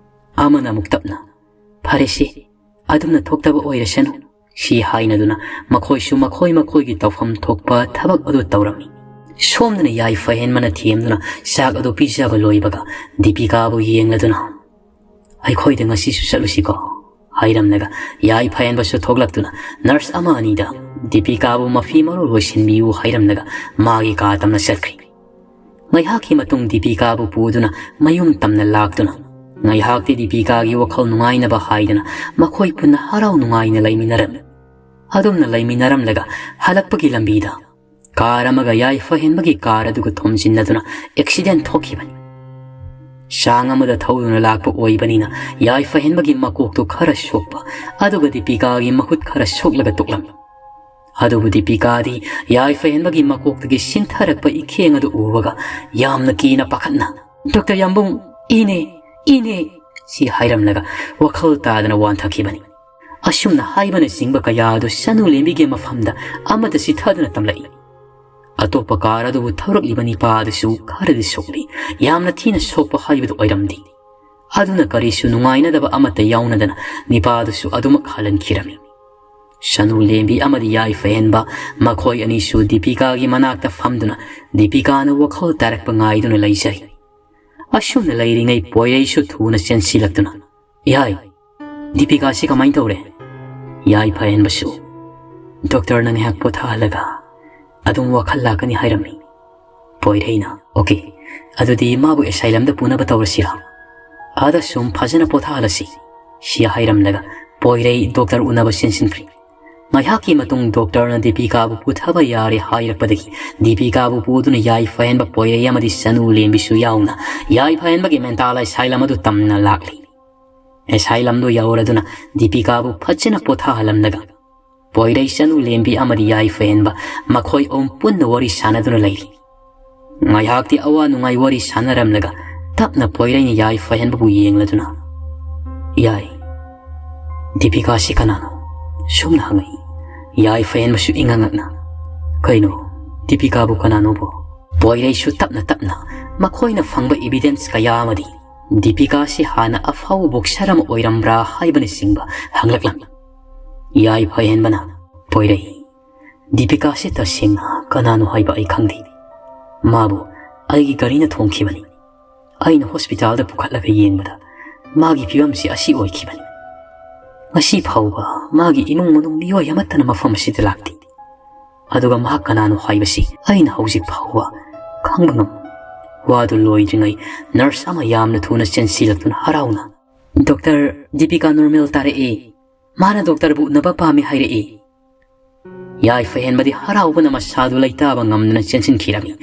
ꯑꯃꯅ ꯑꯃꯨꯛ ꯇꯞꯅ, "ꯐꯔꯦꯁꯦ, ꯑꯗꯨꯝꯅ ꯊꯣꯛꯇꯕ ꯑꯣꯏꯔꯁꯅꯨ" ꯁꯤ ꯍꯥꯏꯅꯗꯨꯅ ꯃꯈꯣꯏꯁꯨ ꯃꯈꯣꯏ ꯃꯈꯣꯏꯒꯤ ꯇꯧꯐꯝ ꯊꯣꯛꯄ ꯊꯕꯛ ꯑꯗꯨ ꯇꯧꯔꯝꯃꯤ꯫ ꯁꯣꯝꯗꯅ ꯌꯥꯏꯐꯍꯦꯟꯕꯅ ꯊꯦꯝꯗꯨꯅ ꯆꯥꯛ ꯑꯗꯨ ꯄꯤꯖꯕ ꯂꯣꯏꯕꯒ ꯗꯤꯄꯤꯀꯥꯕꯨ ꯌꯦꯡꯂꯗꯨꯅ, "ꯑꯩꯈꯣꯏꯗ ꯉꯁꯤꯁꯨ ꯆꯠꯂꯨꯁꯤꯀꯣ" ꯍꯥꯏꯔꯝꯂꯒ ꯌꯥꯏꯐꯍꯦꯟꯕꯁꯨ ꯊꯣꯛꯂꯛꯇꯨꯅ ꯅꯔꯁ ꯑꯃ ꯑꯅꯤꯗ ꯗꯤꯄꯤꯀꯥꯕꯨ ꯃꯐꯤ ꯃꯔꯣꯜ ꯂꯣꯏꯁꯤꯟꯕꯤꯌꯨ ꯍꯥꯏꯔꯝꯂꯒ ꯃꯥꯒꯤ ꯀꯥ ꯇꯝꯅ ꯆꯠꯈ꯭ꯔꯤ꯫ ꯉꯥꯏꯍꯥꯛꯀꯤ ꯃꯇꯨꯡ ꯗꯤꯄꯤꯀꯥꯕꯨ ꯄꯨꯗꯨꯅ ꯃꯌꯨꯝ ꯇꯝꯅ ꯂꯥꯛꯇꯨꯅ ꯉꯥꯏꯍꯥꯛꯇꯤ ꯗꯤꯄꯤꯀꯥꯒꯤ ꯋꯥꯈꯜ ꯅꯨꯡꯉꯥꯏꯅꯕ ꯍꯥꯏꯗꯅ ꯃꯈꯣꯏ ꯄꯨꯟꯅ ꯍꯔꯥꯎ ꯅꯨꯡꯉꯥꯏꯅ ꯂꯩꯃꯤꯟꯅꯔꯝꯃꯤ꯫ ꯑꯗꯨꯝꯅ ꯂꯩꯃꯤꯟꯅꯔꯝꯂꯒ ꯍꯜꯂꯛꯄꯒꯤ ꯂꯝꯕꯤꯗ ꯀꯥꯔ ꯑꯃꯒ ꯌꯥꯏꯐꯍꯦꯟꯕꯒꯤ ꯀꯥꯔ ꯑꯗꯨꯒ ꯊꯣꯝꯖꯤꯟꯅꯗꯨꯅ ꯑꯦꯛꯁꯤꯗꯦꯟ ꯊꯣꯛꯈꯤꯕꯅꯤ꯫ ꯆꯥꯡ ꯑꯃꯗ ꯊꯧꯗꯨꯅ ꯂꯥꯛꯄ ꯑꯣꯏꯕꯅꯤꯅ ꯌꯥꯏꯐꯍꯦꯟꯕꯒꯤ ꯃꯀꯣꯛꯇꯨ ꯈꯔ ꯁꯣꯛꯄ, ꯑꯗꯨꯒ ꯗꯤꯄꯤꯀꯥꯒꯤ ꯃꯈꯨꯠ ꯈꯔ ꯁꯣꯛꯂꯒ ꯇꯣꯛꯂꯝꯃꯤ꯫ ꯑꯗꯨꯕꯨ ꯗꯤꯄꯤꯀꯥꯗꯤ ꯌꯥꯏꯐꯍꯦꯟꯕꯒꯤ ꯃꯀꯣꯛꯇꯒꯤ ꯁꯤꯟꯊꯔꯛꯄ ꯏꯈꯦꯡ ꯑꯗꯨ ꯎꯕꯒ ꯌꯥꯝꯅ ꯀꯤꯅ ꯄꯥꯈꯠꯅ, "ꯗꯣꯛꯇꯔ ꯌꯥꯝꯕꯨꯡ, ꯏꯅꯦ, ꯏꯅꯦ" ꯁꯤ ꯍꯥꯏꯔꯝꯂꯒ ꯋꯥꯈꯜ ꯇꯥꯗꯅ ꯋꯥꯟꯊꯈꯤꯕꯅꯤ꯫ ꯑꯁꯨꯝꯅ ꯍꯥꯏꯕꯅꯆꯤꯡꯕ ꯀꯌꯥ ꯑꯗꯨ ꯁꯅꯨ ꯂꯦꯝꯕꯤꯒꯤ ꯃꯐꯝꯗ ꯑꯃꯠꯇ ꯆꯤꯊꯗꯨꯅ ꯇꯝꯂꯛꯏ꯫ ꯑꯇꯣꯞꯄ ꯀꯥꯔ ꯑꯗꯨꯕꯨ ꯊꯧꯔꯛꯂꯤꯕ ꯅꯤꯄꯥ ꯑꯗꯨꯁꯨ ꯈꯔꯗꯤ ꯁꯣꯛꯂꯤ꯫ ꯌꯥꯝꯅ ꯊꯤꯅ ꯁꯣꯛꯄ ꯍꯥꯏꯕꯗꯨ ꯑꯣꯏꯔꯝꯗꯦ꯫ ꯑꯗꯨꯅ ꯀꯔꯤꯁꯨ ꯅꯨꯡꯉꯥꯏꯅꯗꯕ ꯑꯃꯠꯇ ꯌꯥꯎꯅꯗꯅ ꯅꯤꯄꯥ ꯑꯗꯨꯁꯨ ꯑꯗꯨꯃꯛ ꯍꯜꯍꯟꯈꯤꯔꯝꯃꯤ꯫ ꯁꯅꯨ ꯂꯦꯝꯕꯤ ꯑꯃꯗꯤ ꯌꯥꯏꯐꯍꯦꯟꯕ ꯃꯈꯣꯏ ꯑꯅꯤꯁꯨ ꯗꯤꯄꯤꯀꯥꯒꯤ ꯃꯅꯥꯛꯇ ꯐꯝꯗꯨꯅ ꯗꯤꯄꯤꯀꯥꯅ ꯋꯥꯈꯜ ꯇꯥꯔꯛꯄ ꯉꯥꯏꯗꯨꯅ ꯂꯩꯖꯔꯤ꯫ ꯑꯁꯨꯝꯅ ꯂꯩꯔꯤꯉꯩ ꯄꯣꯏꯔꯩꯁꯨ ꯊꯨꯅ ꯆꯦꯟꯁꯤꯜꯂꯛꯇꯨꯅ, "ꯌꯥꯏ, ꯗꯤꯄꯤꯀꯥꯁꯤ ꯀꯃꯥꯏꯅ ꯇꯧꯔꯦ?" ꯌꯥꯏꯐꯍꯦꯟꯕꯁꯨ, "ꯗꯣꯛꯇꯔꯅ ꯉꯥꯏꯍꯥꯛ ꯄꯣꯊꯥꯍꯜꯂꯒ ꯑꯗꯨꯝ ꯋꯥꯈꯜ ꯂꯥꯛꯀꯅꯤ ꯍꯥꯏꯔꯝꯃꯤ"꯫ ꯄꯣꯏꯔꯩꯅ, "ꯑꯣꯀꯦ, ꯑꯗꯨꯗꯤ ꯃꯥꯕꯨ ꯑꯦꯁꯥꯏꯂꯝꯗ ꯄꯨꯅꯕ ꯇꯧꯔꯁꯤꯔꯥ? ꯑꯥꯗ ꯁꯨꯝ ꯐꯖꯅ ꯄꯣꯊꯥꯍꯜꯂꯁꯤ" ꯁꯤ ꯍꯥꯏꯔꯝꯂꯒ ꯄꯣꯏꯔꯩ ꯗꯣꯛꯇꯔ ꯎꯅꯕ ꯆꯦꯟꯁꯤꯟꯈ꯭ꯔꯤ꯫ ꯉꯥꯏꯍꯥꯛꯀꯤ ꯃꯇꯨꯡ ꯗꯣꯛꯇꯔꯅ ꯗꯤꯄꯤꯀꯥꯕꯨ ꯄꯨꯊꯕ ꯌꯥꯔꯦ ꯍꯥꯏꯔꯛꯄꯗꯒꯤ ꯗꯤꯄꯤꯀꯥꯕꯨ ꯄꯨꯗꯨꯅ ꯌꯥꯏꯐꯍꯦꯟꯕ ꯄꯣꯏꯔꯩ ꯑꯃꯗꯤ ꯁꯅꯨ ꯂꯦꯝꯕꯤꯁꯨ ꯌꯥꯎꯅ ꯌꯥꯏꯐꯍꯦꯟꯕꯒꯤ ꯃꯦꯟꯇꯥꯜ ꯑꯦꯁꯥꯏꯂꯝ ꯑꯗꯨ ꯇꯝꯅ ꯂꯥꯛꯂꯤ꯫ ꯑꯦꯁꯥꯏꯂꯝꯗꯨ ꯌꯧꯔꯗꯨꯅ ꯗꯤꯄꯤꯀꯥꯕꯨ ꯐꯖꯅ ꯄꯣꯊꯥꯍꯜꯂꯝꯂꯒ ꯄꯣꯏꯔꯩ ꯁꯅꯨ ꯂꯦꯝꯕꯤ ꯑꯃꯗꯤ ꯌꯥꯏꯐꯍꯦꯟꯕ ꯃꯈꯣꯏ ꯑꯍꯨꯝ ꯄꯨꯟꯅ ꯋꯥꯔꯤ ꯁꯥꯟꯅꯗꯨꯅ ꯂꯩꯔꯤ꯫ ꯉꯥꯏꯍꯥꯛꯇꯤ ꯑꯋꯥ ꯅꯨꯡꯉꯥꯏ ꯋꯥꯔꯤ ꯁꯥꯟꯅꯔꯝꯂꯒ ꯇꯞꯅ ꯄꯣꯏꯔꯩꯅ ꯌꯥꯏꯐꯍꯦꯟꯕꯕꯨ ꯌꯦꯡꯂꯗꯨꯅ, "ꯌꯥꯏ, ꯗꯤꯄꯤꯀꯥꯁꯤ ꯀꯅꯥꯅꯣ?" ꯁꯨꯝꯅ ꯍꯪꯉꯛꯏ꯫ ꯌꯥꯏꯐꯍꯦꯟꯕꯁꯨ ꯏꯉꯛꯉꯛꯅ, "ꯀꯩꯅꯣ, ꯗꯤꯄꯤꯀꯥꯕꯨ ꯀꯅꯥꯅꯣꯕꯣ?" ꯄꯣꯏꯔꯩꯁꯨ ꯇꯞꯅ ꯇꯞꯅ ꯃꯈꯣꯏꯅ ꯐꯪꯕ evidence ꯀꯌꯥ ꯑꯃꯗꯤ ꯗꯤꯄꯤꯀꯥꯁꯤ ꯍꯥꯟꯅ ꯑꯐꯥꯎꯕ boxer ꯑꯃ ꯑꯣꯏꯔꯝꯕ꯭ꯔꯥ ꯍꯥꯏꯕꯅꯆꯤꯡꯕ ꯍꯪꯂꯛꯂꯝꯃꯤ꯫ ꯌꯥꯏꯐꯍꯦꯟꯕꯅ, "ꯄꯣꯏꯔꯩ, ꯗꯤꯄꯤꯀꯥꯁꯤ ꯇꯁꯦꯡꯅ ꯀꯅꯥꯅꯣ ꯍꯥꯏꯕ ꯑꯩ ꯈꯪꯗꯦ꯫ ꯃꯥꯕꯨ ꯑꯩꯒꯤ ꯒꯥꯔꯤꯅ ꯊꯣꯝꯈꯤꯕꯅꯤ꯫ ꯑꯩꯅ ꯍꯣꯁꯄꯤꯇꯥꯜꯗ ꯄꯨꯈꯠꯂꯒ ꯌꯦꯡꯕꯗ ꯃꯥꯒꯤ ꯐꯤꯕꯝꯁꯤ ꯑꯁꯤ ꯑꯣꯏꯈꯤꯕꯅꯤ꯫ ꯉꯁꯤ ꯐꯥꯎꯕ ꯃꯥꯒꯤ ꯏꯃꯨꯡ ꯃꯅꯨꯡ ꯃꯤꯑꯣꯏ ꯑꯃꯠꯇꯅ ꯃꯐꯝ ꯑꯁꯤꯗ ꯂꯥꯛꯇꯦ꯫ ꯑꯗꯨꯒ ꯃꯍꯥꯛ ꯀꯅꯥꯅꯣ ꯍꯥꯏꯕꯁꯤ ꯑꯩꯅ ꯍꯧꯖꯤꯛ ꯐꯥꯎꯕ ꯈꯪꯕ ꯉꯝ-" ꯋꯥꯗꯨ ꯂꯣꯏꯗ꯭ꯔꯤꯉꯩ ꯅꯔꯁ ꯑꯃ ꯌꯥꯝꯅ ꯊꯨꯅ ꯆꯦꯟꯁꯤꯜꯂꯛꯇꯨꯅ ꯍꯔꯥꯎꯅ, "ꯗꯣꯛꯇꯔ, ꯗꯤꯄꯤꯀꯥ ꯅꯣꯔꯃꯦꯜ ꯇꯥꯔꯛꯑꯦ꯫ ꯃꯥꯅ ꯗꯣꯛꯇꯔꯕꯨ ꯎꯅꯕ ꯄꯥꯝꯃꯤ ꯍꯥꯏꯔꯛꯑꯦ"꯫ ꯌꯥꯏꯐꯍꯦꯟꯕꯗꯤ ꯍꯔꯥꯎꯕꯅ ꯃꯁꯥꯗꯨ ꯂꯩꯇꯥꯕ ꯉꯝꯗꯅ ꯆꯦꯟꯁꯤꯟꯈꯤꯔꯝꯃꯤ꯫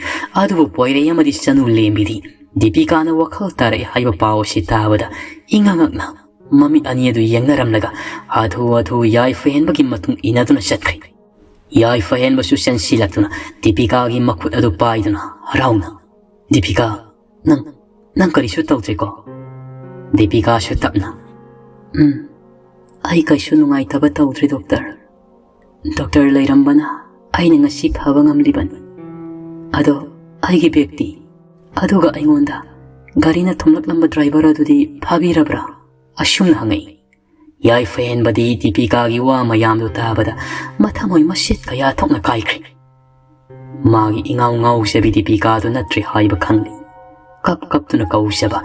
ꯑꯗꯨꯕꯨ ꯄꯣꯏꯔꯩ ꯑꯃꯗꯤ ꯆꯅꯨ ꯂꯦꯝꯕꯤꯗꯤ ꯗꯤꯄꯤꯀꯥꯅ ꯋꯥꯈꯜ ꯇꯥꯔꯛꯑꯦ ꯍꯥꯏꯕ ꯄꯥꯎ ꯑꯁꯤ ꯇꯥꯕꯗ ꯏꯉꯛꯉꯛꯅ ꯃꯃꯤꯠ ꯑꯅꯤ ꯑꯗꯨ ꯌꯦꯡꯅꯔꯝꯂꯒ ꯍꯥꯊꯨ ꯍꯥꯊꯨ ꯌꯥꯏꯐꯍꯦꯟꯕꯒꯤ ꯃꯇꯨꯡ ꯏꯟꯅꯗꯨꯅ ꯆꯠꯈ꯭ꯔꯦ꯫ ꯌꯥꯏꯐꯍꯦꯟꯕꯁꯨ ꯆꯦꯟꯁꯤꯜꯂꯛꯇꯨꯅ ꯗꯤꯄꯤꯀꯥꯒꯤ ꯃꯈꯨꯠ ꯑꯗꯨ ꯄꯥꯏꯗꯨꯅ ꯍꯔꯥꯎꯅ, "ꯗꯤꯄꯤꯀꯥ, ꯅꯪ, ꯅꯪ ꯀꯔꯤꯁꯨ ꯇꯧꯗ꯭ꯔꯦꯀꯣ?" ꯗꯤꯄꯤꯀꯥꯁꯨ ꯇꯞꯅ, "ꯎꯝ, ꯑꯩ ꯀꯩꯁꯨ ꯅꯨꯡꯉꯥꯏꯇꯕ ꯇꯧꯗ꯭ꯔꯦ, ꯗꯣꯛꯇꯔ꯫ ꯗꯣꯛꯇꯔ ꯂꯩꯔꯝꯕꯅ ꯑꯩꯅ ꯉꯁꯤ ꯐꯕ ꯉꯝꯂꯤꯕꯅꯤ꯫ ꯑꯗꯣ ꯑꯩꯒꯤ ꯕꯦꯒꯇꯤ? ꯑꯗꯨꯒ ꯑꯩꯉꯣꯟꯗ ꯒꯥꯔꯤꯅ ꯊꯣꯝꯂꯛꯂꯝꯕ ꯗ꯭ꯔꯥꯏꯚꯔ ꯑꯗꯨꯗꯤ ꯐꯥꯕꯤꯔꯕ꯭ꯔꯥ?" ꯑꯁꯨꯝꯅ ꯍꯪꯉꯛꯏ꯫ ꯌꯥꯏꯐꯍꯦꯟꯕꯗꯤ ꯗꯤꯄꯤꯀꯥꯒꯤ ꯋꯥ ꯃꯌꯥꯝꯗꯨ ꯇꯥꯕꯗ ꯃꯊꯃꯣꯏ ꯃꯁꯤꯠ ꯀꯌꯥ ꯊꯣꯛꯅ ꯀꯥꯏꯈ꯭ꯔꯦ꯫ ꯃꯥꯒꯤ ꯏꯉꯥꯎ ꯉꯥꯎꯖꯕꯤ ꯗꯤꯄꯤꯀꯥꯗꯨ ꯅꯠꯇ꯭ꯔꯦ ꯍꯥꯏꯕ ꯈꯪꯂꯤ꯫ ꯀꯞ ꯀꯞꯇꯨꯅ ꯀꯧꯖꯕ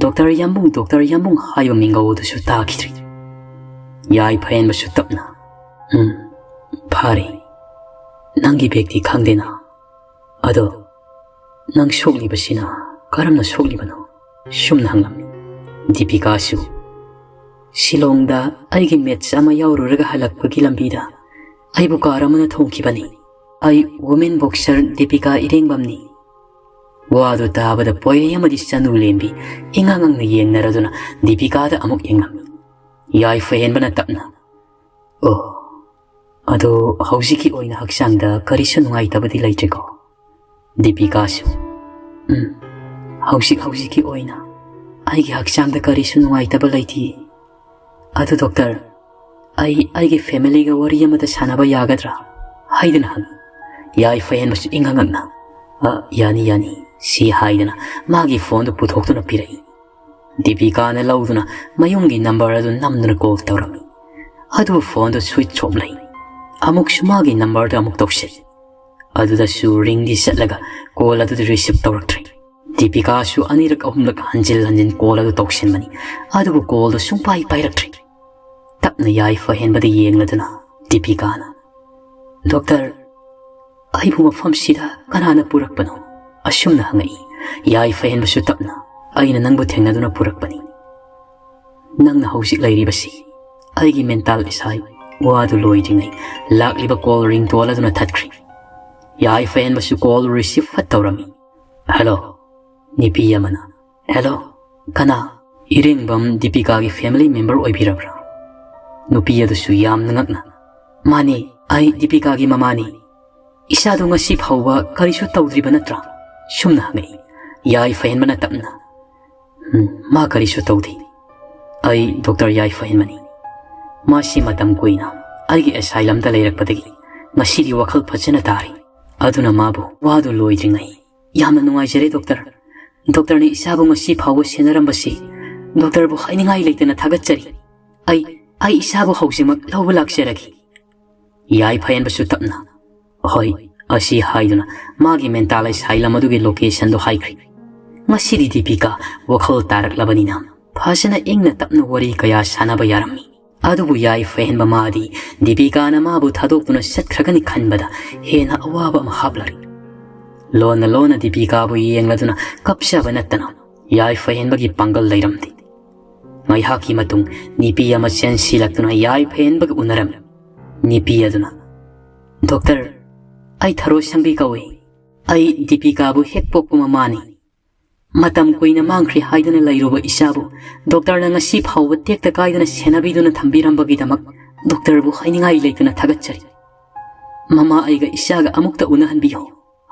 "ꯗꯣꯛꯇꯔ ꯌꯥꯝꯕꯨꯡ, ꯗꯣꯛꯇꯔ ꯌꯥꯝꯕꯨꯡ" ꯍꯥꯏꯕ ꯃꯤꯡꯒꯧ ꯑꯗꯨꯁꯨ ꯇꯥꯈꯤꯗ꯭ꯔꯦ꯫ ꯌꯥꯏꯐꯍꯦꯟꯕꯁꯨ ꯇꯞꯅ, "ꯎꯝ, ꯐꯔꯦ꯫ ꯅꯪꯒꯤ ꯕꯦꯒꯇꯤ ꯈꯪꯗꯦꯅ꯫ ꯑꯗꯣ ꯅꯪ ꯁꯣꯛꯂꯤꯕꯁꯤꯅ ꯀꯔꯝꯅ ꯁꯣꯛꯂꯤꯕꯅꯣ?" ꯁꯨꯝꯅ ꯍꯪꯂꯝꯃꯤ꯫ ꯗꯤꯄꯤꯀꯥꯁꯨ, "ꯁꯤꯂꯣꯡꯗ ꯑꯩꯒꯤ ꯃꯦꯠꯆ ꯑꯃ ꯌꯥꯎꯔꯨꯔꯒ ꯍꯜꯂꯛꯄꯒꯤ ꯂꯝꯕꯤꯗ ꯑꯩꯕꯨ ꯀꯥꯔ ꯑꯃꯅ ꯊꯣꯝꯈꯤꯕꯅꯤ꯫ ꯑꯩ ꯋꯨꯃꯦꯟ ꯕꯣꯛꯁꯔ ꯗꯤꯄꯤꯀꯥ ꯏꯔꯦꯡꯕꯝꯅꯤ"꯫ ꯋꯥꯗꯨ ꯇꯥꯕꯗ ꯄꯣꯏꯔꯩ ꯑꯃꯗꯤ ꯆꯅꯨ ꯂꯦꯝꯕꯤ ꯏꯉꯥꯡ ꯉꯥꯡꯅ ꯌꯦꯡꯅꯔꯗꯨꯅ ꯗꯤꯄꯤꯀꯥꯗ ꯑꯃꯨꯛ ꯌꯦꯡꯂꯝꯃꯤ꯫ ꯌꯥꯏꯐꯍꯦꯟꯕꯅ ꯇꯞꯅ, "ꯑꯣ, ꯑꯗꯣ ꯍꯧꯖꯤꯛꯀꯤ ꯑꯣꯏꯅ ꯍꯛꯆꯥꯡꯗ ꯀꯔꯤꯁꯨ ꯅꯨꯡꯉꯥꯏꯇꯕꯗꯤ ꯂꯩꯇ꯭ꯔꯦꯀꯣ?" ꯗꯤꯄꯤꯀꯥꯁꯨ, "ꯎꯝ, "ꯍꯧꯖꯤꯛ ꯍꯧꯖꯤꯛꯀꯤ ꯑꯣꯏꯅ ꯑꯩꯒꯤ ꯍꯛꯆꯥꯡꯗ ꯀꯔꯤꯁꯨ ꯅꯨꯡꯉꯥꯏꯇꯕ ꯂꯩꯇꯦ꯫ ꯑꯗꯨ ꯗꯣꯛꯇꯔ, ꯑꯩ ꯑꯩꯒꯤ ꯐꯦꯃꯤꯂꯤꯒ ꯋꯥꯔꯤ ꯑꯃꯇ ꯁꯥꯟꯅꯕ ꯌꯥꯒꯗ꯭ꯔꯥ?" ꯍꯥꯏꯗꯨꯅ ꯍꯪꯉꯤ꯫ ꯌꯥꯏꯐ ꯍꯦꯟꯕꯁꯨ ꯏꯪꯉꯉꯛꯅ, "ꯑ, ꯌꯥꯅꯤ, ꯌꯥꯅꯤ," ꯁꯤ ꯍꯥꯏꯗꯨꯅ ꯃꯥꯒꯤ ꯐꯣꯟꯗꯨ ꯄꯨꯊꯣꯛꯇꯨꯅ ꯄꯤꯔꯛꯏ꯫ ꯗꯤꯄꯤꯀꯥꯅ ꯂꯧꯗꯨꯅ ꯃꯌꯨꯝꯒꯤ ꯅꯝꯕꯔ ꯑꯗꯨ ꯅꯝꯗꯨꯅ ꯀꯣꯜ ꯇꯧꯔꯝꯃꯤ꯫ ꯑꯗꯨꯕꯨ ꯐꯣꯟꯗꯨ ꯁ꯭ꯋꯤꯆ ꯑꯣꯐ ꯂꯩ꯫ ꯑꯃꯨꯛꯁꯨ ꯃꯥꯒꯤ ꯅꯝꯕꯔꯗꯨ ꯑꯃꯨꯛ ꯇꯧꯁꯤꯜꯂꯤ꯫ ꯑꯗꯨꯗꯁꯨ ꯔꯤꯡꯗꯤ ꯆꯠꯂꯒ ꯀꯣꯜ ꯑꯗꯨꯗꯤ ꯔꯤꯁꯤꯞ ꯇꯧꯔꯛꯇ꯭ꯔꯦ꯫ ꯗꯤꯄꯤꯀꯥꯁꯨ ꯑꯅꯤꯔꯛ ꯑꯍꯨꯝꯂꯛ ꯍꯟꯖꯤꯜ ꯍꯟꯖꯤꯟ ꯀꯣꯜ ꯑꯗꯨ ꯇꯧꯁꯤꯟꯕꯅꯤ, ꯑꯗꯨꯕꯨ ꯀꯣꯜꯗꯨ ꯁꯨꯡꯄꯥꯏ ꯄꯥꯏꯔꯛꯇ꯭ꯔꯦ꯫ ꯇꯞꯅ ꯌꯥꯏꯐ ꯍꯦꯟꯕꯗ ꯌꯦꯡꯂꯗꯨꯅ ꯗꯤꯄꯤꯀꯥꯅ, "ꯗꯣꯛꯇꯔ, ꯑꯩꯕꯨ ꯃꯐꯝꯁꯤꯗ ꯀꯅꯥꯅ ꯄꯨꯔꯛꯄꯅꯣ?" ꯑꯁꯨꯝꯅ ꯍꯪꯉꯛꯏ꯫ ꯌꯥꯏꯐ ꯍꯦꯟꯕꯁꯨ ꯇꯞꯅ, "ꯑꯩꯅ ꯅꯪꯕꯨ ꯊꯦꯡꯅꯗꯨꯅ ꯄꯨꯔꯛꯄꯅꯤ꯫ ꯅꯪꯅ ꯍꯧꯖꯤꯛ ꯂꯩꯔꯤꯕꯁꯤ ꯑꯩꯒꯤ ꯃꯦꯟꯇꯥꯜ ꯏꯁꯥꯏ ꯋꯥꯗꯨ ꯂꯣꯏꯗ꯭ꯔꯤꯉꯩ ꯂꯥꯛꯂꯤꯕ ꯀꯣꯜ ꯔꯤꯡꯇꯣꯟ ꯑꯗꯨꯅ ꯊꯠꯈ꯭ꯔꯤ꯫" ꯌꯥꯏꯐ ꯍꯦꯟꯕꯁꯨ ꯀꯣꯜ ꯔꯤꯁꯤꯞ ꯐꯠ ꯇꯧꯔꯝꯃꯤ꯫ "ꯍꯜꯂꯣ?" ꯅꯨꯄꯤ ꯑꯃꯅ, "ꯍꯦꯜꯂꯣ, ꯀꯅꯥ?" "ꯏꯔꯦꯡꯕꯝ ꯗꯤꯄꯤꯀꯥꯒꯤ ꯐꯦꯃꯤꯂꯤ ꯃꯦꯝꯕꯔ ꯑꯣꯏꯕꯤꯔꯕ꯭ꯔꯥ?" ꯅꯨꯄꯤ ꯑꯗꯨꯁꯨ ꯌꯥꯝꯅ ꯉꯛꯅ, "ꯃꯥꯅꯤ, ꯑꯩ ꯗꯤꯄꯤꯀꯥꯒꯤ ꯃꯃꯥꯅꯤ꯫ ꯏꯆꯥꯗꯨ ꯉꯁꯤ ꯐꯥꯎꯕ ꯀꯔꯤꯁꯨ ꯇꯧꯗ꯭ꯔꯤꯕ ꯅꯠꯇ꯭ꯔꯥ?" ꯁꯨꯝꯅ ꯍꯪꯉꯛꯏ꯫ ꯌꯥꯏꯐ ꯍꯦꯟꯕꯅ ꯇꯞꯅ, "ꯎꯝ, ꯃꯥ ꯀꯔꯤꯁꯨ ꯇꯧꯗꯦ꯫ ꯑꯩ ꯗꯣꯛꯇꯔ ꯌꯥꯏꯐ ꯍꯦꯟꯕꯅꯤ꯫ ꯃꯥꯁꯤ ꯃꯇꯝ ꯀꯨꯏꯅ ꯑꯩꯒꯤ ꯑꯦꯁꯥꯏꯂꯝꯗ ꯂꯩꯔꯛꯄꯗꯒꯤ ꯉꯁꯤꯗꯤ ꯋꯥꯈꯜ ꯐꯖꯅ ꯇꯥꯔꯤ꯫ ꯑꯗꯨꯅ ꯃꯥꯕꯨ ꯋꯥꯗꯨ ꯂꯣꯏꯗ꯭ꯔꯤꯉꯩ ꯌꯥꯝꯅ ꯅꯨꯡꯉꯥꯏꯖꯔꯦ ꯗꯣꯛꯇꯔ꯫ ꯗꯣꯛꯇꯔꯅ ꯏꯆꯥꯕꯨ ꯉꯁꯤ ꯐꯥꯎꯕ ꯁꯦꯟꯅꯔꯝꯕꯁꯤ ꯗꯣꯛꯇꯔꯕꯨ ꯍꯥꯏꯅꯤꯡꯉꯥꯏ ꯂꯩꯇꯅ ꯊꯥꯒꯠꯆꯔꯤ꯫ ꯑꯩ, ꯑꯩ ꯏꯆꯥꯕꯨ ꯍꯧꯖꯤꯛꯃꯛ ꯂꯧꯕ ꯂꯥꯛꯆꯔꯒꯦ꯫" ꯌꯥꯏꯐ ꯍꯦꯟꯕꯁꯨ ꯇꯞꯅ, "ꯍꯣꯏ," ꯑꯁꯤ ꯍꯥꯏꯗꯨꯅ ꯃꯥꯒꯤ ꯃꯦꯟꯇꯥꯜ ꯑꯦꯁꯥꯏꯂꯝ ꯑꯗꯨꯒꯤ ꯂꯣꯀꯦꯁꯟꯗꯨ ꯍꯥꯏꯈ꯭ꯔꯤ꯫ ꯉꯁꯤꯗꯤ ꯗꯤꯄꯤꯀꯥ ꯋꯥꯈꯜ ꯇꯥꯔꯛꯂꯕꯅꯤꯅ ꯐꯖꯅ ꯏꯪꯅ ꯇꯞꯅ ꯋꯥꯔꯤ ꯀꯌꯥ ꯁꯥꯟꯅꯕ ꯌꯥꯔꯝꯃꯤ꯫ ꯑꯗꯨꯕꯨ ꯌꯥꯏꯐ ꯍꯦꯟꯕ ꯃꯥꯗꯤ ꯗꯤꯄꯤꯀꯥꯅ ꯃꯥꯕꯨ ꯊꯥꯗꯣꯛꯇꯨꯅ ꯆꯠꯈ꯭ꯔꯒꯅꯤ ꯈꯟꯕꯗ ꯍꯦꯟꯅ ꯑꯋꯥꯕ ꯑꯃ ꯍꯥꯞꯂꯔꯤ꯫ ꯂꯣꯟꯅ ꯂꯣꯟꯅ ꯗꯤꯄꯤꯀꯥꯕꯨ ꯌꯦꯡꯂꯗꯨꯅ ꯀꯞꯆꯕ ꯅꯠꯇꯅ ꯌꯥꯏꯐ ꯍꯦꯟꯕꯒꯤ ꯄꯥꯡꯒꯜ ꯂꯩꯔꯝꯗꯦ꯫ ꯉꯥꯏꯍꯥꯛꯀꯤ ꯃꯇꯨꯡ ꯅꯨꯄꯤ ꯑꯃ ꯆꯦꯟꯁꯤꯜꯂꯛꯇꯨꯅ ꯌꯥꯏꯐ ꯍꯦꯟꯕꯒ ꯎꯅꯔꯝꯃꯤ꯫ ꯅꯨꯄꯤ ꯑꯗꯨꯅ, "ꯗꯣꯛꯇꯔ, ꯑꯩ ꯊꯔꯣ ꯁꯪꯕꯤ ꯀꯧꯏ꯫ ꯑꯩ ꯗꯤꯄꯤꯀꯥꯕꯨ ꯍꯦꯛ ꯄꯣꯛꯄ ꯃꯃꯥꯅꯤ꯫ ꯃꯇꯝ ꯀꯨꯏꯅ ꯃꯥꯡꯈ꯭ꯔꯦ ꯍꯥꯏꯗꯨꯅ ꯂꯩꯔꯨꯕ ꯏꯆꯥꯕꯨ ꯗꯣꯛꯇꯔꯅ ꯉꯁꯤ ꯐꯥꯎꯕ ꯇꯦꯛꯇ ꯀꯥꯏꯗꯅ ꯁꯦꯟꯅꯕꯤꯗꯨꯅ ꯊꯝꯕꯤꯔꯝꯕꯒꯤꯗꯃꯛ ꯗꯣꯛꯇꯔꯕꯨ ꯍꯥꯏꯅꯤꯡꯉꯥꯏ ꯂꯩꯇꯅ ꯊꯥꯒꯠꯆꯔꯤ꯫ ꯃꯃꯥ, ꯑꯩꯒ ꯏꯆꯥꯒ ꯑꯃꯨꯛꯇ ꯎꯅꯍꯟꯕꯤꯌꯨ,"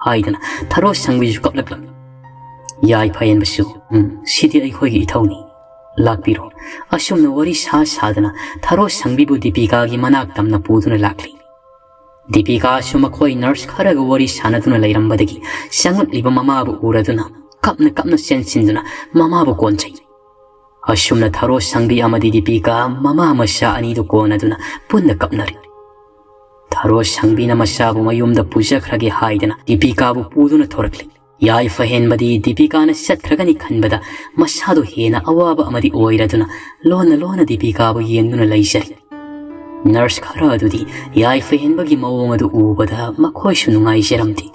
ꯍꯥꯏꯗꯅ ꯊꯔꯣ ꯁꯪꯕꯤꯁꯨ ꯀꯞꯂꯛꯂꯝꯃꯤ꯫ ꯌꯥꯏꯐ ꯍꯦꯟꯕꯁꯨ, "ꯎꯝ, ꯁꯤꯗꯤ ꯑꯩꯈꯣꯏꯒꯤ ꯏꯊꯧꯅꯤ꯫ ꯂꯥꯛꯄꯤꯔꯣ꯫" ꯑꯁꯨꯝꯅ ꯋꯥꯔꯤ ꯁꯥ ꯁꯥꯗꯨꯅ ꯊꯔꯣ ꯁꯪꯕꯤꯕꯨ ꯗꯤꯄꯤꯀꯥꯒꯤ ꯃꯅꯥꯛ ꯇꯝꯅ ꯄꯨꯗꯨꯅ ꯂꯥꯛꯂꯤ꯫ ꯗꯤꯄꯤꯀꯥꯁꯨ ꯃꯈꯣꯏ ꯅꯔꯁ ꯈꯔꯒ ꯋꯥꯔꯤ ꯁꯥꯟꯅꯗꯨꯅ ꯂꯩꯔꯝꯕꯗꯒꯤ ꯆꯪꯂꯛꯂꯤꯕ ꯃꯃꯥꯕꯨ ꯎꯔꯗꯨꯅ ꯀꯞꯅ ꯀꯞꯅ ꯆꯦꯟꯁꯤꯟꯗꯨꯅ ꯃꯃꯥꯕꯨ ꯀꯣꯟꯖꯩ꯫ ꯑꯁꯨꯝꯅ ꯊꯔꯣ ꯁꯪꯕꯤ ꯑꯃꯗꯤ ꯗꯤꯄꯤꯀꯥ ꯃꯃꯥ ꯃꯆꯥ ꯑꯅꯤꯗꯨ ꯀꯣꯟꯅꯗꯨꯅ ꯄꯨꯟꯅ ꯀꯞꯅꯔꯤ꯫ ꯊꯔꯣ ꯁꯪꯕꯤꯅ ꯃꯆꯥꯕꯨ ꯃꯌꯨꯝꯗ ꯄꯨꯖꯈ꯭ꯔꯒꯦ ꯍꯥꯏꯗꯅ ꯗꯤꯄꯤꯀꯥꯕꯨ ꯄꯨꯗꯨꯅ ꯊꯣꯔꯛꯂꯤ꯫ ꯌꯥꯏꯐ ꯍꯦꯟꯕꯗꯤ ꯗꯤꯄꯤꯀꯥꯅ ꯆꯠꯈ꯭ꯔꯒꯅꯤ ꯈꯟꯕꯗ ꯃꯁꯥꯗꯣ ꯍꯦꯟꯅ ꯑꯋꯥꯕ ꯑꯃꯗꯤ ꯑꯣꯏꯔꯗꯨꯅ ꯂꯣꯟꯅ ꯂꯣꯟꯅ ꯗꯤꯄꯤꯀꯥꯕꯨ ꯌꯦꯡꯗꯨꯅ ꯂꯩꯖꯔꯤ꯫ ꯅꯔꯁ ꯈꯔ ꯑꯗꯨꯗꯤ ꯌꯥꯏꯐ ꯍꯦꯟꯕꯒꯤ ꯃꯑꯣꯡ ꯑꯗꯨ ꯎꯕꯗ ꯃꯈꯣꯏꯁꯨ ꯅꯨꯡꯉꯥꯏꯖꯔꯝꯗꯦ꯫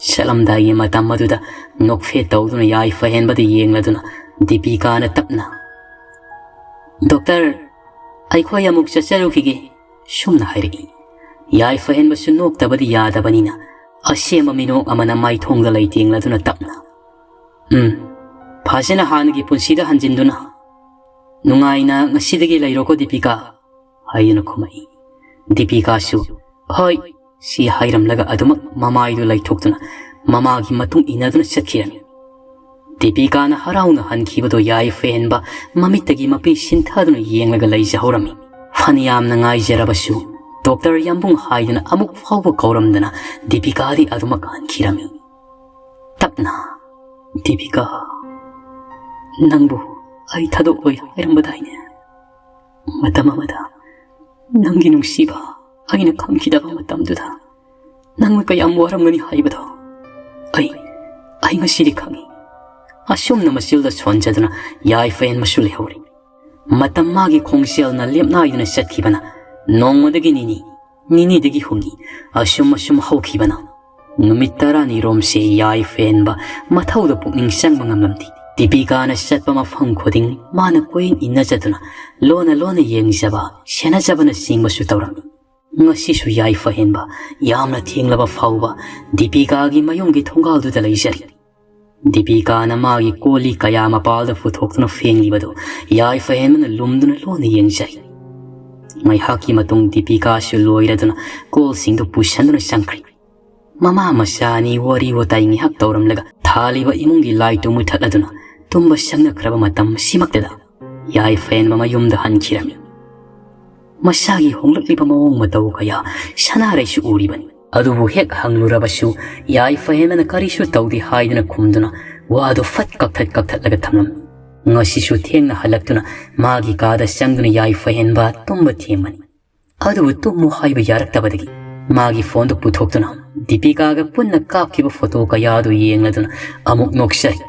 ꯆꯠꯂꯝꯗꯥꯏꯒꯤ ꯃꯇꯝ ꯑꯗꯨꯗ ꯅꯣꯛꯐꯦꯠ ꯇꯧꯗꯨꯅ ꯌꯥꯏꯐ ꯍꯦꯟꯕꯗ ꯌꯦꯡꯂꯗꯨꯅ ꯗꯤꯄꯤꯀꯥꯅ ꯇꯞꯅ, "ꯗꯣꯛꯇꯔ, ꯑꯩꯈꯣꯏ ꯑꯃꯨꯛ ꯆꯠꯆꯔꯨꯈꯤꯒꯦ," ꯁꯨꯝꯅ ꯍꯥꯏꯔꯛꯏ꯫ ꯌꯥꯏꯐ ꯍꯦꯟꯕꯁꯨ ꯅꯣꯛꯇꯕꯗꯤ ꯌꯥꯗꯕꯅꯤꯅ ꯑꯁꯦꯝꯕ ꯃꯤꯅꯣꯛ ꯑꯃꯅ ꯃꯥꯏꯊꯣꯡꯗ ꯂꯩꯇꯦꯡꯂꯗꯨꯅ ꯇꯞꯅ, "ꯎꯝ, ꯐꯖꯅ ꯍꯥꯟꯅꯒꯤ ꯄꯨꯟꯁꯤꯗ ꯍꯟꯖꯤꯟꯗꯨꯅ ꯅꯨꯡꯉꯥꯏꯅ ꯉꯁꯤꯗꯒꯤ ꯂꯩꯔꯣꯀꯣ ꯗꯤꯄꯤꯀꯥ," ꯍꯥꯏꯗꯨꯅ ꯈꯨꯝꯃꯛꯏ꯫ ꯗꯤꯄꯤꯀꯥꯁꯨ, "ꯍꯣꯏ," ꯁꯤ ꯍꯥꯏꯔꯝꯂꯒ ꯑꯗꯨꯃꯛ ꯃꯃꯥꯏꯗꯨ ꯂꯩꯊꯣꯛꯇꯨꯅ ꯃꯃꯥꯒꯤ ꯃꯇꯨꯡ ꯏꯟꯅꯗꯨꯅ ꯆꯠꯈꯤꯔꯝꯃꯤ꯫ ꯗꯤꯄꯤꯀꯥꯅ ꯍꯔꯥꯎꯅ ꯍꯟꯈꯤꯕꯗꯨ ꯌꯥꯏꯐ ꯍꯦꯟꯕ ꯃꯃꯤꯠꯇꯒꯤ ꯃꯄꯤ ꯁꯤꯟꯊꯗꯨꯅ ꯌꯦꯡꯂꯒ ꯂꯩꯖꯍꯧꯔꯝꯃꯤ꯫ ꯐꯅꯌꯥꯝꯅ ꯉꯥꯏꯖꯔꯕꯁꯨ ꯗꯣꯛꯇꯔ ꯌꯥꯝꯕꯨꯡ ꯍꯥꯏꯗꯨꯅ ꯑꯃꯨꯛ ꯐꯥꯎꯕ ꯀꯧꯔꯝꯗꯅ ꯗꯤꯄꯤꯀꯥꯗꯤ ꯑꯗꯨꯃꯛ ꯍꯟꯈꯤꯔꯝꯃꯤ꯫ ꯇꯞꯅ, "ꯗꯤꯄꯤꯀꯥ, ꯅꯪꯕꯨ ꯑꯩ ꯊꯥꯗꯣꯛꯂꯣꯏ ꯍꯥꯏꯔꯝꯕꯗꯥꯏꯅꯦ? ꯃꯇꯝ ꯑꯃꯗ ꯅꯪꯒꯤ ꯅꯨꯡꯁꯤꯕ ꯑꯩꯅ ꯈꯪꯈꯤꯗꯕ ꯃꯇꯝꯗꯨꯗ ꯅꯪꯅ ꯀꯌꯥꯝ ꯋꯥꯔꯝꯒꯅꯤ ꯍꯥꯏꯕꯗꯣ ꯑꯩ, ꯑꯩ ꯉꯁꯤꯗꯤ ꯈꯪꯉꯤ꯫" ꯑꯁꯨꯝꯅ ꯃꯆꯤꯜꯗ ꯁꯣꯟꯖꯗꯨꯅ ꯌꯥꯏꯐ ꯍꯦꯟꯕꯁꯨ ꯂꯩꯍꯧꯔꯤ꯫ ꯃꯇꯝ ꯃꯥꯒꯤ ꯈꯣꯡꯖꯦꯜꯅ ꯂꯦꯞꯅꯥꯏꯗꯨꯅ ꯆꯠꯈꯤꯕꯅ ꯅꯣꯡꯃꯗꯒꯤ ꯅꯤꯅꯤ, ꯅꯤꯅꯤꯗꯒꯤ ꯍꯨꯝꯅꯤ, ꯑꯁꯨꯝ ꯑꯁꯨꯝ ꯍꯧꯈꯤꯕꯅ ꯅꯨꯃꯤꯠ ꯇꯔꯥꯅꯤꯔꯣꯝꯁꯦ ꯌꯥꯏꯐ ꯍꯦꯟꯕ ꯃꯊꯧꯗ ꯄꯨꯛꯅꯤꯡ ꯆꯪꯕ ꯉꯝꯂꯝꯗꯦ꯫ ꯗꯤꯄꯤꯀꯥꯅ ꯆꯠꯄ ꯃꯐꯝ ꯈꯨꯗꯤꯡ ꯃꯥꯅ ꯀꯣꯏꯏꯟ ꯏꯟꯅꯖꯗꯨꯅ ꯂꯣꯟꯅ ꯂꯣꯟꯅ ꯌꯦꯡꯖꯕ, ꯁꯦꯟꯅꯖꯕꯅꯆꯤꯡꯕꯁꯨ ꯇꯧꯔꯝꯃꯤ꯫ ꯉꯁꯤꯁꯨ ꯌꯥꯏꯐ ꯍꯦꯟꯕ ꯌꯥꯝꯅ ꯊꯦꯡꯂꯕ ꯐꯥꯎꯕ ꯗꯤꯄꯤꯀꯥꯒꯤ ꯃꯌꯨꯝꯒꯤ ꯊꯣꯡꯒꯥꯜꯗꯨꯗ ꯂꯩꯖꯔꯤ꯫ ꯗꯤꯄꯤꯀꯥꯅ ꯃꯥꯒꯤ ꯀꯣꯜ ꯂꯤꯛ ꯀꯌꯥ ꯃꯄꯥꯜꯗ ꯄꯨꯊꯣꯛꯇꯨꯅ ꯐꯦꯡꯂꯤꯕꯗꯨ ꯌꯥꯏꯐ ꯍꯦꯟꯕꯅ ꯂꯨꯝꯗꯨꯅ ꯂꯣꯟꯅ ꯌꯦꯡꯖꯔꯤ꯫ ꯉꯥꯏꯍꯥꯛꯀꯤ ꯃꯇꯨꯡ ꯗꯤꯄꯤꯀꯥꯁꯨ ꯂꯣꯏꯔꯗꯨꯅ ꯀꯣꯜꯁꯤꯡꯗꯨ ꯄꯨꯁꯟꯗꯨꯅ ꯆꯪꯈ꯭ꯔꯦ꯫ ꯃꯃꯥ ꯃꯆꯥ ꯑꯅꯤ ꯋꯥꯔꯤ ꯋꯥꯇꯥꯏ ꯉꯥꯏꯍꯥꯛ ꯇꯧꯔꯝꯂꯒ ꯊꯥꯜꯂꯤꯕ ꯏꯃꯨꯡꯒꯤ ꯂꯥꯏꯠꯇꯨ ꯃꯨꯊꯠꯂꯗꯨꯅ ꯇꯨꯝꯕ ꯆꯪꯅꯈ꯭ꯔꯕ ꯃꯇꯝ ꯑꯁꯤꯃꯛꯇꯗ ꯌꯥꯏꯐꯔꯦꯟꯕ ꯃꯌꯨꯝꯗ ꯍꯟꯈꯤꯔꯝꯃꯤ꯫ ꯃꯁꯥꯒꯤ ꯍꯣꯡꯂꯛꯂꯤꯕ ꯃꯑꯣꯡ ꯃꯇꯧ ꯀꯌꯥ ꯁꯅꯥꯔꯩꯁꯨ ꯎꯔꯤꯕꯅꯤ꯫ ꯑꯗꯨꯕꯨ ꯍꯦꯛ ꯍꯪꯂꯨꯔꯕꯁꯨ ꯌꯥꯏꯐꯔꯦꯟꯕꯅ ꯀꯔꯤꯁꯨ ꯇꯧꯗꯦ ꯍꯥꯏꯗꯨꯅ ꯈꯨꯝꯗꯨꯅ ꯋꯥꯗꯨ ꯐꯠ ꯀꯛꯊꯠ ꯀꯛꯊꯠꯂꯒ ꯊꯝꯂꯝꯃꯤ꯫ ꯉꯁꯤꯁꯨ ꯊꯦꯡꯅ ꯍꯜꯂꯛꯇꯨꯅ ꯃꯥꯒꯤ ꯀꯥꯗ ꯆꯪꯗꯨꯅ ꯌꯥꯏꯐꯔꯦꯟꯕ ꯇꯨꯝꯕ ꯊꯦꯝꯕꯅꯤ꯫ ꯑꯗꯨꯕꯨ ꯇꯨꯝꯃꯨ ꯍꯥꯏꯕ ꯌꯥꯔꯛꯇꯕꯗꯒꯤ ꯃꯥꯒꯤ ꯐꯣꯟꯗꯨ ꯄꯨꯊꯣꯛꯇꯨꯅ ꯗꯤꯄꯤꯀꯥꯒ ꯄꯨꯟꯅ ꯀꯥꯞꯈꯤꯕ ꯐꯣꯇꯣ ꯀꯌꯥꯗꯨ ꯌꯦꯡꯂꯗꯨꯅ ꯑꯃꯨꯛ ꯅꯣꯛꯆꯔꯤ꯫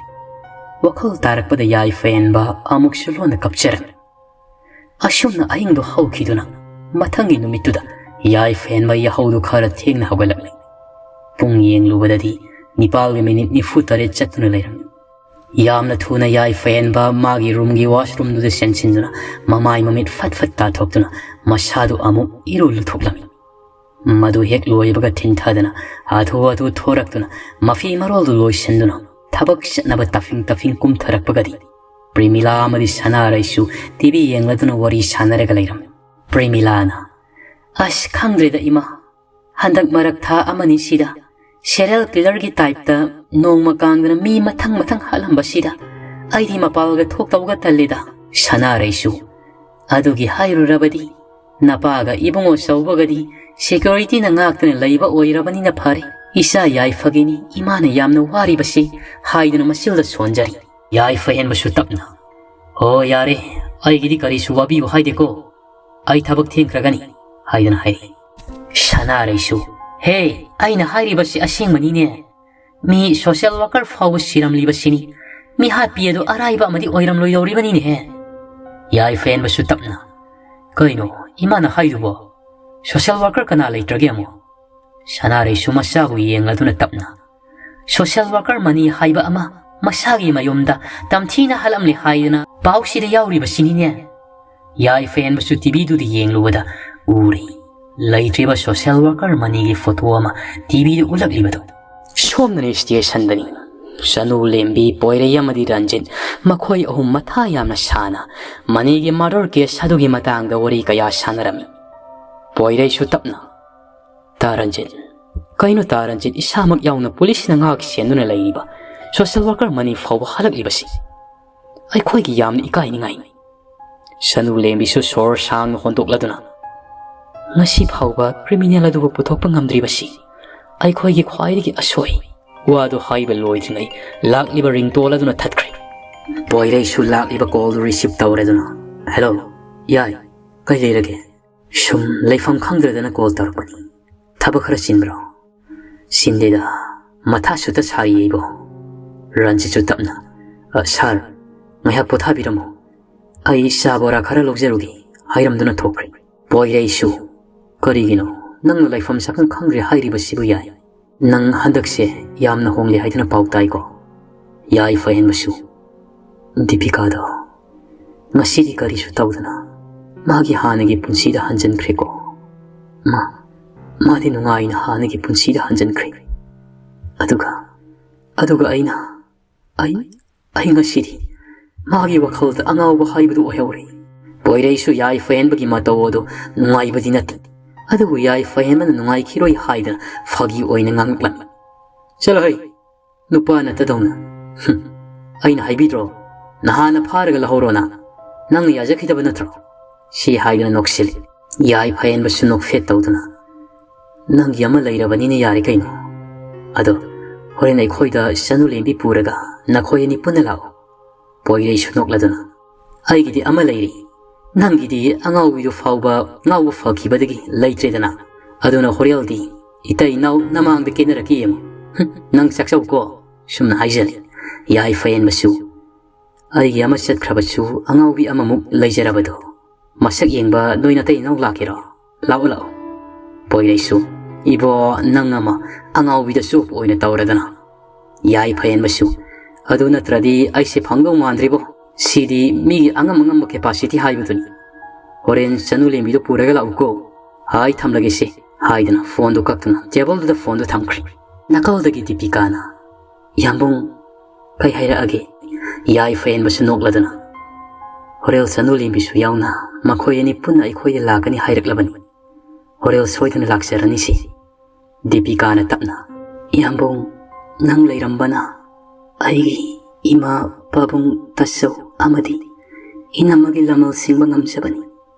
ꯋꯥꯈꯜ ꯇꯥꯔꯛꯄꯗ ꯌꯥꯏꯐꯔꯦꯟꯕ ꯑꯃꯨꯛꯁꯨ ꯂꯣꯟꯅ ꯀꯞꯆꯔꯝꯃꯤ꯫ ꯑꯁꯨꯝꯅ ꯑꯍꯤꯡꯗꯨ ꯍꯧꯈꯤꯗꯨꯅ ꯃꯊꯪꯒꯤ ꯅꯨꯃꯤꯠꯇꯨꯗ ꯌꯥꯏꯐꯔꯦꯟꯕ ꯌꯥꯍꯧꯗꯨ ꯈꯔ ꯊꯦꯡꯅ ꯍꯧꯒꯠꯂꯛꯂꯤ꯫ ꯄꯨꯡ ꯌꯦꯡꯂꯨꯕꯗꯗꯤ ꯅꯤꯄꯥꯜꯒ ꯃꯤꯅꯤꯠ ꯅꯤꯐꯨ ꯇꯔꯦꯠ ꯆꯠꯇꯨꯅ ꯂꯩꯔꯝꯃꯤ꯫ ꯌꯥꯝꯅ ꯊꯨꯅ ꯌꯥꯏꯐꯔꯦꯟꯕ ꯃꯥꯒꯤ ꯔꯨꯝꯒꯤ ꯋꯥꯁꯔꯨꯝꯗꯨꯗ ꯆꯦꯟꯁꯤꯟꯗꯨꯅ ꯃꯃꯥꯏ ꯃꯃꯤꯠ ꯐꯠ ꯐꯠ ꯇꯥꯊꯣꯛꯇꯨꯅ ꯃꯁꯥꯗꯨ ꯑꯃꯨꯛ ꯏꯔꯨ ꯂꯨꯊꯣꯛꯂꯝꯃꯤ꯫ ꯃꯗꯨ ꯍꯦꯛ ꯂꯣꯏꯕꯒ ꯊꯤꯟꯊꯗꯨꯅ ꯍꯥꯊꯨ ꯍꯥꯊꯨ ꯊꯣꯔꯛꯇꯨꯅ ꯃꯐꯤ ꯃꯔꯣꯜꯗꯨ ꯂꯣꯏꯁꯤꯟꯗꯨꯅ ꯊꯕꯛ ꯆꯠꯅꯕ ꯇꯐꯤꯡ ꯇꯐꯤꯡ ꯀꯨꯝꯊꯔꯛꯄꯒꯗꯤ ꯄ꯭ꯔꯦꯃꯤꯂꯥ ꯑꯃꯗꯤ ꯁꯅꯥꯔꯩꯁꯨ ꯇꯤꯚꯤ ꯌꯦꯡꯂꯗꯨꯅ ꯋꯥꯔꯤ ꯁꯥꯟꯅꯔꯒ ꯂꯩꯔꯝꯃꯤ꯫ ꯄ꯭ꯔꯦꯃꯤꯂꯥꯅ, "ꯑꯁ, ꯈꯪꯗ꯭ꯔꯦꯗ ꯏꯃꯥ, ꯍꯟꯗꯛ ꯃꯔꯛ ꯊꯥ ꯑꯃꯅꯤ ꯁꯤꯗ ꯁꯦꯔꯤꯌꯦꯜ ꯀꯤꯂꯔꯒꯤ ꯇꯥꯏꯞꯇ ꯅꯣꯡꯃ ꯀꯥꯡꯗꯅ ꯃꯤ ꯃꯊꯪ ꯃꯊꯪ ꯍꯥꯠꯂꯝꯕꯁꯤꯗ ꯑꯩꯗꯤ ꯃꯄꯥꯜꯒ ꯊꯣꯛꯇꯧꯒ ꯇꯜꯂꯤꯗ꯫" ꯁꯅꯥꯔꯩꯁꯨ, "ꯑꯗꯨꯒꯤ ꯍꯥꯏꯔꯨꯔꯕꯗꯤ ꯅꯄꯥꯒ ꯏꯕꯨꯡꯉꯣ ꯆꯧꯕꯒꯗꯤ ꯁꯦꯀ꯭ꯌꯨꯔꯤꯇꯤꯅ ꯉꯥꯛꯇꯨꯅ ꯂꯩꯕ ꯑꯣꯏꯔꯕꯅꯤꯅ ꯐꯔꯦ꯫ ꯏꯆꯥ ꯌꯥꯏꯐꯒꯤꯅꯤ ꯏꯃꯥꯅ ꯌꯥꯝꯅ ꯋꯥꯔꯤꯕꯁꯤ" ꯍꯥꯏꯗꯨꯅ ꯃꯆꯤꯜꯗ ꯁꯣꯟꯖꯔꯤ꯫ ꯌꯥꯏꯐꯔꯦꯟꯕꯁꯨ ꯇꯞꯅ, "ꯍꯣ ꯌꯥꯔꯦ, ꯑꯩꯒꯤꯗꯤ ꯀꯔꯤꯁꯨ ꯋꯥꯕꯤꯌꯨ ꯍꯥꯏꯗꯦꯀꯣ, ꯑꯩ ꯊꯕꯛ ꯊꯦꯡꯈ꯭ꯔꯒꯅꯤ" ꯍꯥꯏꯗꯨꯅ ꯍꯥꯏꯔꯛꯏ꯫ ꯁꯅꯥꯔꯩꯁꯨ, "ꯍꯦ, ꯑꯩꯅ ꯍꯥꯏꯔꯤꯕꯁꯤ ꯑꯁꯦꯡꯕꯅꯤꯅꯦ꯫ ꯃꯤ ꯁꯣꯁꯤꯌꯦꯜ ꯋꯥꯔꯀꯔ ꯐꯥꯎꯕ ꯁꯤꯔꯝꯂꯤꯕꯁꯤꯅꯤ꯫ ꯃꯤꯍꯥꯠꯄꯤ ꯑꯗꯨ ꯑꯔꯥꯏꯕ ꯑꯃꯗꯤ ꯑꯣꯏꯔꯝꯂꯣꯏꯗꯧꯔꯤꯕꯅꯤꯅꯦꯍꯦ꯫" ꯌꯥꯏꯐꯔꯦꯟꯕꯁꯨ ꯇꯞꯅ, "ꯀꯩꯅꯣ ꯏꯃꯥꯅ ꯍꯥꯏꯗꯨꯕꯣ? ꯁꯣꯁꯤꯌꯦꯜ ꯋꯥꯔꯀꯔ ꯀꯅꯥ ꯂꯩꯇ꯭ꯔꯒꯦ ꯑꯃꯨꯛ?" ꯁꯅꯥꯔꯩꯁꯨ ꯃꯆꯥꯕꯨ ꯌꯦꯡꯂꯗꯨꯅ ꯇꯞꯅ, "ꯁꯣꯁꯤꯌꯦꯜ ꯋꯥꯔꯀꯔ ꯃꯅꯤ ꯍꯥꯏꯕ ꯑꯃ ꯃꯁꯥꯒꯤ ꯃꯌꯨꯝꯗ ꯇꯝꯊꯤꯅ ꯍꯥꯠꯂꯝꯂꯦ ꯍꯥꯏꯗꯅ ꯄꯥꯎꯁꯤꯗ ꯌꯥꯎꯔꯤꯕꯁꯤꯅꯤꯅꯦ꯫" ꯌꯥꯏꯐꯔꯦꯟꯕꯁꯨ ꯇꯤꯚꯤꯗꯨꯗ ꯌꯦꯡꯂꯨꯕꯗ ꯎꯔꯦ꯫ ꯂꯩꯇ꯭ꯔꯤꯕ ꯁꯣꯁꯤꯌꯦꯜ ꯋꯥꯔꯀꯔ ꯃꯅꯤꯒꯤ ꯐꯣꯇꯣ ꯑꯃ ꯇꯤꯚꯤꯗ ꯎꯠꯂꯛꯂꯤꯕꯗꯨ꯫ ꯁꯣꯝꯗꯅ ꯁ꯭ꯇꯦꯁꯟꯗꯅꯤ꯫ ꯆꯅꯨ, ꯂꯦꯝꯕꯤ, ꯄꯣꯏꯔꯩ ꯑꯃꯗꯤ ꯔꯟꯖꯤꯠ, ꯃꯈꯣꯏ ꯑꯍꯨꯝ ꯃꯊꯥ ꯌꯥꯝꯅ ꯁꯥꯅ ꯃꯅꯤꯒꯤ ꯃꯔꯗꯔ ꯀꯦꯁ ꯑꯗꯨꯒꯤ ꯃꯇꯥꯡꯗ ꯋꯥꯔꯤ ꯀꯌꯥ ꯁꯥꯟꯅꯔꯝꯃꯤ꯫ ꯄꯣꯏꯔꯩꯁꯨ ꯇꯞꯅ, "ꯇꯥ ꯔꯟꯖꯤꯠ, ꯀꯩꯅꯣ ꯇꯥ ꯔꯟꯖꯤꯠ, ꯏꯁꯥꯃꯛ ꯌꯥꯎꯅ ꯄꯨꯂꯤꯁꯅ ꯉꯥꯛ ꯁꯦꯟꯗꯨꯅ ꯂꯩꯔꯤꯕ ꯁꯣꯁꯦꯜ ꯋꯥꯔꯀꯔ ꯃꯅꯤ ꯐꯥꯎꯕ ꯍꯜꯂꯛꯂꯤꯕꯁꯤ ꯑꯩꯈꯣꯏꯒꯤ ꯌꯥꯝꯅ ꯏꯀꯥꯏꯅꯤꯡꯉꯥꯏꯅꯤ꯫ ꯁꯅꯨ ꯂꯦꯝꯕꯤꯁꯨ ꯁꯣꯔ ꯁꯥꯡꯅ ꯍꯣꯟꯗꯣꯛꯂꯗꯨꯅ, "ꯉꯁꯤ ꯐꯥꯎꯕ ꯀ꯭ꯔꯤꯃꯤꯅꯦꯜ ꯑꯗꯨꯕꯨ ꯄꯨꯊꯣꯛꯄ ꯉꯝꯗ꯭ꯔꯤꯕꯁꯤ ꯑꯩꯈꯣꯏꯒꯤ ꯈ꯭ꯋꯥꯏꯗꯒꯤ ꯑꯁꯣꯏ"꯫ ꯋꯥꯗꯨ ꯍꯥꯏꯕ ꯂꯣꯏꯗ꯭ꯔꯤꯉꯩ ꯂꯥꯛꯂꯤꯕ ꯔꯤꯡꯇꯣꯟ ꯑꯗꯨꯅ ꯊꯠꯈ꯭ꯔꯦ꯫ ꯄꯣꯏꯔꯩꯁꯨ ꯂꯥꯛꯂꯤꯕ ꯀꯣꯜꯗꯨ ꯔꯤꯁꯤꯞ ꯇꯧꯔꯗꯨꯅ, "ꯍꯦꯜꯂꯣ, ꯌꯥꯏ, ꯀꯩ ꯂꯩꯔꯒꯦ?" "ꯁꯨꯝ ꯂꯩꯐꯝ ꯈꯪꯗ꯭ꯔꯗꯅ ꯀꯣꯜ ꯇꯧꯔꯛꯄꯅꯤ꯫ ꯊꯕꯛ ꯈꯔ ꯆꯤꯟꯕ꯭ꯔꯣ?" "ꯆꯤꯟꯗꯦꯗ, ꯃꯊꯥ ꯁꯨꯠꯇ ꯁꯥꯔꯤꯌꯦ ꯑꯩꯕꯣ꯫ ꯔꯟꯁꯤꯠꯁꯨ ꯇꯞꯅ, "ꯑ, ꯁꯥꯔ, ꯉꯥꯏꯍꯥꯛ ꯄꯣꯊꯥꯕꯤꯔꯝꯃꯣ꯫ ꯑꯩ ꯆꯥ ꯕꯣꯔꯥ ꯈꯔ ꯂꯧꯖꯔꯨꯒꯦ" ꯍꯥꯏꯔꯝꯗꯨꯅ ꯊꯣꯛꯈ꯭ꯔꯦ꯫ ꯄꯣꯏꯔꯩꯁꯨ, "ꯀꯔꯤꯒꯤꯅꯣ ꯅꯪꯅ ꯂꯩꯐꯝ ꯆꯥꯐꯝ ꯈꯪꯗ꯭ꯔꯦ ꯍꯥꯏꯔꯤꯕꯁꯤꯕꯨ, ꯌꯥꯏ? ꯅꯪ ꯍꯟꯗꯛꯁꯦ ꯌꯥꯝꯅ ꯍꯣꯡꯂꯦ ꯍꯥꯏꯗꯨꯅ ꯄꯥꯎ ꯇꯥꯏꯀꯣ?" ꯌꯥꯏꯐ ꯍꯦꯟꯕꯁꯨ, "ꯗꯤꯄꯤꯀꯥꯗꯣ ꯉꯁꯤꯗꯤ ꯀꯔꯤꯁꯨ ꯇꯧꯗꯅ ꯃꯥꯒꯤ ꯍꯥꯟꯅꯒꯤ ꯄꯨꯟꯁꯤꯗ ꯍꯟꯖꯤꯟꯈ꯭ꯔꯦꯀꯣ꯫ ꯃꯥ, ꯃꯥꯗꯤ ꯅꯨꯡꯉꯥꯏꯅ ꯍꯥꯟꯅꯒꯤ ꯄꯨꯟꯁꯤꯗ ꯍꯟꯖꯤꯟꯈ꯭ꯔꯦ꯫ ꯑꯗꯨꯒ, ꯑꯗꯨꯒ ꯑꯩꯅ, ꯑꯩ, ꯑꯩ ꯉꯁꯤꯗꯤ ꯃꯥꯒꯤ ꯋꯥꯈꯜꯗ ꯑꯉꯥꯎꯕ ꯍꯥꯏꯕꯗꯨ ꯑꯣꯏꯍꯧꯔꯦ"꯫ ꯄꯣꯏꯔꯩꯁꯨ ꯌꯥꯏꯐ ꯍꯦꯟꯕꯒꯤ ꯃꯇꯧ ꯑꯗꯨ ꯅꯨꯡꯉꯥꯏꯕꯗꯤ ꯅꯠꯇꯦ꯫ ꯑꯗꯨꯕꯨ ꯌꯥꯏꯐ ꯍꯦꯟꯕꯅ ꯅꯨꯡꯉꯥꯏꯈꯤꯔꯣꯏ ꯍꯥꯏꯗꯅ ꯐꯥꯒꯤ ꯑꯣꯏꯅ ꯉꯥꯡꯂꯛꯂꯝꯃꯤ꯫ "ꯆꯠꯂꯣꯍꯩ, ꯅꯨꯄꯥ ꯅꯠꯇꯗꯧꯅ꯫ ꯍꯨꯝ, ꯑꯩꯅ ꯍꯥꯏꯕꯤꯗ꯭ꯔꯣ? ꯅꯍꯥꯟꯅ ꯐꯥꯔꯒ ꯂꯧꯍꯧꯔꯣꯅ꯫ ꯅꯪꯅ ꯌꯥꯖꯈꯤꯗꯕ ꯅꯠꯇ꯭ꯔꯣ?" ꯁꯤ ꯍꯥꯏꯗꯨꯅ ꯅꯣꯛꯁꯤꯜꯂꯤ꯫ ꯌꯥꯏꯐ ꯍꯦꯟꯕꯁꯨ ꯅꯣꯛꯐꯦꯠ ꯇꯧꯗꯨꯅ, "ꯅꯪꯒꯤ ꯑꯃ ꯂꯩꯔꯕꯅꯤꯅ ꯌꯥꯔꯦ ꯀꯩꯅꯣ꯫ ꯑꯗꯣ ꯍꯣꯔꯦꯟ ꯑꯩꯈꯣꯏꯗ ꯆꯅꯨ ꯂꯦꯝꯕꯤ ꯄꯨꯔꯒ ꯅꯈꯣꯏ ꯑꯅꯤ ꯄꯨꯟꯅ ꯂꯥꯛꯑꯣ"꯫ ꯄꯣꯏꯔꯩꯁꯨ ꯅꯣꯛꯂꯗꯨꯅ, "ꯑꯩꯒꯤꯗꯤ ꯑꯃ ꯂꯩꯔꯤ꯫ ꯅꯪꯒꯤꯗꯤ ꯑꯉꯥꯎꯕꯤꯗꯨ ꯐꯥꯎꯕ ꯉꯥꯎꯕ ꯐꯈꯤꯕꯗꯒꯤ ꯂꯩꯇ꯭ꯔꯦꯗꯅ꯫ ꯑꯗꯨꯅ ꯍꯣꯔꯦꯜꯗꯤ ꯏꯇꯩ ꯏꯅꯥꯎ ꯅꯃꯥꯡꯗ ꯀꯦꯟꯅꯔꯛꯀꯦ ꯌꯦꯡꯉꯨ꯫ ꯍꯨꯝ, ꯅꯪ ꯆꯥꯛꯆꯧꯀꯣ"꯫ ꯁꯨꯝꯅ ꯍꯥꯏꯖꯜꯂꯤ꯫ ꯌꯥꯏꯐ ꯍꯦꯟꯕꯁꯨ, "ꯑꯩꯒꯤ ꯑꯃ ꯆꯠꯈ꯭ꯔꯕꯁꯨ ꯑꯉꯥꯎꯕꯤ ꯑꯃꯃꯨꯛ ꯂꯩꯖꯔꯕꯗꯣ꯫ ꯃꯁꯛ ꯌꯦꯡꯕ ꯅꯣꯏ ꯅꯇꯩ ꯏꯅꯥꯎ ꯂꯥꯛꯀꯦꯔꯣ? ꯂꯥꯛꯑꯣ, ꯂꯥꯛꯑꯣ"꯫ ꯄꯣꯏꯔꯩꯁꯨ, "ꯏꯕꯣ, ꯅꯪ ꯑꯃ ꯑꯉꯥꯎꯕꯤꯗ ꯆꯣꯞ ꯑꯣꯏꯅ ꯇꯧꯔꯗꯅ"꯫ ꯌꯥꯏꯐ ꯍꯦꯟꯕꯁꯨ, "ꯑꯗꯨ ꯅꯠꯇ꯭ꯔꯗꯤ ꯑꯩꯁꯦ ꯐꯪꯗꯧ ꯃꯥꯟꯗ꯭ꯔꯤꯕꯣ꯫ ꯁꯤꯗꯤ ꯃꯤꯒꯤ ꯑꯉꯝ ꯑꯉꯝꯕ ꯀꯦꯄꯥꯁꯤꯇꯤ ꯍꯥꯏꯕꯗꯨꯅꯤ꯫ ꯍꯣꯔꯦꯟ ꯆꯅꯨ ꯂꯦꯝꯕꯤꯗꯣ ꯄꯨꯔꯒ ꯂꯥꯛꯎꯀꯣ꯫ ꯍꯥꯏ, ꯊꯝꯂꯒꯦꯁꯦ"꯫ ꯍꯥꯏꯗꯨꯅ ꯐꯣꯟꯗꯨ ꯀꯛꯇꯨꯅ ꯇꯦꯕꯜꯗꯨꯗ ꯐꯣꯟꯗꯨ ꯊꯝꯈ꯭ꯔꯦ꯫ ꯅꯥꯀꯜꯗꯒꯤ ꯗꯤꯄꯤꯀꯥꯅ, "ꯏꯌꯥꯝꯕꯨꯡ, ꯀꯩ ꯍꯥꯏꯔꯛꯑꯒꯦ?" ꯌꯥꯏꯐ ꯍꯦꯟꯕꯁꯨ ꯅꯣꯛꯂꯗꯨꯅ, "ꯍꯣꯔꯦꯜ ꯆꯅꯨ ꯂꯦꯝꯕꯤꯁꯨ ꯌꯥꯎꯅ ꯃꯈꯣꯏ ꯑꯅꯤ ꯄꯨꯟꯅ ꯑꯩꯈꯣꯏꯗ ꯂꯥꯛꯀꯅꯤ ꯍꯥꯏꯔꯛꯂꯕꯅꯤ꯫ ꯍꯣꯔꯦꯜ ꯁꯣꯏꯗꯅ ꯂꯥꯛꯆꯔꯅꯤꯁꯤ"꯫ ꯗꯤꯄꯤꯀꯥꯅ ꯇꯞꯅ, "ꯏꯌꯥꯝꯕꯨꯡ, ꯅꯪ ꯂꯩꯔꯝꯕꯅ"꯫ ꯑꯩꯒꯤ ꯏꯃꯥ, ꯄꯥꯕꯨꯡ, ꯇꯥꯆꯧ ꯑꯃꯗꯤ ꯏꯅꯝꯃꯒꯤ ꯂꯃꯜ ꯁꯤꯡꯕ ꯉꯝꯖꯕꯅꯤ꯫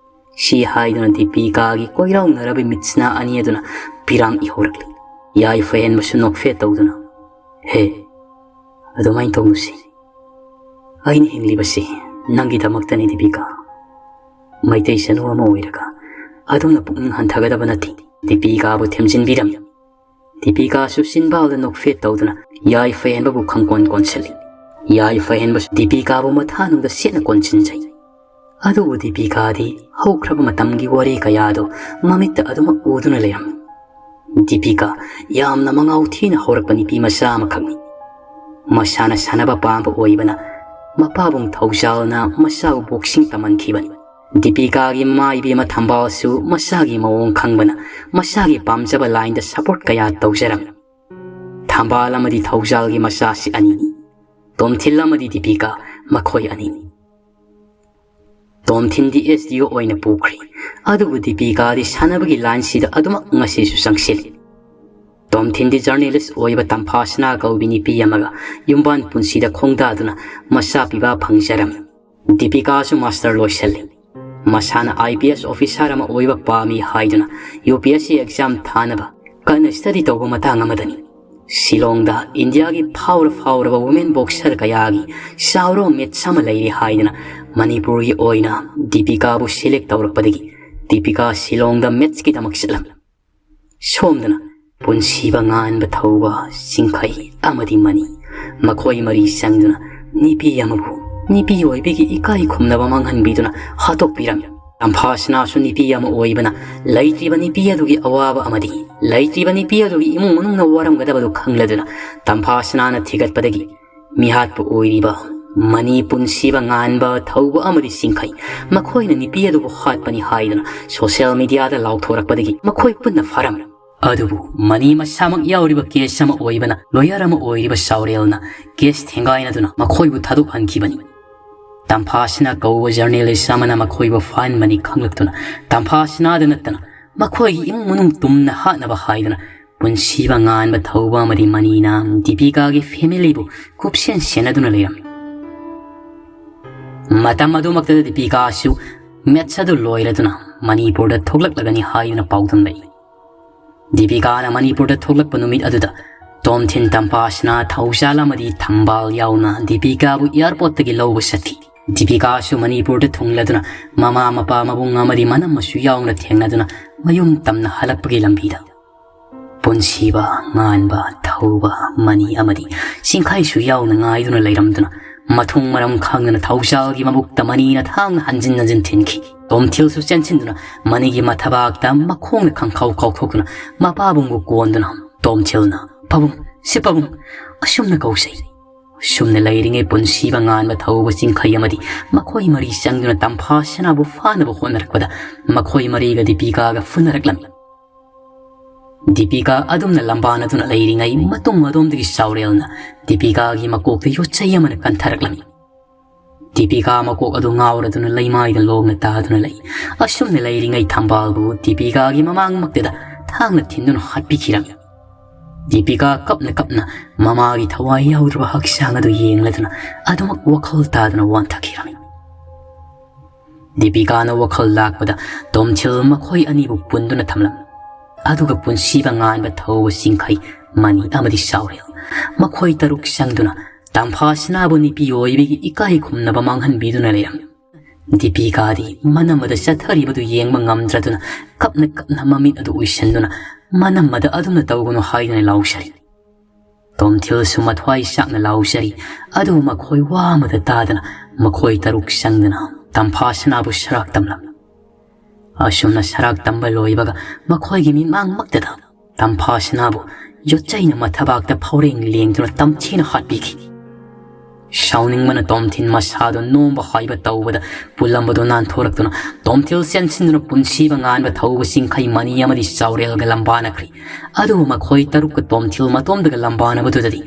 ꯁꯤ ꯍꯥꯏꯗꯨꯅ ꯗꯤꯄꯤꯀꯥꯒꯤ ꯀꯣꯏꯔꯥꯎꯅꯔꯕ ꯃꯤꯠꯁꯤꯅ ꯑꯅꯤ ꯑꯗꯨꯅ ꯄꯤꯔꯥꯡ ꯏꯍꯧꯔꯛꯂꯤ꯫ ꯌꯥꯏꯐ ꯍꯦꯟꯕꯁꯨ ꯅꯣꯛꯐꯦꯠ ꯇꯧꯗꯨꯅ, "ꯍꯦ, ꯑꯗꯨꯃꯥꯏꯅ ꯇꯧꯅꯨꯁꯤ꯫ ꯑꯩꯅ ꯍꯤꯡꯂꯤꯕꯁꯤ ꯅꯪꯒꯤꯗꯃꯛꯇꯅꯤ ꯗꯤꯄꯤꯀꯥ꯫ ꯃꯩꯇꯩ ꯆꯅꯨ ꯑꯃ ꯑꯣꯏꯔꯒ ꯑꯗꯣꯝꯅ ꯄꯨꯛꯅꯤꯡ ꯍꯟꯊꯒꯗꯕ ꯅꯠꯇꯦ"꯫ ꯗꯤꯄꯤꯀꯥꯕꯨ ꯊꯦꯝꯖꯤꯟꯕꯤꯔꯝꯃꯤ꯫ ꯗꯤꯄꯤꯀꯥꯁꯨ ꯆꯤꯟꯕꯥꯜꯗ ꯅꯣꯛꯐꯦꯠ ꯇꯧꯗꯨꯅ ꯌꯥꯏꯐ ꯍꯦꯟꯕꯕꯨ ꯈꯪꯀꯣꯟ ꯀꯣꯟꯁꯤꯜꯂꯤ꯫ ꯌꯥꯏꯐ ꯍꯦꯟꯕꯁꯨ ꯗꯤꯄꯤꯀꯥꯕꯨ ꯃꯊꯥꯅꯨꯡꯗ ꯁꯦꯠꯅ ꯀꯣꯟꯁꯤꯟꯖꯩ꯫ ꯑꯗꯨꯕꯨ ꯗꯤꯄꯤꯀꯥꯗꯤ ꯍꯧꯈ꯭ꯔꯕ ꯃꯇꯝꯒꯤ ꯋꯥꯔꯤ ꯀꯌꯥꯗꯨ ꯃꯃꯤꯠꯇ ꯑꯗꯨꯃꯛ ꯎꯗꯨꯅ ꯂꯩꯔꯝꯃꯤ꯫ ꯗꯤꯄꯤꯀꯥ ꯌꯥꯝꯅ ꯃꯉꯥꯎ ꯊꯤꯅ ꯍꯧꯔꯛꯄ ꯅꯨꯄꯤ ꯃꯆꯥ ꯑꯃꯈꯛꯅꯤ꯫ ꯃꯁꯥꯅ ꯁꯥꯟꯅꯕ ꯄꯥꯝꯕ ꯑꯣꯏꯕꯅ ꯃꯄꯥꯕꯨꯡ ꯊꯧꯖꯥꯜꯅ ꯃꯆꯥꯕꯨ ꯕꯣꯛꯁꯤꯡ ꯇꯝꯍꯟꯈꯤꯕꯅꯤ꯫ ꯗꯤꯄꯤꯀꯥꯒꯤ ꯃꯃꯥ ꯏꯕꯦꯝꯃ ꯊꯝꯕꯥꯜꯁꯨ ꯃꯆꯥꯒꯤ ꯃꯑꯣꯡ ꯈꯪꯕꯅ ꯃꯆꯥꯒꯤ ꯄꯥꯝꯖꯕ ꯂꯥꯏꯟꯗ ꯁꯄꯣꯔꯠ ꯀꯌꯥ ꯇꯧꯖꯔꯝꯃꯤ꯫ ꯊꯝꯕꯥꯜ ꯑꯃꯗꯤ ꯊꯧꯖꯥꯜꯒꯤ ꯃꯆꯥꯁꯤ ꯑꯅꯤꯅꯤ꯫ ꯇꯣꯝꯊꯤꯜ ꯑꯃꯗꯤ ꯗꯤꯄꯤꯀꯥ ꯃꯈꯣꯏ ꯑꯅꯤꯅꯤ꯫ ꯇꯣꯝꯊꯤꯟꯗꯤ ꯑꯦꯁ ꯗꯤ ꯑꯣ ꯑꯣꯏꯅ ꯄꯨꯈ꯭ꯔꯤ꯫ ꯑꯗꯨꯕꯨ ꯗꯤꯄꯤꯀꯥꯗꯤ ꯁꯥꯟꯅꯕꯒꯤ ꯂꯥꯏꯟꯁꯤꯗ ꯑꯗꯨꯃꯛ ꯉꯁꯤꯁꯨ ꯆꯪꯁꯤꯜꯂꯤ꯫ ꯇꯣꯝꯊꯤꯟꯗꯤ ꯖꯔꯅꯦꯂꯤꯁ ꯑꯣꯏꯕ ꯇꯝꯐꯥꯁꯅꯥ ꯀꯧꯕꯤ ꯅꯨꯄꯤ ꯑꯃꯒ ꯌꯨꯝꯕꯥꯟ ꯄꯨꯟꯁꯤꯗ ꯈꯣꯡꯗꯥꯗꯨꯅ ꯃꯆꯥ ꯄꯤꯕ ꯐꯪꯖꯔꯝꯃꯤ꯫ ꯗꯤꯄꯤꯀꯥꯁꯨ ꯃꯥꯁꯇꯔ ꯂꯣꯏꯁꯤꯜꯂꯤ꯫ ꯃꯁꯥꯅ ꯑꯥꯏ ꯄꯤ ꯑꯦꯁ ꯑꯣꯐꯤꯁꯥꯔ ꯑꯃ ꯑꯣꯏꯕ ꯄꯥꯝꯃꯤ ꯍꯥꯏꯗꯨꯅ U P S C exam ꯊꯥꯅꯕ ꯀꯟꯅ ꯁ꯭ꯇꯗꯤ ꯇꯧꯕ ꯃꯇꯥꯡ ꯑꯃꯗꯅꯤ꯫ ꯁꯤꯂꯣꯡꯗ ꯏꯟꯗꯤꯌꯥꯒꯤ ꯐꯥꯎꯔ ꯐꯥꯎꯔꯕ ꯋꯨꯃꯦꯟ ꯕꯣꯛꯁꯔ ꯀꯌꯥꯒꯤ ꯆꯥꯎꯔꯕ ꯃꯦꯠꯁ ꯑꯃ ꯂꯩꯔꯦ ꯍꯥꯏꯗꯨꯅ ꯃꯅꯤꯄꯨꯔꯒꯤ ꯑꯣꯏꯅ ꯗꯤꯄꯤꯀꯥꯕꯨ ꯁꯦꯂꯦꯛ ꯇꯧꯔꯛꯄꯗꯒꯤ ꯗꯤꯄꯤꯀꯥ ꯁꯤꯂꯣꯡꯗ ꯃꯦꯠꯁꯀꯤꯗꯃꯛ ꯆꯠꯂꯝꯃꯤ꯫ ꯁꯣꯝꯗꯅ ꯄꯨꯟꯁꯤꯕ ꯉꯥꯟꯕ ꯊꯧꯕ ꯆꯤꯡꯈꯩ ꯑꯃꯗꯤ ꯃꯅꯤ, ꯃꯈꯣꯏ ꯃꯔꯤ ꯆꯪꯗꯨꯅ ꯅꯨꯄꯤ ꯑꯃꯕꯨ ꯅꯨꯄꯤ ꯑꯣꯏꯕꯒꯤ ꯏꯀꯥꯏ ꯈꯨꯝꯅꯕ ꯃꯥꯡꯍꯟꯕꯤꯗꯨꯅ ꯍꯥꯠꯇꯣꯛꯄꯤꯔꯝꯃꯤ꯫ ꯇꯝꯐꯥꯁꯅꯥꯁꯨ ꯅꯨꯄꯤ ꯑꯃ ꯑꯣꯏꯕꯅ ꯂꯩꯇ꯭ꯔꯤꯕ ꯅꯨꯄꯤ ꯑꯗꯨꯒꯤ ꯑꯋꯥꯕ ꯑꯃꯗꯤ ꯂꯩꯇ꯭ꯔꯤꯕ ꯅꯨꯄꯤ ꯑꯗꯨꯒꯤ ꯏꯃꯨꯡ ꯃꯅꯨꯡꯅ ꯋꯥꯔꯝꯒꯗꯕꯗꯨ ꯈꯪꯂꯗꯨꯅ ꯇꯝꯐꯥꯁꯅꯥꯅ ꯊꯤꯒꯠꯄꯗꯒꯤ ꯃꯤꯍꯥꯠꯄ ꯑꯣꯏꯔꯤꯕ ꯃꯅꯤ ꯄꯨꯟꯁꯤꯕ ꯉꯥꯟꯕ ꯊꯧꯕ ꯑꯃꯗꯤ ꯆꯤꯡꯈꯩ ꯃꯈꯣꯏꯅ ꯅꯨꯄꯤ ꯑꯗꯨꯕꯨ ꯍꯥꯠꯄꯅꯤ ꯍꯥꯏꯗꯨꯅ ꯁꯣꯁꯤꯌꯦꯜ ꯃꯤꯗꯤꯌꯥꯗ ꯂꯥꯎꯊꯣꯔꯛꯄꯗꯒꯤ ꯃꯈꯣꯏ ꯄꯨꯟꯅ ꯐꯥꯔꯝꯃꯤ꯫ ꯑꯗꯨꯕꯨ ꯃꯅꯤ ꯃꯁꯥꯃꯛ ꯌꯥꯎꯔꯤꯕ ꯀꯦꯁ ꯑꯃ ꯑꯣꯏꯕꯅ ꯂꯣꯌꯔ ꯑꯃ ꯑꯣꯏꯔꯤꯕ ꯆꯥꯎꯔꯦꯜꯅ ꯀꯦꯁ ꯊꯦꯡꯒꯥꯏꯅꯗꯨꯅ ꯃꯈꯣꯏꯕꯨ ꯊꯥꯗꯣꯛꯍꯟꯈꯤꯕꯅꯤ꯫ ꯇꯝꯐꯥꯁꯅꯥ ꯀꯧꯕ ꯖꯔꯅꯦꯂꯤꯁ ꯑꯃꯅ ꯃꯈꯣꯏꯕꯨ ꯐꯥꯍꯟꯕꯅꯤ ꯈꯪꯂꯛꯇꯨꯅ ꯇꯝꯐꯥꯁꯅꯥꯗ ꯅꯠꯇꯅ ꯃꯈꯣꯏꯒꯤ ꯏꯃꯨꯡ ꯃꯅꯨꯡ ꯇꯨꯝꯅ ꯍꯥꯠꯅꯕ ꯍꯥꯏꯗꯨꯅ ꯄꯨꯟꯁꯤꯕ ꯉꯥꯟꯕ ꯊꯧꯕ ꯑꯃꯗꯤ ꯃꯅꯤꯅ ꯗꯤꯄꯤꯀꯥꯒꯤ ꯐꯦꯃꯤꯂꯤꯕꯨ ꯀꯨꯞꯁꯦꯟ ꯁꯦꯟꯅꯗꯨꯅ ꯂꯩꯔꯝꯃꯤ꯫ ꯃꯇꯝ ꯑꯗꯨꯃꯛꯇꯗ ꯗꯤꯄꯤꯀꯥꯁꯨ ꯃꯦꯠꯁ ꯑꯗꯨ ꯂꯣꯏꯔꯗꯨꯅ ꯃꯅꯤꯄꯨꯔꯗ ꯊꯣꯛꯂꯛꯂꯒꯅꯤ ꯍꯥꯏꯗꯨꯅ ꯄꯥꯎꯗꯝꯂꯛꯏ꯫ ꯗꯤꯄꯤꯀꯥꯅ ꯃꯅꯤꯄꯨꯔꯗ ꯊꯣꯛꯂꯛꯄ ꯅꯨꯃꯤꯠ ꯑꯗꯨꯗ ꯇꯣꯝꯊꯤꯟ, ꯇꯝꯐꯥꯁꯅꯥ, ꯊꯧꯖꯥꯜ ꯑꯃꯗꯤ ꯊꯝꯕꯥꯜ ꯌꯥꯎꯅ ꯗꯤꯄꯤꯀꯥꯕꯨ ꯑꯦꯌꯥꯔꯄꯣꯔꯠꯇꯒꯤ ꯂꯧꯕ ꯆꯠꯈꯤ꯫ ꯗꯤꯄꯤꯀꯥꯁꯨ ꯃꯅꯤꯄꯨꯔꯗ ꯊꯨꯡꯂꯗꯨꯅ ꯃꯃꯥ, ꯃꯄꯥ, ꯃꯕꯨꯡ ꯑꯃꯗꯤ ꯃꯅꯝꯃꯁꯨ ꯌꯥꯎꯅ ꯊꯦꯡꯅꯗꯨꯅ ꯃꯌꯨꯝ ꯇꯝꯅ ꯍꯜꯂꯛꯄꯒꯤ ꯂꯝꯕꯤꯗ ꯄꯨꯟꯁꯤꯕ, ꯉꯥꯟꯕ, ꯊꯧꯕ, ꯃꯅꯤ ꯑꯃꯗꯤ ꯆꯤꯡꯈꯩꯁꯨ ꯌꯥꯎꯅ ꯉꯥꯏꯗꯨꯅ ꯂꯩꯔꯝꯗꯨꯅ ꯃꯊꯣꯡ ꯃꯔꯝ ꯈꯪꯗꯅ ꯊꯧꯖꯥꯜꯒꯤ ꯃꯕꯨꯛꯇ ꯃꯅꯤꯅ ꯊꯥꯡꯅ ꯍꯟꯖꯤꯟ ꯍꯟꯖꯤꯟ ꯊꯤꯟꯈꯤ꯫ ꯇꯣꯝꯊꯤꯜꯁꯨ ꯆꯦꯟꯁꯤꯟꯗꯨꯅ ꯃꯅꯤꯒꯤ ꯃꯊꯕꯥꯛꯇ ꯃꯈꯣꯡꯅ ꯈꯪꯈꯥꯎ ꯀꯥꯎꯊꯣꯛꯇꯨꯅ ꯃꯄꯥꯕꯨꯡꯕꯨ ꯀꯣꯟꯗꯨꯅ ꯇꯣꯝꯊꯤꯜꯅ, "ꯄꯥꯕꯨꯡ, ꯁꯤ ꯄꯥꯕꯨꯡ, ꯑꯁꯨꯝꯅ ꯀꯧꯁꯩ"꯫ ꯑꯁꯨꯝꯅ ꯂꯩꯔꯤꯉꯩ ꯄꯨꯟꯁꯤꯕ, ꯉꯥꯟꯕ, ꯊꯧꯕ, ꯆꯤꯡꯈꯩ ꯑꯃꯗꯤ ꯃꯈꯣꯏ ꯃꯔꯤ ꯆꯪꯗꯨꯅ ꯇꯝꯐꯥ ꯁꯅꯥꯕꯨ ꯐꯥꯅꯕ ꯍꯣꯠꯅꯔꯛꯄꯗ ꯃꯈꯣꯏ ꯃꯔꯤꯒ ꯗꯤꯄꯤꯀꯥꯒ ꯐꯨꯅꯔꯛꯂꯝꯃꯤ꯫ ꯗꯤꯄꯤꯀꯥ ꯑꯗꯨꯝꯅ ꯂꯝꯕꯥꯅꯗꯨꯅ ꯂꯩꯔꯤꯉꯩ ꯃꯇꯨꯡ ꯑꯗꯣꯝꯗꯒꯤ ꯆꯥꯎꯔꯦꯜꯅ ꯗꯤꯄꯤꯀꯥꯒꯤ ꯃꯀꯣꯛꯇ ꯌꯣꯠꯆꯩ ꯑꯃꯅ ꯀꯟꯊꯔꯛꯂꯝꯃꯤ꯫ ꯗꯤꯄꯤꯀꯥ ꯃꯀꯣꯛ ꯑꯗꯨ ꯉꯥꯎꯔꯗꯨꯅ ꯂꯩꯃꯥꯏꯗ ꯂꯣꯡꯅ ꯇꯥꯗꯨꯅ ꯂꯩ꯫ ꯑꯁꯨꯝꯅ ꯂꯩꯔꯤꯉꯩ ꯊꯝꯕꯥꯜꯕꯨ ꯗꯤꯄꯤꯀꯥꯒꯤ ꯃꯃꯥꯡꯃꯛꯇꯗ ꯊꯥꯡꯅ ꯊꯤꯟꯗꯨꯅ ꯍꯥꯠꯄꯤꯈꯤꯔꯝꯃꯤ꯫ ꯗꯤꯄꯤꯀꯥ ꯀꯞꯅ ꯀꯞꯅ ꯃꯃꯥꯒꯤ ꯊꯋꯥꯏ ꯌꯥꯎꯗ꯭ꯔꯕ ꯍꯛꯆꯥꯡ ꯑꯗꯨ ꯌꯦꯡꯂꯗꯨꯅ ꯑꯗꯨꯃꯛ ꯋꯥꯈꯜ ꯇꯥꯗꯅ ꯋꯥꯟꯊꯈꯤꯔꯝꯃꯤ꯫ ꯗꯤꯄꯤꯀꯥꯅ ꯋꯥꯈꯜ ꯂꯥꯛꯄꯗ ꯇꯣꯝꯊꯤꯜ ꯃꯈꯣꯏ ꯑꯅꯤꯕꯨ ꯄꯨꯟꯗꯨꯅ ꯊꯝꯂꯝꯃꯤ꯫ ꯑꯗꯨꯒ ꯄꯨꯟꯁꯤꯕ, ꯉꯥꯟꯕ, ꯊꯧꯕ, ꯆꯤꯡꯈꯩ, ꯃꯅꯤ ꯑꯃꯗꯤ ꯆꯥꯎꯔꯦꯜ, ꯃꯈꯣꯏ ꯇꯔꯨꯛ ꯆꯪꯗꯨꯅ ꯇꯝꯐꯥꯁꯅꯥꯕꯨ ꯅꯨꯄꯤ ꯑꯣꯏꯕꯒꯤ ꯏꯀꯥꯏ ꯈꯨꯝꯅꯕ ꯃꯥꯡꯍꯟꯕꯤꯗꯨꯅ ꯂꯩꯔꯝꯃꯤ꯫ ꯗꯤꯄꯤꯀꯥꯗꯤ ꯃꯅꯝꯃꯗ ꯆꯠꯊꯔꯤꯕꯗꯨ ꯌꯦꯡꯕ ꯉꯝꯗ꯭ꯔꯗꯨꯅ ꯀꯞꯅ ꯀꯞꯅ ꯃꯃꯤꯠ ꯑꯗꯨ ꯎꯏꯁꯟꯗꯨꯅ ꯃꯅꯝꯃꯗ ꯑꯗꯨꯝꯅ ꯇꯧꯒꯅꯨ ꯍꯥꯏꯗꯨꯅ ꯂꯥꯎꯖꯔꯤ꯫ ꯇꯣꯝꯊꯤꯜꯁꯨ ꯃꯊ꯭ꯋꯥꯏ ꯆꯥꯛꯅ ꯂꯥꯎꯖꯔꯤ꯫ ꯑꯗꯨꯕꯨ ꯃꯈꯣꯏ ꯋꯥ ꯑꯃꯗ ꯇꯥꯗꯅ ꯃꯈꯣꯏ ꯇꯔꯨꯛ ꯆꯪꯗꯨꯅ ꯇꯝꯐꯥꯁꯅꯥꯕꯨ ꯁꯔꯥꯛ ꯇꯝꯂꯝꯃꯤ꯫ ꯑꯁꯨꯝꯅ ꯁꯔꯥꯛ ꯇꯝꯕ ꯂꯣꯏꯕꯒ ꯃꯈꯣꯏꯒꯤ ꯃꯤꯠꯃꯥꯡꯃꯛꯇꯗ ꯇꯝꯐꯥꯁꯅꯥꯕꯨ ꯌꯣꯠꯆꯩꯅ ꯃꯊꯕꯥꯛꯇ ꯐꯥꯎꯔꯦꯡ ꯂꯦꯡꯗꯨꯅ ꯇꯝꯊꯤꯅ ꯍꯥꯠꯄꯤꯈꯤ꯫ ꯁꯥꯎꯅꯤꯡꯕꯅ ꯇꯣꯝꯊꯤꯜ ꯃꯁꯥꯗꯨ ꯅꯣꯝꯕ ꯍꯥꯏꯕ ꯇꯧꯕꯗ ꯄꯨꯜꯂꯝꯕꯗꯨ ꯅꯥꯟꯊꯣꯔꯛꯇꯨꯅ ꯇꯣꯝꯊꯤꯜ ꯆꯦꯟꯁꯤꯟꯗꯨꯅ ꯄꯨꯟꯁꯤꯕ, ꯉꯥꯟꯕ, ꯊꯧꯕ, ꯆꯤꯡꯈꯩ, ꯃꯅꯤ ꯑꯃꯗꯤ ꯆꯥꯎꯔꯦꯜꯒ ꯂꯝꯕꯥꯅꯈ꯭ꯔꯤ꯫ ꯑꯗꯨꯕꯨ ꯃꯈꯣꯏ ꯇꯔꯨꯛꯀ ꯇꯣꯝꯊꯤꯜ ꯃꯇꯣꯝꯗꯒ ꯂꯝꯕꯥꯅꯕꯗꯨꯗꯗꯤ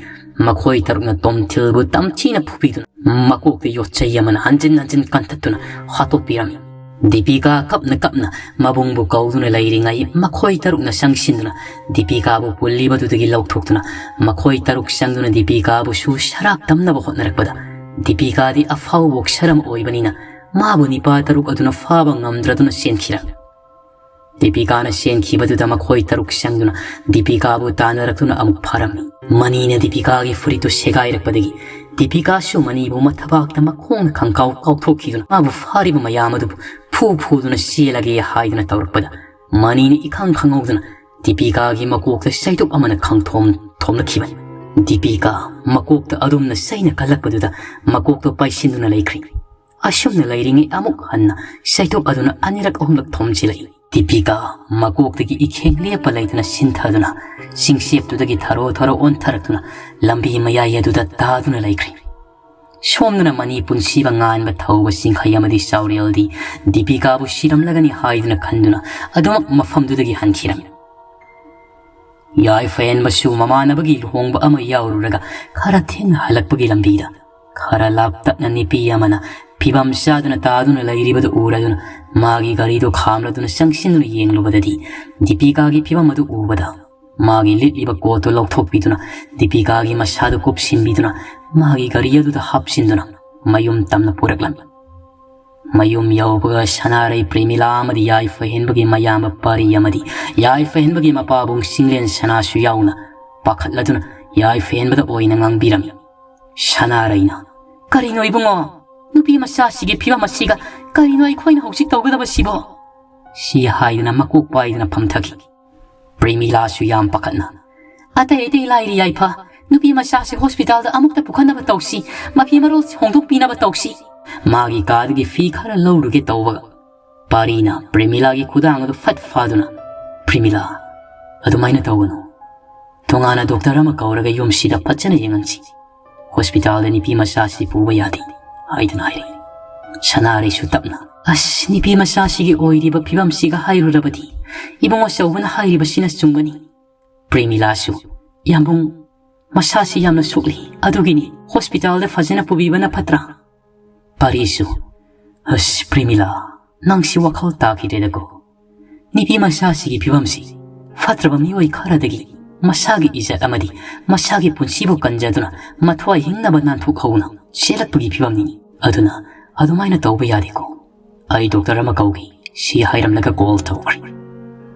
ꯃꯈꯣꯏ ꯇꯔꯨꯛꯅ ꯇꯣꯝꯊꯤꯜꯕꯨ ꯇꯝꯊꯤꯅ ꯐꯨꯕꯤꯗꯨꯅ ꯃꯀꯣꯛꯇ ꯌꯣꯠꯆꯩ ꯑꯃꯅ ꯍꯟꯖꯤꯟ ꯍꯟꯖꯤꯟ ꯀꯟꯊꯠꯇꯨꯅ ꯍꯥꯠꯇꯣꯛꯄꯤꯔꯝꯃꯤ꯫ ꯗꯤꯄꯤꯀꯥ ꯀꯞꯅ ꯀꯞꯅ ꯃꯕꯨꯡꯕꯨ ꯀꯧꯗꯨꯅ ꯂꯩꯔꯤꯉꯩ, ꯃꯈꯣꯏ ꯇꯔꯨꯛꯅ ꯆꯪꯁꯤꯟꯗꯨꯅ ꯗꯤꯄꯤꯀꯥꯕꯨ ꯄꯨꯜꯂꯤꯕꯗꯨꯗꯒꯤ ꯂꯧꯊꯣꯛꯇꯨꯅ, ꯃꯈꯣꯏ ꯇꯔꯨꯛ ꯆꯪꯗꯨꯅ ꯗꯤꯄꯤꯀꯥꯕꯨꯁꯨ ꯁꯔꯥꯛ ꯇꯝꯅꯕ ꯍꯣꯠꯅꯔꯛꯄꯗ, ꯗꯤꯄꯤꯀꯥꯗꯤ ꯑꯐꯥꯎꯕ ꯕꯣꯛꯁꯔ ꯑꯃ ꯑꯣꯏꯕꯅꯤꯅ ꯃꯥꯕꯨ ꯅꯤꯄꯥ ꯇꯔꯨꯛ ꯑꯗꯨꯅ ꯐꯥꯕ ꯉꯝꯗ꯭ꯔꯗꯨꯅ ꯆꯦꯟꯈꯤꯔꯝꯃꯤ꯫ ꯗꯤꯄꯤꯀꯥꯅ ꯆꯦꯟꯈꯤꯕꯗꯨꯗ ꯃꯈꯣꯏ ꯇꯔꯨꯛ ꯆꯪꯗꯨꯅ ꯗꯤꯄꯤꯀꯥꯕꯨ ꯇꯥꯟꯅꯔꯛꯇꯨꯅ ꯑꯃꯨꯛ ꯐꯥꯔꯝꯃꯤ꯫ ꯃꯅꯤꯅ ꯗꯤꯄꯤꯀꯥꯒꯤ ꯐꯨꯔꯤꯠꯇꯨ ꯁꯦꯒꯥꯏꯔꯛꯄꯗꯒꯤ ꯗꯤꯄꯤꯀꯥꯁꯨ ꯃꯅꯤꯕꯨ ꯃꯊꯕꯥꯛꯇ ꯃꯈꯣꯡꯅ ꯈꯪꯀꯥꯎ ꯀꯥꯎꯊꯣꯛꯈꯤꯗꯨꯅ ꯃꯥꯕꯨ ꯐꯥꯔꯤꯕ ꯃꯌꯥꯝ ꯑꯗꯨꯕꯨ ꯐꯨ ꯐꯨꯗꯨꯅ ꯆꯦꯜꯂꯒꯦ ꯍꯥꯏꯗꯨꯅ ꯇꯧꯔꯛꯄꯗ, ꯃꯅꯤꯅ ꯏꯈꯪ ꯈꯪꯍꯧꯗꯅ ꯗꯤꯄꯤꯀꯥꯒꯤ ꯃꯀꯣꯛꯇ ꯆꯩꯇꯨꯞ ꯑꯃꯅ ꯈꯪꯊꯣꯝ ꯊꯣꯝꯂꯛꯈꯤꯕꯅꯤ꯫ ꯗꯤꯄꯤꯀꯥ ꯃꯀꯣꯛꯇ ꯑꯗꯨꯝꯅ ꯆꯩꯅ ꯀꯜꯂꯛꯄꯗꯨꯗ ꯃꯀꯣꯛꯇꯣ ꯄꯥꯏꯁꯤꯟꯗꯨꯅ ꯂꯩꯈ꯭ꯔꯤ꯫ ꯑꯁꯨꯝꯅ ꯂꯩꯔꯤꯉꯩ ꯑꯃꯨꯛ ꯍꯟꯅ ꯆꯩꯇꯨꯞ ꯑꯗꯨꯅ ꯑꯅꯤꯔꯛ ꯑꯍꯨꯝꯂꯛ ꯊꯣꯝꯖꯤꯜꯂꯛꯏ꯫ ꯗꯤꯄꯤꯀꯥ ꯃꯀꯣꯛꯇꯒꯤ ꯏꯈꯦꯡ ꯂꯦꯞꯄ ꯂꯩꯇꯅ ꯁꯤꯟꯊꯗꯨꯅ ꯆꯤꯡꯆꯦꯞꯇꯨꯗꯒꯤ ꯊꯔꯣ ꯊꯔꯣ ꯑꯣꯟꯊꯔꯛꯇꯨꯅ ꯂꯝꯕꯤ ꯃꯌꯥꯏ ꯑꯗꯨꯗ ꯇꯥꯗꯨꯅ ꯂꯩꯈ꯭ꯔꯤ꯫ ꯁꯣꯝꯗꯅ ꯃꯅꯤ ꯄꯨꯟꯁꯤꯕ ꯉꯥꯟꯕ ꯊꯧꯕ ꯆꯤꯡꯈꯩ ꯑꯃꯗꯤ ꯆꯥꯎꯔꯦꯜꯗꯤ ꯗꯤꯄꯤꯀꯥꯕꯨ ꯁꯤꯔꯝꯂꯒꯅꯤ ꯍꯥꯏꯗꯨꯅ ꯈꯟꯗꯨꯅ ꯑꯗꯨꯃꯛ ꯃꯐꯝꯗꯨꯗꯒꯤ ꯍꯟꯈꯤꯔꯝꯃꯤ꯫ ꯌꯥꯏꯐ ꯍꯦꯟꯕꯁꯨ ꯃꯃꯥꯟꯅꯕꯒꯤ ꯂꯨꯍꯣꯡꯕ ꯑꯃ ꯌꯥꯎꯔꯨꯔꯒ ꯈꯔ ꯊꯦꯡꯅ ꯍꯜꯂꯛꯄꯒꯤ ꯂꯝꯕꯤꯗ ꯈꯔ ꯂꯥꯞꯇꯛꯅ ꯅꯨꯄꯤ ꯑꯃꯅ ꯐꯤꯕꯝ ꯆꯥꯗꯅ ꯇꯥꯗꯨꯅ ꯂꯩꯔꯤꯕꯗꯨ ꯎꯔꯗꯨꯅ ꯃꯥꯒꯤ ꯒꯥꯔꯤꯗꯨ ꯈꯥꯝꯂꯗꯨꯅ ꯆꯪꯁꯤꯟꯗꯨꯅ ꯌꯦꯡꯂꯨꯕꯗꯗꯤ, ꯗꯤꯄꯤꯀꯥꯒꯤ ꯐꯤꯕꯝ ꯑꯗꯨ ꯎꯕꯗ ꯃꯥꯒꯤ ꯂꯤꯠꯂꯤꯕ ꯀꯣꯠꯇꯨ ꯂꯧꯊꯣꯛꯄꯤꯗꯨꯅ ꯗꯤꯄꯤꯀꯥꯒꯤ ꯃꯁꯥꯗꯨ ꯀꯨꯞꯁꯤꯟꯕꯤꯗꯨꯅ ꯃꯥꯒꯤ ꯒꯥꯔꯤ ꯑꯗꯨꯗ ꯍꯥꯞꯆꯤꯟꯗꯨꯅ ꯃꯌꯨꯝ ꯇꯝꯅ ꯄꯨꯔꯛꯂꯝꯃꯤ꯫ ꯃꯌꯨꯝ ꯌꯧꯕꯒ ꯁꯅꯥꯔꯩ ꯄ꯭ꯔꯦꯃꯤꯂꯥ ꯑꯃꯗꯤ ꯌꯥꯏꯐ ꯍꯦꯟꯕꯒꯤ ꯃꯌꯥꯝꯕ ꯄꯥꯔꯤ ꯑꯃꯗꯤ ꯌꯥꯏꯐ ꯍꯦꯟꯕꯒꯤ ꯃꯄꯥꯕꯨꯡ ꯆꯤꯡꯂꯦꯟ ꯁꯅꯥꯁꯨ ꯌꯥꯎꯅ ꯄꯥꯈꯠꯂꯗꯨꯅ ꯌꯥꯏꯐ ꯍꯦꯟꯕꯗ ꯑꯣꯏꯅ ꯉꯥꯡꯕꯤꯔꯝꯃꯤ꯫ ꯁꯅꯥꯔꯩꯅ, "ꯀꯔꯤꯅꯣ ꯏꯕꯨꯡꯉꯣ? ꯅꯨꯄꯤ ꯃꯆꯥꯁꯤꯒꯤ ꯐꯤꯕꯝ ꯑꯁꯤꯒ ꯀꯔꯤꯅꯣ ꯑꯩꯈꯣꯏꯅ ꯍꯧꯖꯤꯛ ꯇꯧꯒꯗꯕꯁꯤꯕꯣ?" ꯁꯤ ꯍꯥꯏꯗꯨꯅ ꯃꯀꯣꯛ ꯄꯥꯏꯗꯨꯅ ꯐꯝꯊꯈꯤ꯫ ꯄ꯭ꯔꯦꯃꯤꯂꯥꯁꯨ ꯌꯥꯝ ꯄꯥꯈꯠꯅ, "ꯑꯇꯩ ꯑꯇꯩ ꯂꯥꯏꯔꯤ ꯌꯥꯏꯐ, ꯅꯨꯄꯤ ꯃꯆꯥꯁꯤ ꯍꯣꯁꯄꯤꯇꯥꯜꯗ ꯑꯃꯨꯛꯇ ꯄꯨꯈꯠꯅꯕ ꯇꯧꯁꯤ, ꯃꯐꯤ ꯃꯔꯣꯜ ꯍꯣꯡꯗꯣꯛꯄꯤꯅꯕ ꯇꯧꯁꯤ꯫" ꯃꯥꯒꯤ ꯀꯥꯗꯒꯤ ꯐꯤ ꯈꯔ ꯂꯧꯔꯨꯒꯦ ꯇꯧꯕꯒ ꯄꯥꯔꯤꯅ ꯄ꯭ꯔꯦꯃꯤꯂꯥꯒꯤ ꯈꯨꯗꯥꯡ ꯑꯗꯨ ꯐꯠ ꯐꯥꯗꯨꯅ, "ꯄ꯭ꯔꯦꯃꯤꯂꯥ, ꯑꯗꯨꯃꯥꯏꯅ ꯇꯧꯒꯅꯨ꯫ ꯇꯣꯉꯥꯟꯅ ꯗꯣꯛꯇꯔ ꯑꯃ ꯀꯧꯔꯒ ꯌꯨꯝꯁꯤꯗ ꯐꯖꯅ ꯌꯦꯡꯍꯟꯁꯤ꯫ ꯍꯣꯁꯄꯤꯇꯥꯜꯗ ꯅꯨꯄꯤ ꯃꯆꯥꯁꯤ ꯄꯨꯕ ꯌꯥꯗꯦ," ꯍꯥꯏꯗꯨꯅ ꯍꯥꯏꯔꯛꯏ꯫ ꯁꯅꯥꯔꯩꯁꯨ ꯇꯞꯅ, "ꯑꯁ, ꯅꯨꯄꯤ ꯃꯆꯥꯁꯤꯒꯤ ꯑꯣꯏꯔꯤꯕ ꯐꯤꯕꯝꯁꯤꯒ ꯍꯥꯏꯔꯨꯔꯕꯗꯤ ꯏꯕꯨꯡ ꯑꯆꯧꯕꯅ ꯍꯥꯏꯔꯤꯕꯁꯤꯅ ꯆꯨꯝꯒꯅꯤ꯫ ꯄ꯭ꯔꯦꯃꯤꯂꯥꯁꯨ, ꯌꯥꯝꯕꯨꯡ, ꯃꯁꯥꯁꯤ ꯌꯥꯝꯅ ꯁꯣꯛꯂꯤ, ꯑꯗꯨꯒꯤꯅꯤ ꯍꯣꯁꯄꯤꯇꯥꯜꯗ ꯐꯖꯅ ꯄꯨꯕꯤꯕꯅ ꯐꯠꯇ꯭ꯔꯥ?" ꯄꯥꯔꯤꯁꯨ, "ꯑꯁ, ꯄ꯭ꯔꯦꯃꯤꯂꯥ, ꯅꯪꯁꯤ ꯋꯥꯈꯜ ꯇꯥꯈꯤꯗ꯭ꯔꯦꯗꯀꯣ꯫ ꯅꯨꯄꯤ ꯃꯆꯥꯁꯤꯒꯤ ꯐꯤꯕꯝꯁꯤ ꯐꯠꯇ꯭ꯔꯕ ꯃꯤꯑꯣꯏ ꯈꯔꯗꯒꯤ ꯃꯁꯥꯒꯤ ꯏꯖꯠ ꯑꯃꯗꯤ ꯃꯁꯥꯒꯤ ꯄꯨꯟꯁꯤꯕꯨ ꯀꯟꯖꯗꯨꯅ ꯃꯊ꯭ꯋꯥꯏ ꯍꯤꯡꯅꯕ ꯅꯥꯟꯊꯣꯛꯍꯧꯅ ꯆꯦꯜꯂꯛꯄꯒꯤ ꯐꯤꯕꯝꯅꯤ꯫ ꯑꯗꯨꯅ ꯑꯗꯨꯃꯥꯏꯅ ꯇꯧꯕ ꯌꯥꯗꯦꯀꯣ꯫ ꯑꯩ ꯗꯣꯛꯇꯔ ꯑꯃ ꯀꯧꯒꯦ, ꯁꯤ ꯍꯥꯏꯔꯝꯂꯒ ꯀꯣꯜ ꯇꯧꯈ꯭ꯔꯦ꯫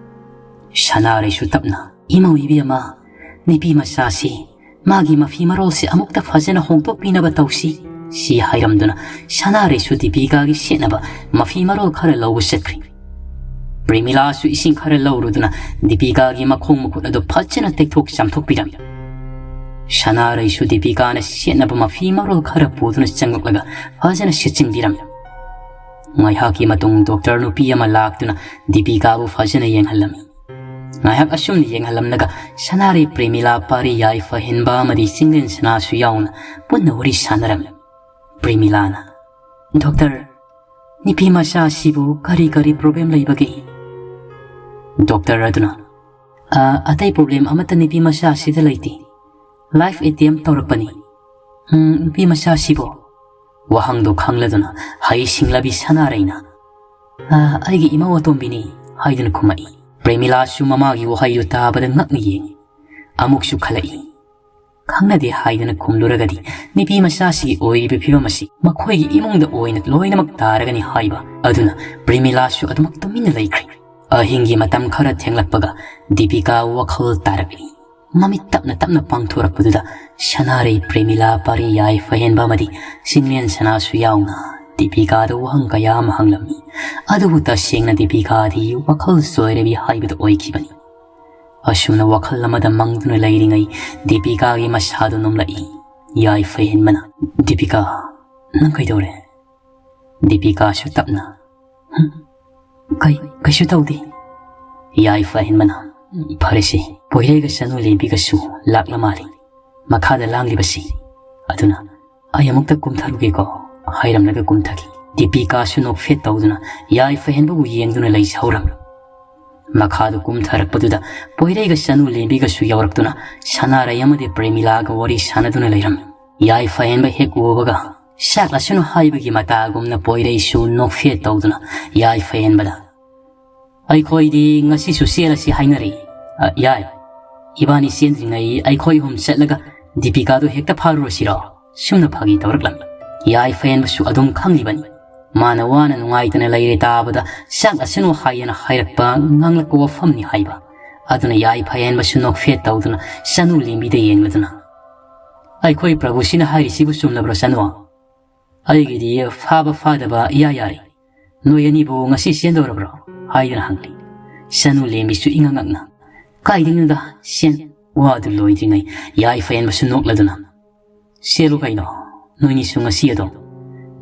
ꯁꯅꯥꯔꯩꯁꯨ ꯇꯞꯅ, "ꯏꯃꯧ ꯏꯕꯦꯝꯃ, ꯅꯨꯄꯤ ꯃꯆꯥꯁꯤ ꯃꯥꯒꯤ ꯃꯐꯤ ꯃꯔꯣꯜꯁꯦ ꯑꯃꯨꯛꯇ ꯐꯖꯅ ꯍꯣꯡꯗꯣꯛꯄꯤꯅꯕ ꯇꯧꯁꯤ," ꯁꯤ ꯍꯥꯏꯔꯝꯗꯨꯅ ꯁꯅꯥꯔꯩꯁꯨ ꯗꯤꯄꯤꯀꯥꯒꯤ ꯁꯦꯠꯅꯕ ꯃꯐꯤ ꯃꯔꯣꯜ ꯈꯔ ꯂꯧꯕ ꯆꯠꯈ꯭ꯔꯦ꯫ ꯄ꯭ꯔꯦꯃꯤꯂꯥꯁꯨ ꯏꯁꯤꯡ ꯈꯔ ꯂꯧꯔꯨꯗꯨꯅ ꯗꯤꯄꯤꯀꯥꯒꯤ ꯃꯈꯣꯡ ꯃꯈꯨꯠ ꯑꯗꯨ ꯐꯖꯅ ꯇꯩꯊꯣꯛ ꯆꯥꯝꯊꯣꯛꯄꯤꯔꯝꯃꯤ꯫ ꯁꯅꯥꯔꯩꯁꯨ ꯗꯤꯄꯤꯀꯥꯅ ꯁꯦꯠꯅꯕ ꯃꯐꯤ ꯃꯔꯣꯜ ꯈꯔ ꯄꯨꯗꯨꯅ ꯆꯪꯂꯛꯂꯒ ꯐꯖꯅ ꯁꯦꯠꯆꯤꯟꯕꯤꯔꯝꯃꯤ꯫ ꯉꯥꯏꯍꯥꯛꯀꯤ ꯃꯇꯨꯡ ꯗꯣꯛꯇꯔ ꯅꯨꯄꯤ ꯑꯃ ꯂꯥꯛꯇꯨꯅ ꯗꯤꯄꯤꯀꯥꯕꯨ ꯐꯖꯅ ꯌꯦꯡꯍꯜꯂꯝꯃꯤ꯫ ꯉꯥꯏꯍꯥꯛ ꯑꯁꯨꯝꯅ ꯌꯦꯡꯍꯜꯂꯝꯂꯒ ꯁꯅꯥꯔꯩ, ꯄ꯭ꯔꯦꯃꯤꯂꯥ, ꯄꯥꯔꯤ, ꯌꯥꯏꯐꯍꯦꯟꯕ ꯑꯃꯗꯤ ꯆꯤꯡꯂꯦꯟ ꯁꯅꯥꯁꯨ ꯌꯥꯎꯅ ꯄꯨꯟꯅ ꯋꯥꯔꯤ ꯁꯥꯟꯅꯔꯝꯃꯤ꯫ ꯄ꯭ꯔꯦꯃꯤꯂꯥꯅ, "ꯗꯣꯛꯇꯔ, ꯅꯨꯄꯤ ꯃꯆꯥ ꯑꯁꯤꯕꯨ ꯀꯔꯤ ꯀꯔꯤ ꯄ꯭ꯔꯣꯕ꯭ꯂꯦꯝ ꯂꯩꯕꯒꯦ?" ꯗꯣꯛꯇꯔ ꯑꯗꯨꯅ, "ꯑ, ꯑꯇꯩ ꯄ꯭ꯔꯣꯕ꯭ꯂꯦꯝ ꯑꯃꯠꯇ ꯅꯨꯄꯤ ꯃꯆꯥ ꯑꯁꯤꯗ ꯂꯩꯇꯦ꯫ ꯂꯥꯏꯐ ꯑꯦꯇꯦꯝꯞ ꯇꯧꯔꯛꯄꯅꯤ꯫ ꯎꯝ, ꯅꯨꯄꯤ ꯃꯆꯥ ꯑꯁꯤꯕꯨ?" ꯋꯥꯍꯪꯗꯨ ꯈꯪꯂꯗꯨꯅ ꯍꯩꯁꯤꯡꯂꯕꯤ ꯁꯅꯥꯔꯩꯅ, "ꯑ, ꯑꯩꯒꯤ ꯏꯃꯧ ꯑꯇꯣꯝꯕꯤꯅꯤ," ꯍꯥꯏꯗꯨꯅ ꯈꯨꯝꯃꯛꯏ꯫ ꯄ꯭ꯔꯦꯃꯤꯂꯥꯁꯨ ꯃꯃꯥꯒꯤ ꯋꯥꯍꯩꯗꯨ ꯇꯥꯕꯗ ꯉꯛꯅ ꯌꯦꯡꯉꯤ꯫ ꯑꯃꯨꯛꯁꯨ ꯈꯜꯂꯛꯏ, ꯈꯪꯅꯗꯦ ꯍꯥꯏꯗꯨꯅ ꯈꯨꯝꯂꯨꯔꯒꯗꯤ ꯅꯨꯄꯤ ꯃꯆꯥꯁꯤꯒꯤ ꯑꯣꯏꯔꯤꯕ ꯐꯤꯕꯝ ꯑꯁꯤ ꯃꯈꯣꯏꯒꯤ ꯏꯃꯨꯡꯗ ꯑꯣꯏꯅ ꯂꯣꯏꯅꯃꯛ ꯇꯥꯔꯒꯅꯤ ꯍꯥꯏꯕ꯫ ꯑꯗꯨꯅ ꯄ꯭ꯔꯦꯃꯤꯂꯥꯁꯨ ꯑꯗꯨꯃꯛ ꯇꯨꯃꯤꯟꯅ ꯂꯩꯈ꯭ꯔꯦ꯫ ꯑꯍꯤꯡꯒꯤ ꯃꯇꯝ ꯈꯔ ꯊꯦꯡꯂꯛꯄꯒ ꯗꯤꯄꯤꯀꯥ ꯋꯥꯈꯜ ꯇꯥꯔꯛꯂꯤ꯫ ꯃꯃꯤꯠ ꯇꯞꯅ ꯇꯞꯅ ꯄꯥꯡꯊꯣꯔꯛꯄꯗꯨꯗ ꯁꯅꯥꯔꯩ, ꯄ꯭ꯔꯦꯃꯤꯂꯥ, ꯄꯥꯔꯤ, ꯌꯥꯏꯐꯍꯦꯟꯕ ꯑꯃꯗꯤ ꯆꯤꯡꯂꯦꯟ ꯁꯅꯥꯁꯨ ꯌꯥꯎꯅ ꯗꯤꯄꯤꯀꯥꯗ ꯋꯥꯍꯪ ꯀꯌꯥ ꯑꯃ ꯍꯪꯂꯝꯃꯤ꯫ ꯑꯗꯨꯕꯨ ꯇꯁꯦꯡꯅ ꯗꯤꯄꯤꯀꯥꯗꯤ ꯋꯥꯈꯜ ꯆꯣꯏꯔꯕꯤ ꯍꯥꯏꯕꯗꯨ ꯑꯣꯏꯈꯤꯕꯅꯤ꯫ ꯑꯁꯨꯝꯅ ꯋꯥꯈꯜ ꯑꯃꯗ ꯃꯪꯗꯨꯅ ꯂꯩꯔꯤꯉꯩ ꯗꯤꯄꯤꯀꯥꯒꯤ ꯃꯁꯥꯗꯨ ꯅꯣꯝꯂꯛꯏ꯫ ꯌꯥꯏꯐꯍꯦꯟꯕꯅ, "ꯗꯤꯄꯤꯀꯥ, ꯅꯪ ꯀꯩꯗꯧꯔꯦ?" ꯗꯤꯄꯤꯀꯥꯁꯨ ꯇꯞꯅ, "ꯍꯨꯝ, ꯀꯩ, ꯀꯩꯁꯨ ꯇꯧꯗꯦ꯫" ꯌꯥꯏꯐꯍꯦꯟꯕꯅ, "ꯐꯔꯦꯁꯦ, ꯄꯣꯏꯔꯩꯒ ꯆꯅꯨ ꯂꯦꯝꯕꯤꯒꯁꯨ ꯂꯥꯛꯂ ꯃꯥꯜꯂꯤ ꯃꯈꯥꯗ ꯂꯥꯡꯂꯤꯕꯁꯤ꯫ ꯑꯗꯨꯅ ꯑꯩ ꯑꯃꯨꯛꯇ ꯀꯨꯝꯊꯔꯨꯒꯦꯀꯣ," ꯍꯥꯏꯔꯝꯂꯒ ꯀꯨꯝꯊꯈꯤ꯫ ꯗꯤꯄꯤꯀꯥꯁꯨ ꯅꯣꯛꯐꯦꯠ ꯇꯧꯗꯨꯅ ꯌꯥꯏꯐꯍꯦꯟꯕꯕꯨ ꯌꯦꯡꯗꯨꯅ ꯂꯩꯖꯍꯧꯔꯝꯃꯤ꯫ ꯃꯈꯥꯗ ꯀꯨꯝꯊꯔꯛꯄꯗꯨꯗ ꯄꯣꯏꯔꯩꯒ ꯆꯅꯨ ꯂꯦꯝꯕꯤꯒꯁꯨ ꯌꯥꯎꯔꯛꯇꯨꯅ ꯁꯅꯥꯔꯩ ꯑꯃꯗꯤ ꯄ꯭ꯔꯦꯃꯤꯂꯥꯒ ꯋꯥꯔꯤ ꯁꯥꯟꯅꯗꯨꯅ ꯂꯩꯔꯝꯃꯤ꯫ ꯌꯥꯏꯐꯍꯦꯟꯕ ꯍꯦꯛ ꯎꯕꯒ ꯁꯥꯛꯂꯁꯅꯨ ꯍꯥꯏꯕꯒꯤ ꯃꯇꯥꯒꯨꯝꯅ ꯄꯣꯏꯔꯩꯁꯨ ꯅꯣꯛꯐꯦꯠ ꯇꯧꯗꯨꯅ ꯌꯥꯏꯐ ꯍꯦꯟꯕꯗ, "ꯑꯩꯈꯣꯏꯗꯤ ꯉꯁꯤꯁꯨ ꯆꯦꯜꯂꯁꯤ ꯍꯥꯏꯅꯔꯤ꯫ ꯑ, ꯌꯥꯏ, ꯏꯕꯥꯅꯤ ꯆꯦꯟꯗ꯭ꯔꯤꯉꯩ ꯑꯩꯈꯣꯏ ꯑꯍꯨꯝ ꯆꯠꯂꯒ ꯗꯤꯄꯤꯀꯥꯗꯨ ꯍꯦꯛꯇ ꯐꯥꯔꯨꯔꯁꯤꯔꯣ?" ꯁꯨꯝꯅ ꯐꯥꯒꯤ ꯇꯧꯔꯛꯂꯝꯃꯤ꯫ ꯌꯥꯏꯐ ꯍꯦꯟꯕꯁꯨ ꯑꯗꯨꯝ ꯈꯪꯂꯤꯕꯅꯤ꯫ ꯃꯥꯅ ꯋꯥꯅ ꯅꯨꯡꯉꯥꯏꯇꯅ ꯂꯩꯔꯦ ꯇꯥꯕꯗ ꯁꯥꯛꯂꯁꯅꯨ ꯍꯥꯏꯌꯦꯅ ꯍꯥꯏꯔꯛꯄ ꯉꯥꯡꯂꯛꯄ ꯋꯥꯐꯝꯅꯤ ꯍꯥꯏꯕ꯫ ꯑꯗꯨꯅ ꯌꯥꯏꯐ ꯍꯦꯟꯕꯁꯨ ꯅꯣꯛꯐꯦꯠ ꯇꯧꯗꯨꯅ ꯆꯅꯨ ꯂꯦꯝꯕꯤꯗ ꯌꯦꯡꯂꯗꯨꯅ, "ꯑꯩꯈꯣꯏ ꯄ꯭ꯔꯚꯨꯁꯤꯅ ꯍꯥꯏꯔꯤꯁꯤꯕꯨ ꯆꯨꯝꯂꯕ꯭ꯔꯣ ꯆꯅꯨ? ꯑꯩꯒꯤꯗꯤ ꯐꯥꯕ ꯐꯥꯗꯕ ꯏꯌꯥ ꯌꯥꯔꯦ꯫ ꯅꯣꯏ ꯑꯅꯤꯕꯨ ꯉꯁꯤ ꯆꯦꯟꯗꯧꯔꯕ꯭ꯔꯣ?" ꯍꯥꯏꯗꯨꯅ ꯍꯪꯂꯤ꯫ ꯆꯅꯨ ꯂꯦꯝꯕꯤꯁꯨ ꯏꯉꯛ ꯉꯛꯅ, "ꯀꯥꯏꯗꯩꯅꯣꯗ, ꯆꯦꯟ-, ꯋꯥꯗꯨ ꯂꯣꯏꯗ꯭ꯔꯤꯉꯩ ꯌꯥꯏꯐ ꯍꯦꯟꯕꯁꯨ ꯅꯣꯛꯂꯗꯨꯅ, "ꯆꯦꯜꯂꯨ ꯀꯩꯅꯣ, ꯅꯣꯏꯅꯤꯁꯨ ꯉꯁꯤ ꯑꯗꯨꯝ꯫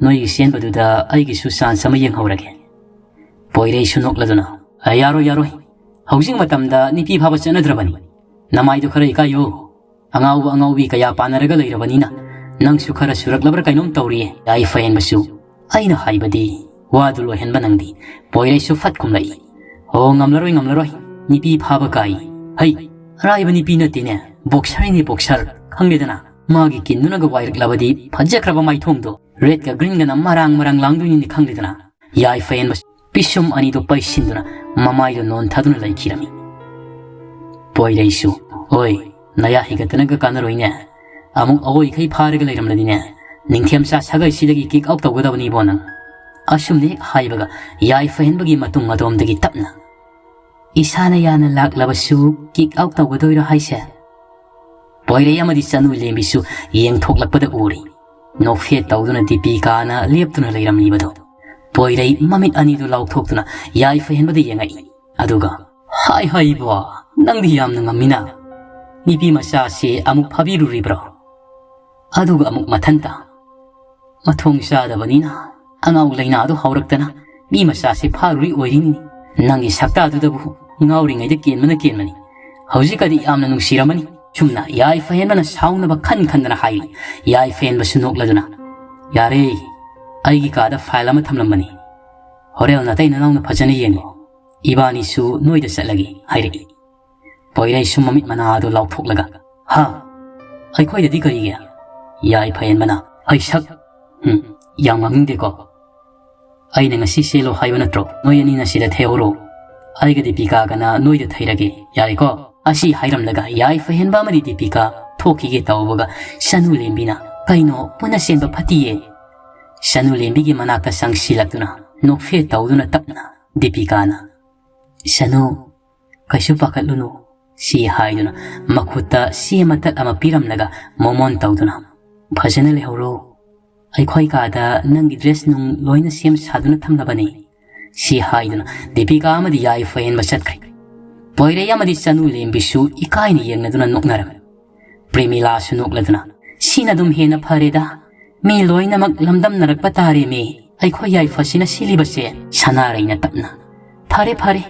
ꯅꯣꯏꯒꯤ ꯆꯦꯟꯕꯗꯨꯗ ꯑꯩꯒꯤꯁꯨ ꯆꯥꯟꯁ ꯑꯃ ꯌꯦꯡꯍꯧꯔꯒꯦ"꯫ ꯄꯣꯏꯔꯩꯁꯨ ꯅꯣꯛꯂꯗꯨꯅ, "ꯑ, ꯌꯥꯔꯣꯏ, ꯌꯥꯔꯣꯏ꯫ ꯍꯧꯖꯤꯛ ꯃꯇꯝꯗ ꯅꯨꯄꯤ ꯐꯥꯕ ꯆꯠꯅꯗ꯭ꯔꯕꯅꯤ꯫ ꯅꯃꯥꯏꯗꯨ ꯈꯔ ꯏꯀꯥꯏꯌꯣ꯫ ꯑꯉꯥꯎꯕ ꯑꯉꯥꯎꯕꯤ ꯀꯌꯥ ꯄꯥꯟꯅꯔꯒ ꯂꯩꯔꯕꯅꯤꯅ ꯅꯪꯁꯨ ꯈꯔ ꯁꯨꯔꯛꯂꯕ꯭ꯔꯥ ꯀꯩꯅꯣꯝ ꯇꯧꯔꯤꯌꯦ"꯫ ꯌꯥꯏꯐ ꯍꯦꯟꯕꯁꯨ, "ꯑꯩꯅ ꯍꯥꯏꯕꯗꯤ"꯫ ꯋꯥꯗꯨ ꯂꯣꯏꯍꯟꯕ ꯅꯪꯗꯤ ꯄꯣꯏꯔꯩꯁꯨ ꯐꯠ ꯈꯨꯝꯂꯛꯏ, "ꯑꯣ, ꯉꯝꯂꯔꯣꯏ, ꯉꯝꯂꯔꯣꯏ꯫ ꯅꯨꯄꯤ ꯐꯥꯕ ꯀꯥꯏ꯫ ꯍꯩ, ꯑꯔꯥꯏꯕ ꯅꯨꯄꯤ ꯅꯠꯇꯦꯅꯦ꯫ ꯕꯣꯛꯁꯔꯅꯤ, ꯕꯣꯛꯁꯔ꯫ ꯈꯪꯂꯦꯗꯅ, ꯃꯥꯒꯤ ꯀꯤꯟꯗꯨꯅꯒ ꯋꯥꯏꯔꯛꯂꯕꯗꯤ ꯐꯖꯈ꯭ꯔꯕ ꯃꯥꯏꯊꯣꯡꯗꯣ ꯔꯦꯗꯀ ꯒ꯭ꯔꯤꯟꯒꯅ ꯃꯔꯥꯡ ꯃꯔꯥꯡ ꯂꯥꯡꯗꯣꯏꯅꯤꯅꯦ, ꯈꯪꯂꯦꯗꯅ"꯫ ꯌꯥꯏꯐ ꯍꯦꯟꯕ ꯄꯤꯁꯨꯝ ꯑꯅꯤꯗꯨ ꯄꯩꯁꯤꯟꯗꯨꯅ ꯃꯃꯥꯏꯗꯨ ꯅꯣꯟꯊꯗꯨꯅ ꯂꯩꯈꯤꯔꯝꯃꯤ꯫ ꯄꯣꯏꯔꯩꯁꯨ, "ꯍꯣꯏ, ꯅꯌꯥ ꯍꯤꯒꯠꯇꯅꯒ ꯀꯥꯟꯅꯔꯣꯏꯅꯦ꯫ ꯑꯃꯨꯛ ꯑꯋꯣꯏꯈꯩ ꯐꯥꯔꯒ ꯂꯩꯔꯝꯂꯗꯤꯅꯦ, ꯅꯤꯡꯊꯦꯝꯆꯥ ꯁꯥꯒꯩꯁꯤꯗꯒꯤ ꯀꯤꯛ ꯑꯥꯎꯠ ꯇꯧꯒꯗꯕꯅꯤꯕꯣ ꯅꯪ"꯫ ꯑꯁꯨꯝꯅ ꯍꯦꯛ ꯍꯥꯏꯕꯒ ꯌꯥꯏꯐ ꯍꯦꯟꯕꯒꯤ ꯃꯇꯨꯡ ꯑꯗꯣꯝꯗꯒꯤ ꯇꯞꯅ, "ꯏꯁꯥꯅ ꯌꯥꯅ ꯂꯥꯛꯂꯕꯁꯨ ꯀꯤꯛ ꯑꯥꯎꯠ ꯇꯧꯒꯗꯣꯏꯔꯣ ꯍꯥꯏꯁꯦ?" ꯄꯣꯏꯔꯩ ꯑꯃꯗꯤ ꯆꯅꯨ ꯂꯦꯝꯕꯤꯁꯨ ꯌꯦꯡꯊꯣꯛꯂꯛꯄꯗ ꯎꯔꯤ꯫ ꯅꯣꯛꯐꯦꯠ ꯇꯧꯗꯨꯅ ꯗꯤꯄꯤꯀꯥꯅ ꯂꯦꯞꯇꯨꯅ ꯂꯩꯔꯝꯂꯤꯕꯗꯣ꯫ ꯄꯣꯏꯔꯩ ꯃꯃꯤꯠ ꯑꯅꯤꯗꯨ ꯂꯥꯎꯊꯣꯛꯇꯨꯅ ꯌꯥꯏꯐ ꯍꯦꯟꯕꯗ ꯌꯦꯡꯉꯛꯏ꯫ ꯑꯗꯨꯒ, "ꯍꯥꯏ ꯍꯥꯏꯕꯣ, ꯅꯪꯗꯤ ꯌꯥꯝꯅ ꯉꯝꯃꯤꯅ꯫ ꯅꯨꯄꯤ ꯃꯆꯥꯁꯦ ꯑꯃꯨꯛ ꯐꯥꯕꯤꯔꯨꯔꯤꯕ꯭ꯔꯣ? ꯑꯗꯨꯒ ꯑꯃꯨꯛ ꯃꯊꯟꯇ꯫ ꯃꯊꯣꯡ ꯆꯥꯗꯕꯅꯤꯅ ꯑꯉꯥꯎ ꯂꯩꯅꯥꯗꯣ ꯍꯧꯔꯛꯇꯅ ꯃꯤ ꯃꯆꯥꯁꯦ ꯐꯥꯔꯨꯔꯤ ꯑꯣꯏꯔꯤꯅꯤ꯫ ꯅꯪꯒꯤ ꯁꯛꯇꯥꯗꯨꯗꯕꯨ ꯉꯥꯎꯔꯤꯉꯩꯗ ꯀꯦꯟꯕꯅ ꯀꯦꯟꯕꯅꯤ꯫ ꯍꯧꯖꯤꯛꯀꯗꯤ ꯌꯥꯝꯅ ꯅꯨꯡꯁꯤꯔꯝꯃꯅꯤ"꯫ ꯁꯨꯝꯅ ꯌꯥꯏꯐ ꯍꯦꯟꯕꯅ ꯁꯥꯎꯅꯕ ꯈꯟ ꯈꯟꯗꯅ ꯍꯥꯏꯔꯤ꯫ ꯌꯥꯏꯐ ꯍꯦꯟꯕꯁꯨ ꯅꯣꯛꯂꯗꯨꯅ, "ꯌꯥꯔꯦ, ꯑꯩꯒꯤ ꯀꯥꯗ ꯐꯥꯏꯜ ꯑꯃ ꯊꯝꯂꯝꯕꯅꯤ꯫ ꯍꯣꯔꯦꯟ ꯅꯇꯩ ꯅꯅꯥꯎꯅ ꯐꯖꯅ ꯌꯦꯡꯉꯣ꯫ ꯏꯕꯥꯅꯤꯁꯨ ꯅꯣꯏꯗ ꯆꯠꯂꯒꯦ" ꯍꯥꯏꯔꯛꯏ꯫ ꯄꯣꯏꯔꯩꯁꯨ ꯃꯃꯤꯠ ꯃꯅꯥꯗꯨ ꯂꯥꯎꯊꯣꯛꯂꯒ, "ꯍꯥ? ꯑꯩꯈꯣꯏꯗꯗꯤ ꯀꯔꯤꯒꯤ?" ꯌꯥꯏꯐ ꯍꯦꯟꯕꯅ, "ꯍꯩꯁꯛ, ꯎꯝ, ꯌꯥꯝ ꯉꯥꯡꯅꯤꯡꯗꯦꯀꯣ꯫ ꯑꯩꯅ ꯉꯁꯤ ꯆꯦꯜꯂꯣ ꯍꯥꯏꯕ ꯅꯠꯇ꯭ꯔꯣ? ꯅꯣꯏ ꯑꯅꯤꯅ ꯁꯤꯗ ꯊꯩꯍꯧꯔꯣ꯫ ꯑꯩꯒ ꯗꯤꯄꯤꯀꯥꯒꯅ ꯅꯣꯏꯗ ꯊꯩꯔꯒꯦ, ꯌꯥꯔꯦꯀꯣ?" ꯑꯁꯤ ꯍꯥꯏꯔꯝꯂꯒ ꯌꯥꯏꯐꯍꯦꯟꯕ ꯑꯃꯗꯤ ꯗꯤꯄꯤꯀꯥ ꯊꯣꯛꯈꯤꯒꯦ ꯇꯧꯕꯒ, ꯁꯅꯨ ꯂꯦꯝꯕꯤꯅ, "ꯀꯩꯅꯣ, ꯄꯨꯟꯅ ꯆꯦꯟꯕ ꯐꯠꯇꯤꯌꯦ"꯫ ꯁꯅꯨ ꯂꯦꯝꯕꯤꯒꯤ ꯃꯅꯥꯛꯇ ꯆꯪꯁꯤꯜꯂꯛꯇꯨꯅ ꯅꯣꯛꯐꯦ ꯇꯧꯗꯨꯅ ꯇꯞꯅ ꯗꯤꯄꯤꯀꯥꯅ, "ꯁꯅꯨ, ꯀꯩꯁꯨ ꯄꯥꯈꯠꯂꯨꯅꯨ" ꯁꯤ ꯍꯥꯏꯗꯨꯅ ꯃꯈꯨꯠꯇ ꯆꯦ ꯃꯇꯠ ꯑꯃ ꯄꯤꯔꯝꯂꯒ ꯃꯣꯃꯣꯟ ꯇꯧꯗꯨꯅ, "ꯐꯖꯅ ꯂꯩꯍꯧꯔꯣ꯫ ꯑꯩꯈꯣꯏ ꯀꯥꯗ ꯅꯪꯒꯤ ꯗ꯭ꯔꯦꯁ ꯅꯨꯡ ꯂꯣꯏꯅ ꯁꯦꯝ ꯁꯥꯗꯨꯅ ꯊꯝꯂꯕꯅꯤ" ꯁꯤ ꯍꯥꯏꯗꯨꯅ ꯗꯤꯄꯤꯀꯥ ꯑꯃꯗꯤ ꯌꯥꯏꯐꯍꯦꯟꯕ ꯆꯠꯈ꯭ꯔꯦ꯫ ꯄꯣꯏꯔꯩ ꯑꯃꯗꯤ ꯆꯅꯨ ꯂꯦꯝꯕꯤꯁꯨ ꯏꯀꯥꯏꯅ ꯌꯦꯡꯅꯗꯨꯅ ꯅꯣꯛꯅꯔꯝꯃꯤ꯫ ꯄ꯭ꯔꯦꯃꯤꯂꯥꯁꯨ ꯅꯣꯛꯂꯗꯨꯅ, "ꯁꯤꯅ ꯑꯗꯨꯝ ꯍꯦꯟꯅ ꯐꯔꯦꯗ꯫ ꯃꯤ ꯂꯣꯏꯅꯃꯛ ꯂꯝꯗꯝꯅꯔꯛꯄ ꯇꯥꯔꯦꯃꯤ꯫ ꯑꯩꯈꯣꯏ ꯌꯥꯏꯐꯁꯤꯅ ꯁꯤꯜꯂꯤꯕꯁꯦ"꯫ ꯁꯅꯥꯔꯩꯅ ꯇꯞꯅ, "ꯐꯔꯦ, ꯐꯔꯦ꯫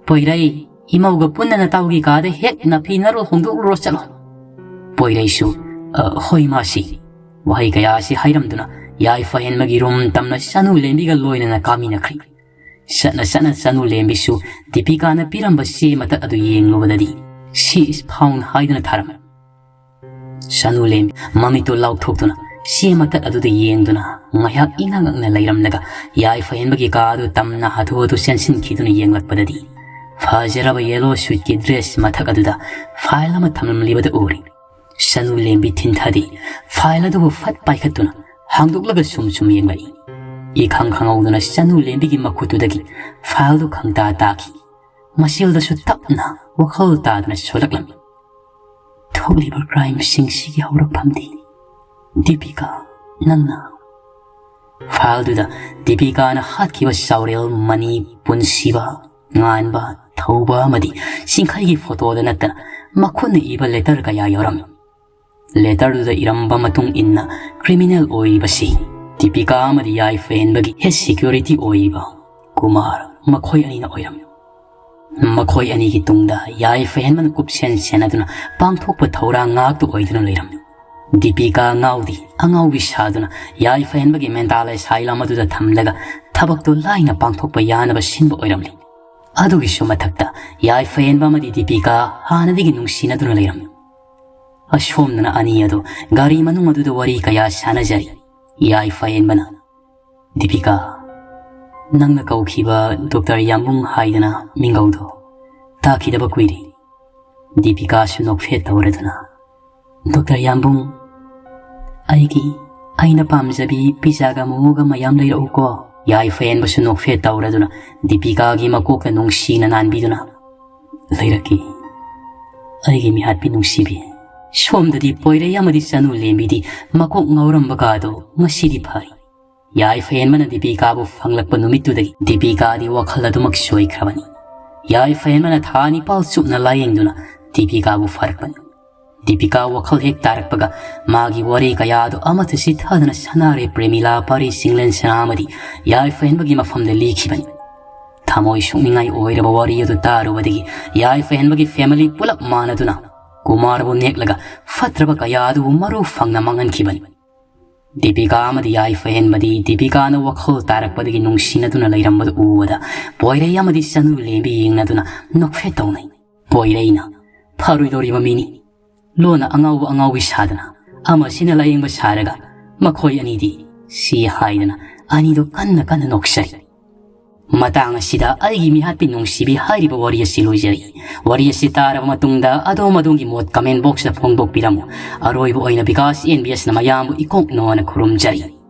ꯄꯣꯏꯔꯩ, ꯏꯃꯧꯒ ꯄꯨꯟꯅ ꯅꯇꯥꯎꯒꯤ ꯀꯥꯗ ꯍꯦꯛ ꯅꯥꯐꯤ ꯅꯔꯣꯜ ꯍꯣꯡꯗꯣꯛꯂꯨꯔꯣ ꯆꯠꯂꯣ"꯫ ꯄꯣꯏꯔꯩꯁꯨ, "ꯑ, ꯍꯣꯏ ꯃꯥꯁꯤ"꯫ ꯋꯥꯍꯩ ꯀꯌꯥ ꯑꯁꯤ ꯍꯥꯏꯔꯝꯗꯨꯅ ꯌꯥꯏꯐꯍꯦꯟꯕꯒꯤ ꯔꯨꯝ ꯇꯝꯅ ꯆꯅꯨ ꯂꯦꯝꯕꯤꯒ ꯂꯣꯏꯅꯅ ꯀꯥꯃꯤꯟꯅꯈ꯭ꯔꯤ꯫ ꯆꯠꯅ ꯆꯠꯅ ꯆꯅꯨ ꯂꯦꯝꯕꯤꯁꯨ ꯗꯤꯄꯤꯀꯥꯅ ꯄꯤꯔꯝꯕ ꯆꯦ ꯃꯇꯠ ꯑꯗꯨ ꯌꯦꯡꯂꯨꯕꯗꯗꯤ "She is found" ꯍꯥꯏꯗꯨꯅ ꯊꯥꯔꯝꯃꯤ꯫ ꯁꯅꯨ ꯂꯦꯝꯕꯤ ꯃꯃꯤꯠꯇꯨ ꯂꯥꯎꯊꯣꯛꯇꯨꯅ ꯆꯦ ꯃꯇꯠ ꯑꯗꯨꯗ ꯌꯦꯡꯗꯨꯅ ꯉꯥꯏꯍꯥꯛ ꯏꯉꯛ ꯉꯛꯅ ꯂꯩꯔꯝꯂꯒ ꯌꯥꯏꯐꯍꯦꯟꯕꯒꯤ ꯀꯥ ꯑꯗꯨ ꯇꯝꯅ ꯍꯥꯊꯨ ꯍꯥꯊꯨ ꯆꯦꯟꯁꯤꯟꯈꯤꯗꯨꯅ ꯌꯦꯡꯂꯛꯄꯗꯗꯤ ꯐꯖꯔꯕ ꯌꯦꯂꯣ ꯁꯨꯠꯀꯤ ꯗ꯭ꯔꯦꯁ ꯃꯊꯛ ꯑꯗꯨꯗ ꯐꯥꯏꯜ ꯑꯃ ꯊꯝꯂꯝꯂꯤꯕꯗꯨ ꯎꯔꯤ꯫ ꯁꯅꯨ ꯂꯦꯝꯕꯤ ꯊꯤꯟꯊꯗꯦ꯫ ꯐꯥꯏꯜ ꯑꯗꯨꯕꯨ ꯐꯠ ꯄꯥꯏꯈꯠꯇꯨꯅ ꯍꯥꯡꯗꯣꯛꯂꯒ ꯁꯨꯝ ꯁꯨꯝ ꯌꯦꯡꯂꯛꯏ꯫ ꯏꯈꯪ ꯈꯪꯍꯧꯗꯅ ꯁꯅꯨ ꯂꯦꯝꯕꯤꯒꯤ ꯃꯈꯨꯠꯇꯨꯗꯒꯤ ꯐꯥꯏꯜꯗꯨ ꯈꯪꯇꯥ ꯇꯥꯈꯤ꯫ ꯃꯆꯤꯜꯗꯁꯨ ꯇꯞꯅ ꯋꯥꯈꯜ ꯇꯥꯗꯅ ꯁꯣꯜꯂꯛꯂꯝꯃꯤ꯫ "ꯊꯣꯛꯂꯤꯕ ꯀ꯭ꯔꯥꯏꯝꯁꯤꯡꯁꯤꯒꯤ ꯍꯧꯔꯛꯐꯝꯗꯤ ꯗꯤꯄꯤꯀꯥ, ꯅꯪꯅ"꯫ ꯐꯥꯏꯜꯗꯨꯗ ꯗꯤꯄꯤꯀꯥꯅ ꯍꯥꯠꯈꯤꯕ ꯆꯥꯎꯔꯦꯜ, ꯃꯅꯤ, ꯄꯨꯟꯁꯤꯕ, ꯉꯥꯟꯕ, ꯊꯧꯕ ꯑꯃꯗꯤ ꯆꯤꯡꯈꯩꯒꯤ ꯐꯣꯇꯣꯗ ꯅꯠꯇꯅ ꯃꯈꯨꯠꯅ ꯏꯕ ꯂꯦꯇꯔ ꯀꯌꯥ ꯌꯥꯎꯔꯝꯃꯤ꯫ ꯂꯦꯇꯔꯗꯨꯗ ꯏꯔꯝꯕ ꯃꯇꯨꯡ ꯏꯟꯅ ꯀ꯭ꯔꯤꯃꯤꯅꯦꯜ ꯑꯣꯏꯔꯤꯕꯁꯤ ꯗꯤꯄꯤꯀꯥ ꯑꯃꯗꯤ ꯌꯥꯏꯐꯍꯦꯟꯕꯒꯤ ꯍꯦꯗ ꯁꯦꯀ꯭ꯌꯨꯔꯤꯇꯤ ꯑꯣꯏꯔꯤꯕ ꯀꯨꯃꯥꯔ ꯃꯈꯣꯏ ꯑꯅꯤꯅ ꯑꯣꯏꯔꯝꯃꯤ꯫ ꯃꯈꯣꯏ ꯑꯅꯤꯒꯤ ꯇꯨꯡꯗ ꯌꯥꯏꯐꯍꯦꯟꯕꯅ ꯀꯨꯞꯁꯦꯟ ꯁꯦꯟꯅꯗꯨꯅ ꯄꯥꯡꯊꯣꯛꯄ ꯊꯧꯔꯥꯡ ꯉꯥꯛꯇ ꯑꯣꯏꯗꯨꯅ ꯂꯩꯔꯝꯃꯤ꯫ ꯗꯤꯄꯤꯀꯥ ꯉꯥꯎꯗꯤ ꯑꯉꯥꯎꯕꯤ ꯁꯥꯗꯨꯅ ꯌꯥꯏꯐꯍꯦꯟꯕꯒꯤ ꯃꯦꯟꯇꯥꯜ ꯑꯦꯁꯥꯏꯂꯝ ꯑꯗꯨꯗ ꯊꯝꯂꯒ ꯊꯕꯛꯇꯨ ꯂꯥꯏꯅ ꯄꯥꯡꯊꯣꯛꯄ ꯌꯥꯅꯕ ꯁꯤꯟꯕ ꯑꯣꯏꯔꯝꯂꯤ꯫ ꯑꯗꯨꯒꯤꯁꯨ ꯃꯊꯛꯇ ꯌꯥꯏꯐꯍꯦꯟꯕ ꯑꯃꯗꯤ ꯗꯤꯄꯤꯀꯥ ꯍꯥꯟꯅꯗꯒꯤ ꯅꯨꯡꯁꯤꯅꯗꯨꯅ ꯂꯩꯔꯝꯃꯤ꯫ ꯑꯁꯣꯝꯗꯅ ꯑꯅꯤ ꯑꯗꯨ ꯒꯥꯔꯤ ꯃꯅꯨꯡ ꯑꯗꯨꯗ ꯋꯥꯔꯤ ꯀꯌꯥ ꯁꯥꯟꯅꯖꯔꯤ꯫ ꯌꯥꯏꯐ ꯍꯦꯟꯕꯅ, "ꯗꯤꯄꯤꯀꯥ, ꯅꯪꯅ ꯀꯧꯈꯤꯕ ꯗꯣꯛꯇꯔ ꯌꯥꯝꯕꯨꯡ ꯍꯥꯏꯗꯅ ꯃꯤꯡꯒꯧꯗꯣ ꯇꯥꯈꯤꯗꯕ ꯀꯨꯏꯔꯦ꯫" ꯗꯤꯄꯤꯀꯥꯁꯨ ꯅꯣꯛꯐꯦꯠ ꯇꯧꯔꯗꯨꯅ, "ꯗꯣꯛꯇꯔ ꯌꯥꯝꯕꯨꯡ, ꯑꯩꯒꯤ, ꯑꯩꯅ ꯄꯥꯝꯖꯕꯤ ꯄꯤꯖꯥꯒ ꯃꯣꯃꯣꯒ ꯃꯌꯥꯝ ꯂꯩꯔꯛꯎꯀꯣ꯫" ꯌꯥꯏꯐ ꯍꯦꯟꯕꯁꯨ ꯅꯣꯛꯐꯦꯠ ꯇꯧꯔꯗꯨꯅ ꯗꯤꯄꯤꯀꯥꯒꯤ ꯃꯀꯣꯛꯇ ꯅꯨꯡꯁꯤꯅ ꯅꯥꯟꯕꯤꯗꯨꯅ, "ꯂꯩꯔꯛꯀꯦ, ꯑꯩꯒꯤ ꯃꯤꯍꯥꯠꯄꯤ ꯅꯨꯡꯁꯤꯕꯤ꯫ ꯁꯣꯝꯗꯗꯤ ꯄꯣꯏꯔꯩ ꯑꯃꯗꯤ ꯆꯅꯨ ꯂꯦꯝꯕꯤꯗꯤ ꯃꯀꯣꯛ ꯉꯥꯎꯔꯝꯕ ꯀꯥꯗꯣ ꯉꯁꯤꯗꯤ ꯐꯔꯦ꯫" ꯌꯥꯏꯐ ꯍꯦꯟꯕꯅ ꯗꯤꯄꯤꯀꯥꯕꯨ ꯐꯪꯂꯛꯄ ꯅꯨꯃꯤꯠꯇꯨꯗꯒꯤ ꯗꯤꯄꯤꯀꯥꯗꯤ ꯋꯥꯈꯜ ꯑꯗꯨꯃꯛ ꯁꯣꯏꯈ꯭ꯔꯕꯅꯤ꯫ ꯌꯥꯏꯐ ꯍꯦꯟꯕꯅ ꯊꯥ ꯅꯤꯄꯥꯜ ꯆꯨꯞꯅ ꯂꯥꯌꯦꯡꯗꯨꯅ ꯗꯤꯄꯤꯀꯥꯕꯨ ꯐꯔꯛꯄꯅꯤ꯫ ꯗꯤꯄꯤꯀꯥ ꯋꯥꯈꯜ ꯍꯦꯛ ꯇꯥꯔꯛꯄꯒ ꯃꯥꯒꯤ ꯋꯥꯔꯤ ꯀꯌꯥꯗꯨ ꯑꯃꯠꯇ ꯆꯤꯊꯗꯅ ꯁꯅꯥꯔꯩ ꯄ꯭ꯔꯦꯃꯤꯂꯥ, ꯄꯥꯔꯤ ꯆꯤꯡꯂꯦꯟ ꯁꯅꯥ ꯑꯃꯗꯤ ꯌꯥꯏꯐ ꯍꯦꯟꯕꯒꯤ ꯃꯐꯝꯗ ꯂꯤꯈꯤꯕꯅꯤ꯫ ꯊꯃꯣꯏ ꯁꯣꯛꯅꯤꯡꯉꯥꯏ ꯑꯣꯏꯔꯕ ꯋꯥꯔꯤ ꯑꯗꯨ ꯇꯥꯔꯨꯕꯗꯒꯤ ꯌꯥꯏꯐ ꯍꯦꯟꯕꯒꯤ ꯐꯦꯃꯤꯂꯤ ꯄꯨꯂꯞ ꯃꯥꯟꯅꯗꯨꯅ ꯀꯨꯃꯥꯔꯕꯨ ꯅꯦꯛꯂꯒ ꯐꯠꯇ꯭ꯔꯕ ꯀꯌꯥ ꯑꯗꯨꯕꯨ ꯃꯔꯨ ꯐꯪꯅ ꯃꯥꯡꯍꯟꯈꯤꯕꯅꯤ꯫ ꯗꯤꯄꯤꯀꯥ ꯑꯃꯗꯤ ꯌꯥꯏꯐ ꯍꯦꯟꯕꯗꯤ ꯗꯤꯄꯤꯀꯥꯅ ꯋꯥꯈꯜ ꯇꯥꯔꯛꯄꯗꯒꯤ ꯅꯨꯡꯁꯤꯅꯗꯨꯅ ꯂꯩꯔꯝꯕꯗꯨ ꯎꯕꯗ ꯄꯣꯏꯔꯩ ꯑꯃꯗꯤ ꯆꯅꯨ ꯂꯦꯝꯕꯤ ꯌꯦꯡꯅꯗꯨꯅ ꯅꯣꯛꯐꯦꯠ ꯇꯧꯅꯩ꯫ ꯄꯣꯏꯔꯩꯅ, "ꯐꯔꯣꯏꯗꯧꯔꯤꯕ ꯃꯤꯅꯤ, ꯂꯣꯟꯅ ꯑꯉꯥꯎꯕ ꯑꯉꯥꯎꯕꯤ ꯁꯥꯗꯅ ꯑꯃꯁꯤꯅ ꯂꯥꯌꯦꯡꯕ ꯁꯥꯔꯒ ꯃꯈꯣꯏ ꯑꯅꯤꯗꯤ" ꯁꯤ ꯍꯥꯏꯗꯅ ꯑꯅꯤꯗꯨ ꯀꯟꯅ ꯀꯟꯅ ꯅꯣꯛꯆꯔꯤ꯫ ꯃꯇꯥꯡ ꯑꯁꯤꯗ ꯑꯩꯒꯤ ꯃꯤꯍꯥꯠꯄꯤ ꯅꯨꯡꯁꯤꯕꯤ ꯍꯥꯏꯔꯤꯕ ꯋꯥꯔꯤ ꯑꯁꯤ ꯂꯣꯏꯖꯔꯤ꯫ ꯋꯥꯔꯤ ꯑꯁꯤ ꯇꯥꯔꯕ ꯃꯇꯨꯡꯗ ꯑꯗꯣꯝ ꯑꯗꯣꯝꯒꯤ ꯃꯣꯠ comment boxꯇ ꯐꯣꯡꯗꯣꯛꯄꯤꯔꯝꯃꯨ꯫ ꯑꯔꯣꯏꯕ ꯑꯣꯏꯅ ꯕꯤꯀꯥꯁ ꯑꯦꯟ ꯕꯤ ꯑꯦꯁꯅ ꯃꯌꯥꯝꯕꯨ ꯏꯀꯣꯛ ꯅꯣꯟꯅ ꯈꯨꯔꯨꯝꯖꯔꯤ꯫